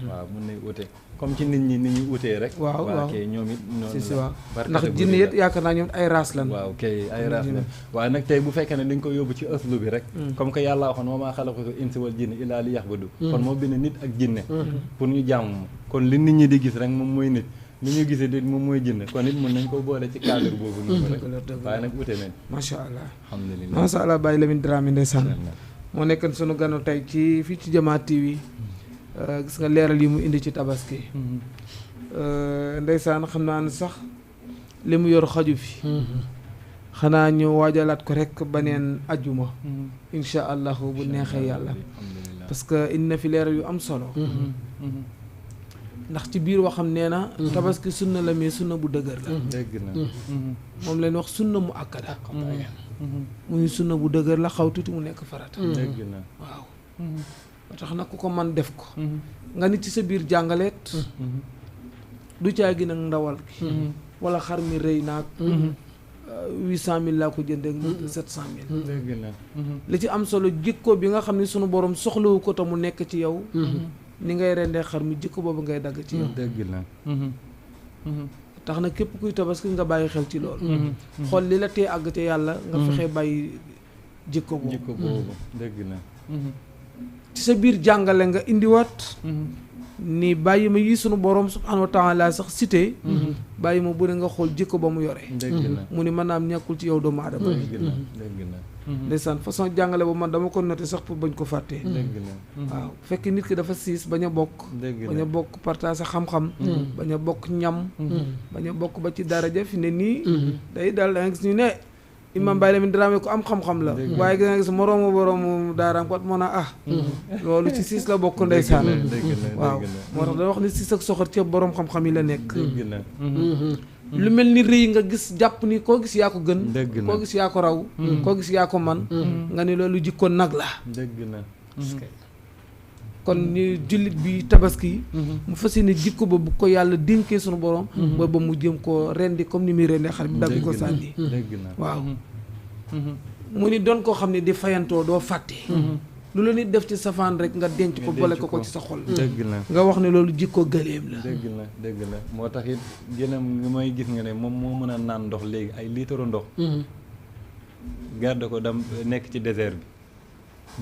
waaw mun nay wuute comme ci nit ñi wuutee rek waaw kay ñoom it noonu si waaw ndax jinne yit yaakaar naa ñoom ay race lan waaw kay ay race lan waaye nag tey bu fekkee ne dañ ko yóbbu ci aslu bi rek comme que yàlla waxoon wa maa xalaqtul insa wal jinna illaa liya'buduun kon moo bind nit ak jinne pour ñu jàmm kon li nit ñi di gis rek moom mooy nit ni ñu gisee nit moom mooy jënd kon nit mën nañ ko boole ci cadre boobu noonu rek waaye nag ute nañ macha allah alhamdulilah macha allah Baye Lamine Dramé ndeysaan moo nekkoon sunu ganu tey ci fii ci Jama TV gis nga leeral yi mu indi ci tabaski ndeysaan xam naa ne sax li mu yor xaju fi xanaa ñu waajalaat ko rek baneen ajjuma insha allahu bu neexee yàlla parce que indi na fi leeral yu am solo ndax ci biir waxam nee na tabaski sunna la mais sunna bu dëgër la dégg na moom leen wax sunna mu akkada muy sunna bu dëgër la xaw tuuti mu nekk farata dégg na waaw ba tax nag ku ko man def ko nga nit ci sa biir jàngaleet du caa gi nag ndawal gi wala xar mi rëy naag 800 000 laa ko jëndee ak 700 000 dégg na li ci am solo jikko bi nga xam ne sunu borom soxlawu ko te mu nekk ci yow ni ngay rendee xar mi jikko boobu ngay dagg ci yow dégg na tax na képp kuy tabaski nga bàyyi xel ci loolu xool li la tee àgg ca yàlla nga fexe bàyyi jikko boobu dégg na ci sa biir jàngale nga indiwaat ni bàyyi ma yi sunu borom subhanahu wa taala sax cité bàyyi ma bu ne nga xool jikko ba mu yore dégg na mu ni mën naa am ñàkkul ci yow doomu aadama dégg na dégg na ndeysaan façon jàngale ba man dama ko noté sax pour bañ ko fàttee dégg na waaw fekk nit ki dafa siis bañ a bokk dégg bañ a na bokk partage xam-xam bañ a bokk ñam bañ a bokk ba ci daraja fi ne nii day daal da nga gis ñu ne imam Baye Lamine Dramé ko am xam-xam la waaye gis nga gis moroomu daaraam ko moo naa loolu ci siis la bokk ndeysaan waaw moo tax da wax ni siis ak soxor ci boroom xam-xam yi la nekk dégg na lu mel ni rëy nga gis jàpp ni koo gis yaa ko gën dégg na koo gis yaa ko raw koo gis yaa ko man nga ni loolu jikko nag la dégg na kon ñu jullit bi tabaski mu fas yéene jikko ba bu ko yàlla dénkee sunu borom mooy ba mu jëm koo rendi comme ni muy rendee xar bi dagg ko sànni dégg na waaw mu ni doon koo xam ne di fayantoo doo fàtte lu la nit def ci safaan rek nga denc ko boole ko ci sa xol dégg na nga wax ne loolu jikko gëléem la dégg na moo tax it gënam li may gis nga ne moom moo mën a naan ndox léegi ay litre ndox garde ko dem nekk ci désert bi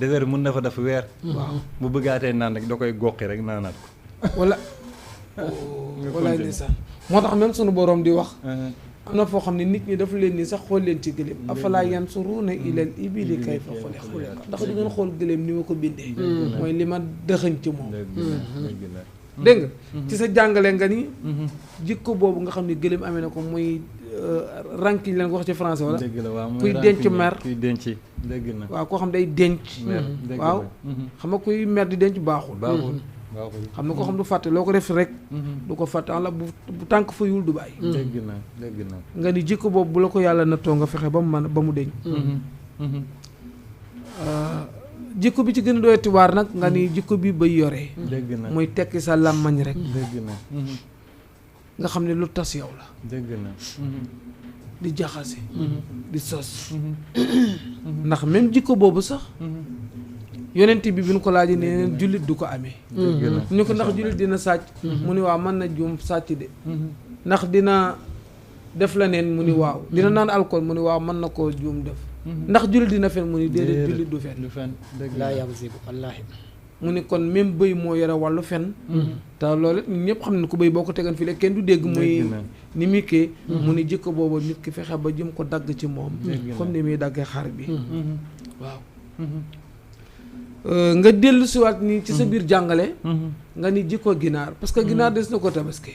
désert bi mën na fa def weer waaw bu bëggaatee naan rek da koy goqi rek naanaat ko wala walaay ndeysaan moo tax même sunu boroom di wax am na foo xam ne nit ñi dafa leen ni sax xool leen ci gëléem afalaa yansuruuna ilal ibili kayfa xuliqat ndax du ngeen xool gëléem ni ma ko bindee mooy li ma dëxëñ ci moom dégg nga ci sa jàngale nga ni jikko boobu nga xam ne gëléem amee na ko muy rankiñ leen ko wax ci français wala kuy denc mer kuy denc dégg na waaw koo xam day denc waaw xam nga kuy mer di denc baaxul xam na koo xam du fàtte loo ko def rek du ko fàtte la bu tànk fa yul du bàyyi dégg na dégg na nga ni jikko boobu bu la ko yàlla nattoo nga fexe ba mu mën ba mu deñ jikko bi ci gën a doyati waar nag nga ni jikko bi bay yoree dégg na muy tekki sa làmmañ rek dégg na nga xam ne lu tas yow la dégg na di jaxase di sos ndax même jikko boobu sax yonent bi bi ñu ko laajee nee neen jullit du ko amee ñu ko ndax jullit dina sàcc mu ni waaw mën na juum sàcc de ndax dina def la neen mu ni waaw dina naan alcool mu ni waaw mën na koo juum def ndax jullit dina fen mu ni déedéet jullit du fen laa yagzibu wallaahi mu ni kon même bëy moo yore wàllu fen te loolu ñun ñëpp xam ne ko bëy boo ko tegan fii la kenn du dégg muy ni muy kii mu ni jikko boobu nit ki fexe ba jëm ko dagg ci moom comme ni muy daggee xar bi waaw nga dellu siwaat ni ci sa biir jàngale nga ni jikko ginaar parce que ginaar des na ko tabaski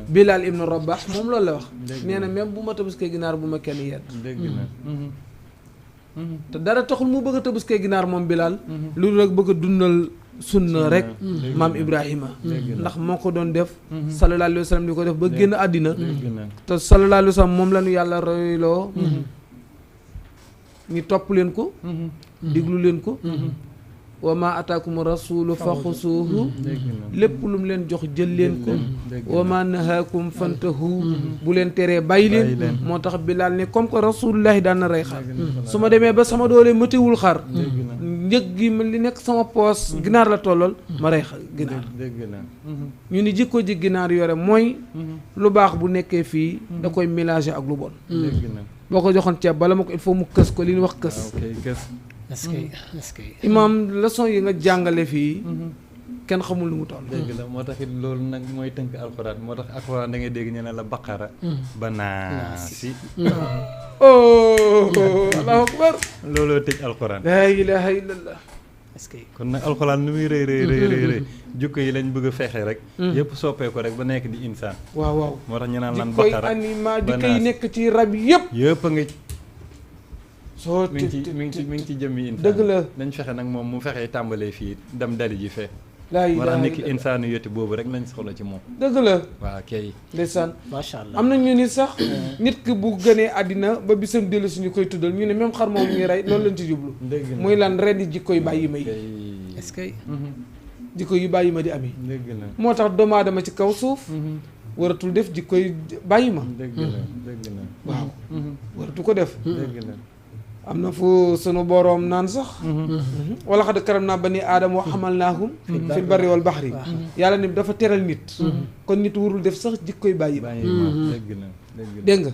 Bilal ibnu Rabah moom loolu la wax nee na même bu ma tabaskee ginaar bu ma kenn yedd te dara taxul mu bëgg a tabaskee ginaar moom Bilal lu rek bëgg a dundal sunna rek maam Ibrahima ndax moo ko doon def sallallahu alayhi wa sallam di ko def ba génn àddina te sallallahu alayhi wa sallam moom la ñu yàlla royloo ñu topp leen ko diglu leen ko wa ma ataakum rasulu fa xusuuhu lépp lu mu leen jox jël leen ko wa ma nahaakum fantahu bu leen teree bàyyi leen moo tax Bilaal ne comme que rasulullahi daan na rey xar su ma demee ba sama doole mëtewul xar njëg gi li nekk sama poos ginaar la tollool ma rey ginaar ñu ni jikko ji ginaar yore mooy lu baax bu nekkee fii da koy mélanger ak lu bon boo ko joxoon ceeb bala ma ko il faut mu kës ko li ñuy wax kës imaam leçon yi nga jàngale fii kenn xamul lu mu toll. dëgg la moo tax it loolu nag mooy tënk alxuraan moo tax alxuraan da ngay dégg ñu ne la baqara ba naasi oh allahu akbar. looloo tëj alxuraan. la ilaha illallah. est-ce que kon nag alxuraan nu muy rëy jukko yi lañ bëgg a fexe rek yëpp soppee ko rek ba nekk di insaan. waaw waaw moo tax ñu naan lan jikkoy baqara animal ba jikko yi naasi. nekk ci rab yëpp. yëpp a ngi soo mi ngi ci jëmmi insaan. dëgg la. nañ fexe nag moom mu fexee tàmbalee fii dem dali ji fee. laa moo tax ilaha nit ki illallah. insaanu yoti boobu rek lañ soxla ci moom. dëgg la. waaw kay. ndeysaan. macha allah am na ñu ni sax nit ki bu gënee àddina ba bisam dellu suñu koy tuddal ñu ne même xar moom ñuy rey loolu lañ ci jublu. dëgg la muy lan ren di jikko yu bàyyi ma yi. kay. est-ce que jikko yu bàyyi ma di amee. dëgg la. moo tax doomu aadama ci kaw suuf. waratul def jikko yu bàyyi ma. dëgg la dëgg la. waaw waratu ko def. dëgg la. am na fu sunu boroom naan sax. wala xad karam naa bani aadama wa xamalnaahum fil barri wal baxri. yàlla ni dafa teral nit. kon nit warul def sax jikko yu bàyyi ma. bàyyi ma dëgg la dëgg la. dégg nga.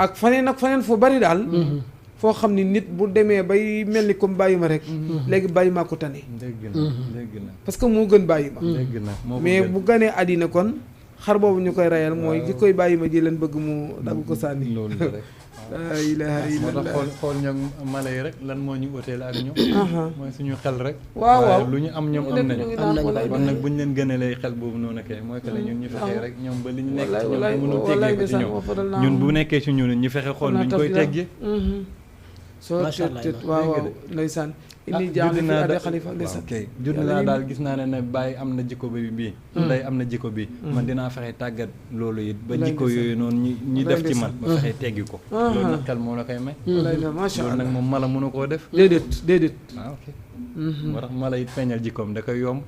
ak faneen ak faneen fu bari daal. foo xam ni nit bu demee bay mel ni comme bàyyi ma rek. léegi bàyyi maa ko tane. dëgg la dëgg la. parce que moo gën bàyyi ma. dëgg la moo ko mais gën. bu ganee àddina kon xar boobu ñu koy reyal mooy ji koy bàyyi ma ji leen bëgg mu dagg ko sànni. loolu la rek. laa ilaha moo tax illallah. xool ñoom mala yi rek lan moo ñu uteel ak ñoom. mooy suñu xel rek. waaw waaw waaye lu ñu am ñoom am nañu. am nañu kon nag bu ñu leen gënalee xel boobu noonu kay mooy que ne ñun ñu fexee rek ñoom ba li ñu nekk ci ñoom wallaay mënul wallaay teggee ko ci ndeysaan ñoom wa fadal naa ñun bu nekkee ci ñun ñu fexe xool nuñ koy teggee. soo Macha Allah, tët waaw waaw ndeysaan indi jaaxle fi adde xalifa ndeysaan judd naa daal gis naa ne Baye am na jikko bi bii Ndeye am na jikko bi man dinaa fexe tàggat loolu it ba Wallaay jikko ndeysaan. yooyu noonu ñi def ci man ba fexe teggi ko loolu nag xel moo la koy may wallaay na macha loolu allah nag moom mala mënu koo def déedéet déedéet waaw ok moo tax mala it feeñal jikkoom da koy yomb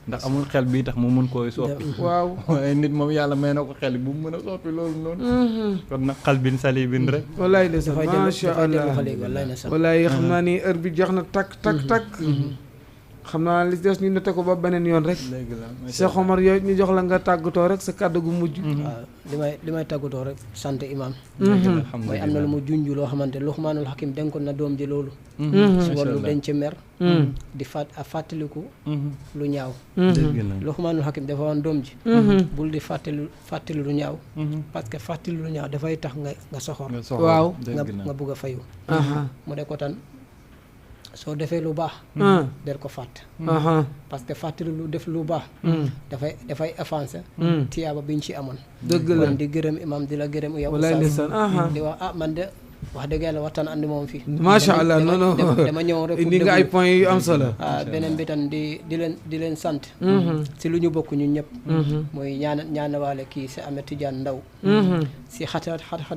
ndax amul xel bii tax mu mun koo soppi waaw waaye nit moom yàlla may na ko xel bu mu mën a soppi loolu noonu kon nag xal bin sali bin rek wallaay ndeysaan dafay dellu macha dafay dellu allah xale yi wallaay na sax wallaay xam naa ni heure bi jeex na takk takk takk xam naa li des ñu noté ko ba beneen yoon rek léegi la Cheikh Omar yow ñu jox la nga tàggatoo rek sa kàddu gu mujj waaw li may tàggatoo rek sant imam alhamdulilah mooy am na lu mu junj loo xamante Luqmaanul Hakim dénkoon na doom ji loolu si wàllu denc mer di fàttaliku lu ñaaw dëgg la Luqmaanul Hakim dafa woon doom ji bul di fàttali lu ñaaw parce que fàttali lu ñaaw dafay tax nga soxor waaw nga bugg a fayu aha mu ne ko tan soo defee lu baax del ko fàtt aha parce que fàttali lu def lu baax dafay avancer tiyaaba biñ ci amoon dëgg la kon di gërëm imam di la gërëm yow wallaay ndeysaan aha di wax man de wax dëgg yàlla waxtaan andi moom fii macha allah non non dama ñëw rek indi nga ay points yu am solo beneen bi tam di leen sant si lu ñu bokk ñun ñëpp mooy ñaanawaale kii si Ahmed Tidiane Ndaw si xat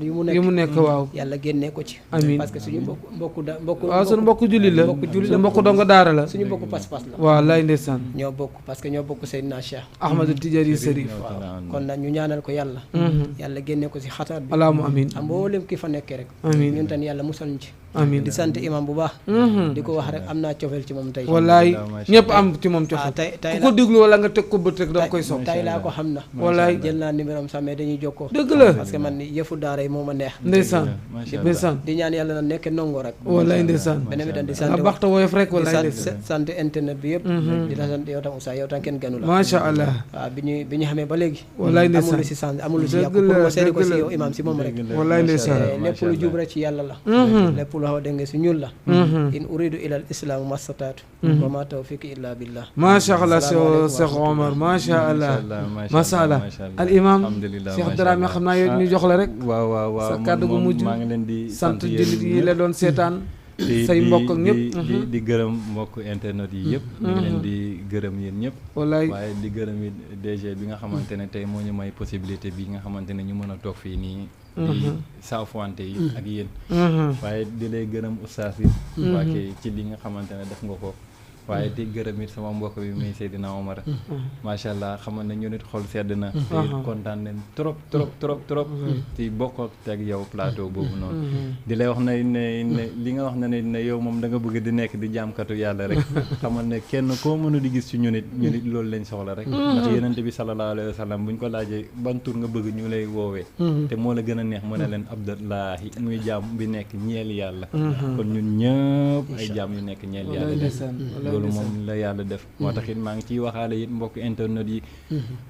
yu mu nekk waaw yàlla génnee ko ci amiin parce que suñu mbokk waaw suñu mbokk julli la suñu mbokk donga daara la suñu mbokk pas-pas la waaw lay ndeysaan ñoo bokk parce que ñoo bokk Seydina Cheikh Ahmadu Tidiane Serif waaw kon nag ñu ñaanal ko yàlla yàlla génnee ko si xataat bi alaamu amiin am mboolem ki fa nekkee rek amiin ñun tan yàlla musal ñu ci amiin di sant imam bu baax di ko wax rek am naa cofeel ci moom tey wallaay ñëpp am ci moom cofeel tey ku ko déglu wala nga teg ko bët rek danga koy sopp tey laa ko xam na wallaay jël naa numéro am sax mais dañuy jokkoo dëgg la parce que man yëfu daara yi moo ma neex ndeysaan ndeysaan di ñaan yàlla na nekk nongo rek wallaay ndeysaan beneen bi tam di nga sant baxta woyof rek wallaay di ndeysaan sant internet bi yëpp di la sant yow tam Oustaz yow tam kenn gënu la macha allah waaw bi ñu xamee ba léegi wallaay amul ndeysaan lu si sant amul lu si dëgg yàqu pour la ma seede ko dëgg si la yow imam si moom rek wallaay ndeysaan lépp lu jub rek ci yàlla la lépp lu xaw dégg nga si ñun la in uridu ila al islaam mastataatu wa ma tawfiqi illa billah macha allah Cheikh Omar macha allah macha allah al imam Cheikh Dramé xam naa yow ñu jox la rek waaw sa kàddu gu mujj maa ngi leen di sant jullit yi la doon seetaan say mbokk ak ñëpp di gërëm mbokk internet yi yëpp ñu ngi leen di gërëm yéen ñëpp wallaay waaye di gërëm it DG bi nga xamante ne tey moo ñu may possibilité bi nga xamante ne ñu mën a toog fii nii di saafwante yi ak yéen waaye di lay gërëm oustaz yi waake ci li nga xamante ne def nga ko waaye di gërëm it sama mbokk bi muy Seydina Omar macha allah xamal na ñu nit xol sedd na te kontaan nañ trop trop trop trop ci bokk ak teg yow plateau boobu noonu di lay wax ne li nga wax ne yow moom da nga bëgg di nekk di jaamkatu yàlla rek xamal ne kenn koo mënu di gis ci ñu nit loolu lañ soxla rek ndax yenente bi sallallahu alayhi wa sallam buñ ko laajee ban tur nga bëgg ñu lay woowee te moo la gën a neex mu ne leen Abdullahi muy jaam bi nekk ñeel yàlla kon ñun ñëpp ay jaam yu nekk ñeel yàlla loolu moom la yàlla def moo tax it maa ngi ciy waxaale it mbokk internet yi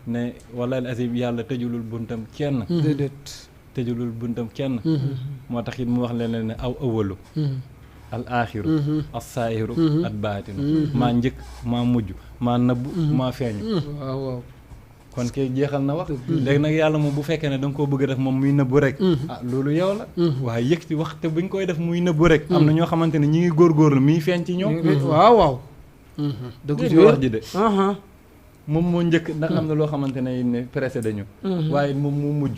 ne wallahi azim yàlla tëjulul buntam kenn déedéet tëjulul buntam kenn moo tax it mu wax leen ne aw awalu al aaxiru as saahiru at baatinu maa njëkk maa mujj maa nëbbu maa feeñu waaw waaw kon kay jeexal na wax léegi nag yàlla moom bu fekkee ne da nga koo bëgg a def moom muy nëbbu rek ah loolu yow la waaye yëg ci wax te buñ koy def muy nëbbu rek am na ñoo xamante ne ñi ngi góorgóorlu muy feeñ ci ñoom waaw waaw dëgg ci wax ji de moom moo njëkk ndax am na loo xamante ne précédé ñu waaye moom moo mujj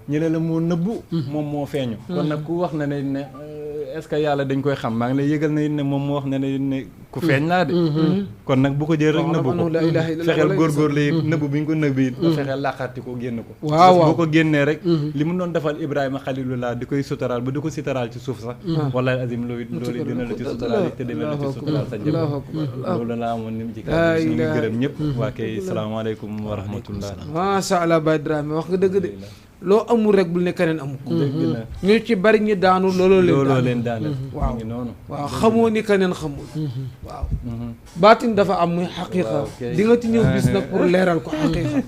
ñu ne la moo nëbbu moom moo feeñu kon nag ku wax na ne est-ce que yàlla dañ koy xam maa ngi lay yëgal na ne moom moo wax ne ku feeñ laa de kon nag bu ko jël rek nëbbu ko fexeel góorgóorlu yi nëbbu bi ñu ko nëbbu it ba fexeel làqarti ko génn ko waaw boo ko génnee rek li mu doon defal Ibrahima Xalilullah di koy sutaraal ba di ko sutaraal ci suuf sax wallahi azim loolu dina la ci sutaraal te dina la ci sutaraal sa njaboot loolu la amoon ni mu ci kàddu ñu ngi gërëm ñëpp waa kay salaamaaleykum wa rahmatullah macha allah Baye Dramé wax nga dëgg de loo amul rek bul ne keneen amul ñu ci bari ñi daanu looloo leen daaneel waaw ngi noonu waaw xamoo ni keneen xamul waaw baatin dafa am muy xaqiiqa di nga ci ñëw bis nag pour leeral ko xaqiiqa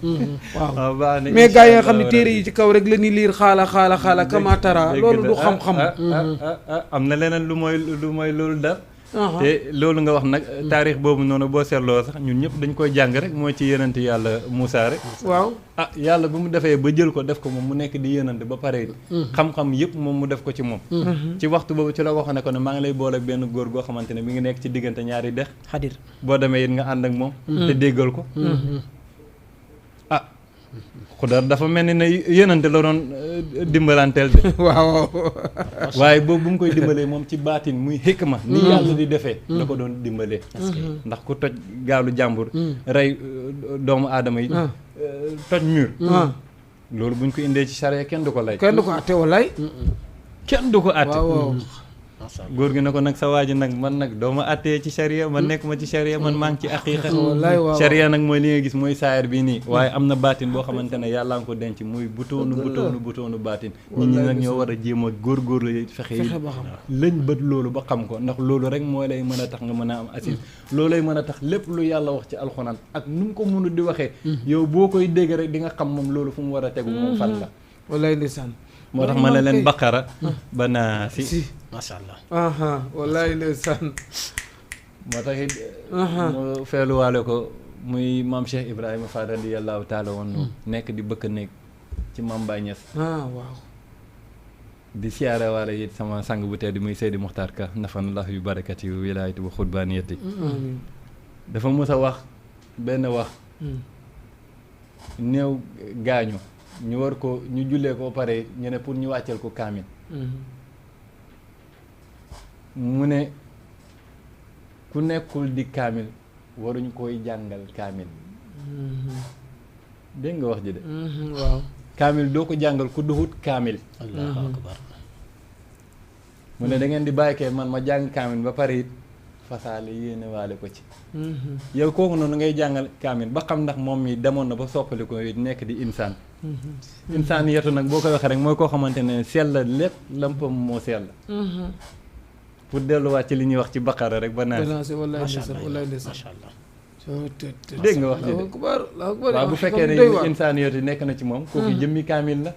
waaw mais gars yi nga xam ne téere yi ci kaw rek la ni liir xaala kamatara loolu du xam-xam am na leneen lu mooy loolu dara te loolu nga wax nag taarix boobu noonu boo seetloo sax ñun ñëpp dañ koy jàng rek mooy ci yonent yàlla Moussa rek waaw ah yàlla bu mu defee ba jël ko def ko moom mu nekk di yonent ba pare xam-xam yëpp moom mu def ko ci moom ci waxtu boobu ci la waxoon ne ko ne maa ngi lay boole benn góor goo xamante ne mi ngi nekk ci diggante ñaari dex Xadir boo demee it nga ànd ak moom te déggal ko ah Xudar dafa mel ni ne yonante la doon dimbalanteel de waaw waaye boobu bu mu koy dimbalee moom ci baatin muy xikma ni yàlla di defee la ko doon dimbalee ndax ku toj gaalu jàmbur rey doomu aadama yi toj mur loolu buñ ko indee ci charia kenn du ko lay kenn du ko atte walay kenn du ko atte waaw góor gi ne ko nag sa waa ji nag man nag doo ma attee ci charia man nekk ma ci charia man maa ngi ci aqiiqa charia nag mooy li nga gis mooy saayir bi nii waaye am na baatin boo xamante ne yàlla nga ko denc muy butoonu baatin nit ñi nag ñoo war a jéem a góorgóorlu fexe yi lañ bët loolu ba xam ko ndax loolu rek moo lay mën a tax nga mën a am assise loolu lay mën a tax lépp lu yàlla wax ci alxuraan ak nu mu ko mënu di waxee yow boo koy dégg rek di nga xam moom loolu fu mu war a tegu moom fan la wallaay ndeysaan moo tax ma ne leen baqara ba naa si macha allah wallaay ndeysaan moo tax it mu feeluwaale ko muy maam Cheikh Ibrahima Fall radiyallahu taala woon nekk di bëkk néeg ci maam Baye Niass waaw di siyaare waale it sama sang bu tedd muy Seydi Muxtaar Ka nafanallahu yu barakati wilaayati wa xutbaaniyati dafa mës a wax benn wax néew gaañu ñu war ko ñu jullee ko pare ñu ne pour ñu wàcceel ko kaamil mu ne ku nekkul di kaamil waruñ koy jàngal kaamil dégg nga wax ji de waaw kaamil doo ko jàngal ku duhut kaamil allahu akbar mu ne da ngeen di bàyyikee man ma jàng kaamil ba pare it fasaale yéene waale ko ci yow kooku noonu ngay jàngal kaamil ba xam ndax moom mi demoon na ba soppali ko it nekk di insaan insaan yetu nag boo ko waxee rek mooy koo xamante ne sell lépp lampam moo sell pour delluwaat ci li ñuy wax ci baqara rek ba naan macha allah dégg nga wax ji de waaw bu fekkee ne insaan yetu nekk na ci moom kooku jëmmi kaamil la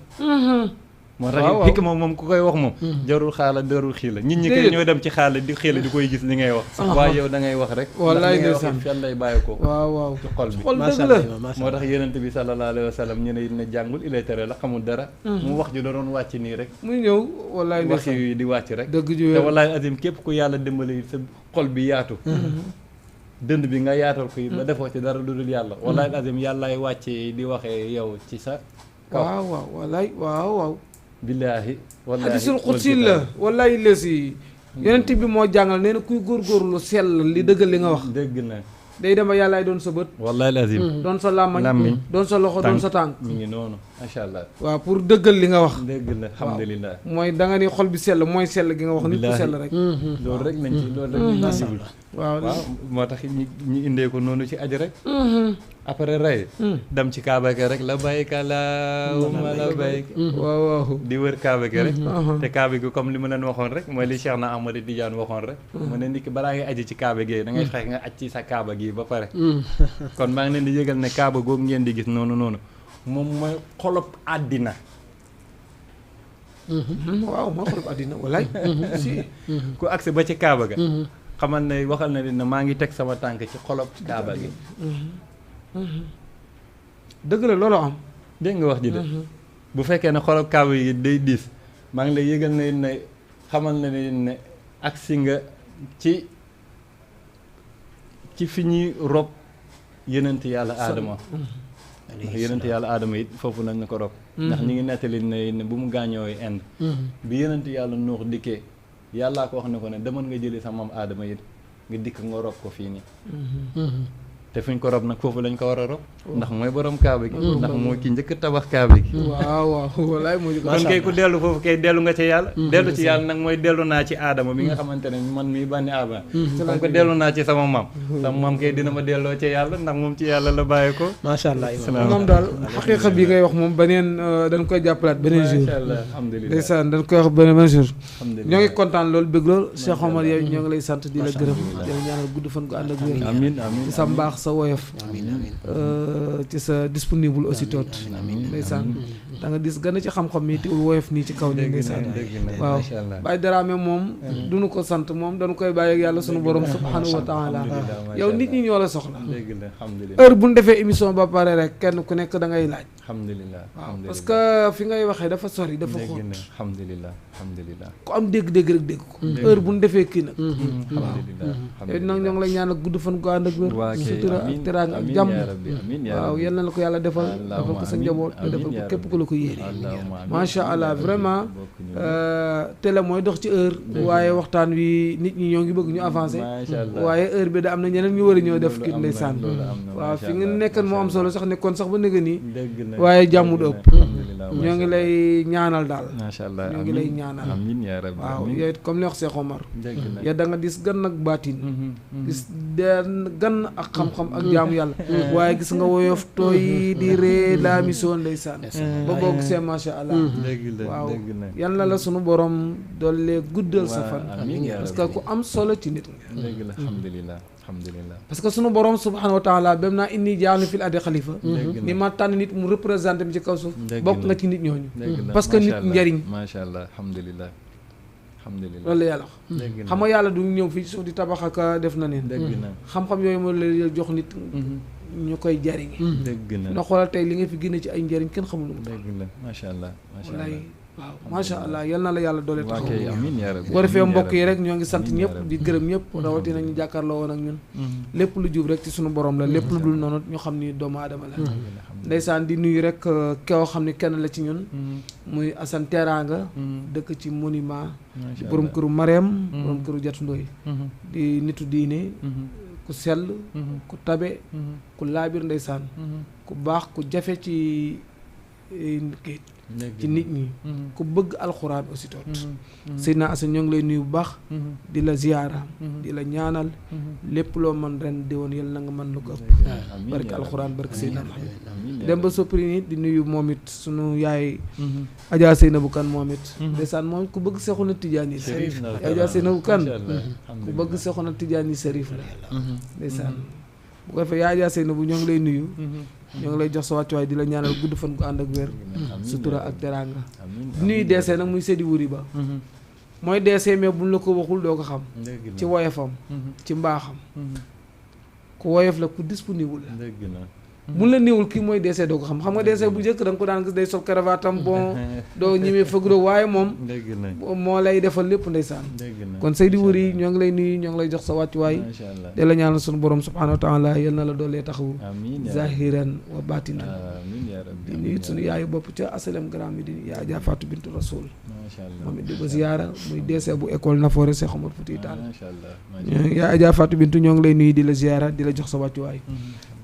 moo tax xikma moom ku koy wax moom jarul xaala jarul xiila nit ñi kay ñoo dem ci xaala di xiila di koy gis li ngay wax waaye yow da ngay wax rek wallaay ndeysaan fel lay bàyyi ko waaw ci xol bi dëgg la moo tax yonent bi sallallahu alayhi wa sallam ñu ne jàngul illettré la xamul dara mu wax ji da doon wàcc nii rek muy ñëw wallaay wax yi di wàcc rek dëgg ju te wallaay azim képp ku yàlla dimbali sa xol bi yaatu dënd bi nga yaatal ko yi ba defoo ci dara lu dul yàlla wallaay azim yàllaay wàcce di waxee yow ci sa kaw waaw wallaay waaw billaahi wallaahi hadisul xudsi la wallaahi lesi yonent bi moo jàngal nee na kuy góorgóorlu sell li dëggal li nga wax dëgg na day dem ba yàllaay doon sa bët wallaahi lazim doon sa làmmañ doon sa loxo doon sa tànk mi ngi noonu macha allah waaw pour dëggal li nga wax dëgg la alhamdulilah mooy da nga ni xol bi sell mooy sell gi nga wax nit ku sell rek loolu rek nañ ci loolu rek nañ ci waaw moo tax ñi indee ko noonu ci aj rek après rey dem ci kaaba gi rek la bayka allahumma la bayka waaw waaw di wër kaaba gi rek te kaaba gi comme li ma leen waxoon rek mooy li Cheikh na Ahmadou Tidiane waxoon rek mu ne nit ki balaa ngay aji ci kaaba gi da ngay fexe nga aj ci sa kaaba gi ba pare kon maa ngi leen di yëgal ne kaaba googu ngeen di gis noonu moom mooy xolob àddina waaw moo xolob àddina walaay si ku agsi ba ci kaaba ga xamal ne waxal na ne maa ngi teg sama tànk ci xolob kaaba gi dëgg la loolu am dégg nga wax ji de bu fekkee ne xolob kaaba yi day diis maa ngi lay yëgal ne xamal na ne agsi nga ci fi ñuy rob yenent yàlla aadama ndax yenent yàlla aadama it foofu nañ na ko rob ndax ñi ngi nettali ne bu mu gaañooy Inde bi yenent yàlla Nuux dikkee yàllaa ko wax ne ko ne demal nga jëli sa maam aadama it nga dikk nga rob ko fii nii te fuñ ko rob nag foofu lañ ko war a rob ndax mooy borom kaaba gi ndax moo ki njëkk tabax kaaba gi waaw waaw walaay moo kon kay ku dellu foofu kay dellu nga ci yàlla dellu ci yàlla nag mooy dellu naa ci aadama bi nga xamante ne man mii bànni aadama comme que dellu naa ci sama maam kay dina ma delloo ci yàlla ndax moom ci yàlla la bàyyi ko macha allah moom daal xaqiiqa bi ngay wax moom beneen dañ koy jàppalaat beneen jour macha allah alhamdulilah ndeysaan dañ koy wax beneen jour ñoo ngi kontaan loolu bëgg lool Cheikh Omar yow ñoo ngi lay sant di la gërëm di la ñaanal gudd fan gu ànd ak wér amiin amiin ci sa mbaax sa woyof ci sa disponible aussi toot ndeysaan da nga dis gën a ci xam-xam yi teewul woyof nii ci kaw nii ndeysaan waaw Baye Dramé moom duñu ko sant moom dañu koy bàyyi ak yàlla sunu borom subhanahu wa taala yow nit ñi ñoo la soxla heure bu ñu defee émission ba pare rek kenn ku nekk da ngay laaj alhamdulilah waaw parce que fi ngay waxee dafa sori dafa xóot alhamdulilah ku am dégg-dégg rek dégg ko heure bu ñu defee kii nag alhamdulilah yow nag ñoo ngi lay ñaan ak gudd fan gu ànd ak wér sutura ak teraanga ak jàmm waaw yal na la ko yàlla defal ko sa njaboot nga defal ko képp ku la ko yéene macha allah vraiment télé mooy dox ci heure waaye waxtaan wi nit ñi ñoo ngi bëgg ñu avancé waaye heure bi da am na ñeneen ñu war a ñëw def kii ndeysaan waaw fi nga nekkan moo am solo sax nekkoon sax ba nëga nii waaye jàmm du ëpp ñoo ngi lay ñaanal daal macha allah ñoo ngi lay ñaanal amiin yaa rabbi waaw yow it comme li wax Cheikh Omar yow da nga dis gan ak baatin gis gan ak xam-xam ak jaamu yàlla waaye gis nga woyof tooy di ree la mission ndeysaan ba boo gisee macha allah waaw yal na la sunu borom doole guddal sa fan parce que ku am solo ci nit nga dëgg la alhamdulilah parce que sunu borom subhanahu wa taala bam naa inni jaalu fil ardi xalifa ni ma tànn nit mu représenté mi ci kaw suuf bokk nga ci nit ñooñu parce que nit njariñ macha allah alhamdulilah loolu la yàlla wax xam nga yàlla du ñëw fii suuf di tabax ak def na neen xam-xam yooyu moo la jox nit ñu koy jariñ dëgg na na xoolal tey li nga fi génne ci ay njariñ kenn xamul lu mu dëgg la macha allah waaw macha allah yal na la yàlla doole taxaw amiin yaa rabbi bu ko defee mbokk yi rek ñoo ngi sant ñëpp di gërëm ñëpp rawatina ñu jàkkaarloo woon ak ñun lépp lu jub rek ci sunu borom la lépp lu dul noonu ñu xam ni doomu aadama la ndeysaan di nuyu rek koo xam ni kenn la ci ñun muy Assane Teranga dëkk ci monument ci borom këru Mariam borom këru Jatu Ndoy di nitu diine ku sell ku tabe ku laabir ndeysaan ku baax ku jafe ci kayit ci nit ñi ku bëgg alxuraan aussi toot Seydina Assane ñoo ngi lay nuyu bu baax di la ziyaara di la ñaanal lépp loo mën ren déwoon yal na nga mën lu ko ëpp barke alxuraan barke Seydina Muhammad dem ba soppri nit di nuyu moom it sunu yaay Adja Seynabou Kane moom it ndeysaan moom ku bëgg Seexuna Tijaani Sërif Adja Seynabou Kane ku bëgg Seexuna Tijaani Sërif la ndeysaan bu ko defee yaa Adja Seynabou ñoo ngi lay nuyu ñoo ngi lay jox sa wàccuwaay di la ñaanal gudd fan gu ànd ak wér sutura ak teraanga nuy deesee nag muy Seydi Wuri Ba mooy deesee mais buñ la ko waxul doo ko xam ci woyofam ci mbaaxam ku woyof la ku disponible la buñ la néewul kii mooy deesee doo ko xam nga deesee bu njëkk da nga ko daan gis day sol karavatam bon doo ñemee fëgro waaye moom moo lay defal lépp ndeysaan kon Seydi Wuri ñoo ngi lay nuyu ñoo ngi lay jox sa wàccuwaay de la ñaanal sunu borom subhanahu wa taala yal na la doolee taxawu zahiran wa batinan di nuyu sunu yaayu bopp ca asalem Grand Médine yaa Adja Fatou Bintou Rasoul moom it di ko ziyaara muy deesee bu école Nafoore Cheikh Omar Fouti Tall yaa Adja Fatou Bintou ñoo ngi lay nuyu di la ziyaara di la jox sa wàccuwaay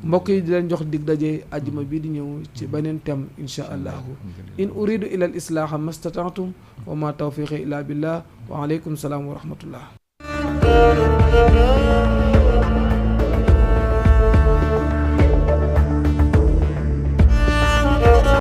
mbokk yi di leen jox dig daje àjjuma bii di ñëw ci beneen thème insha allahu in uridu ila al islaaha mastata'tum wa ma tawfiqi illa billah wa aleykum salaam wa rahmatullah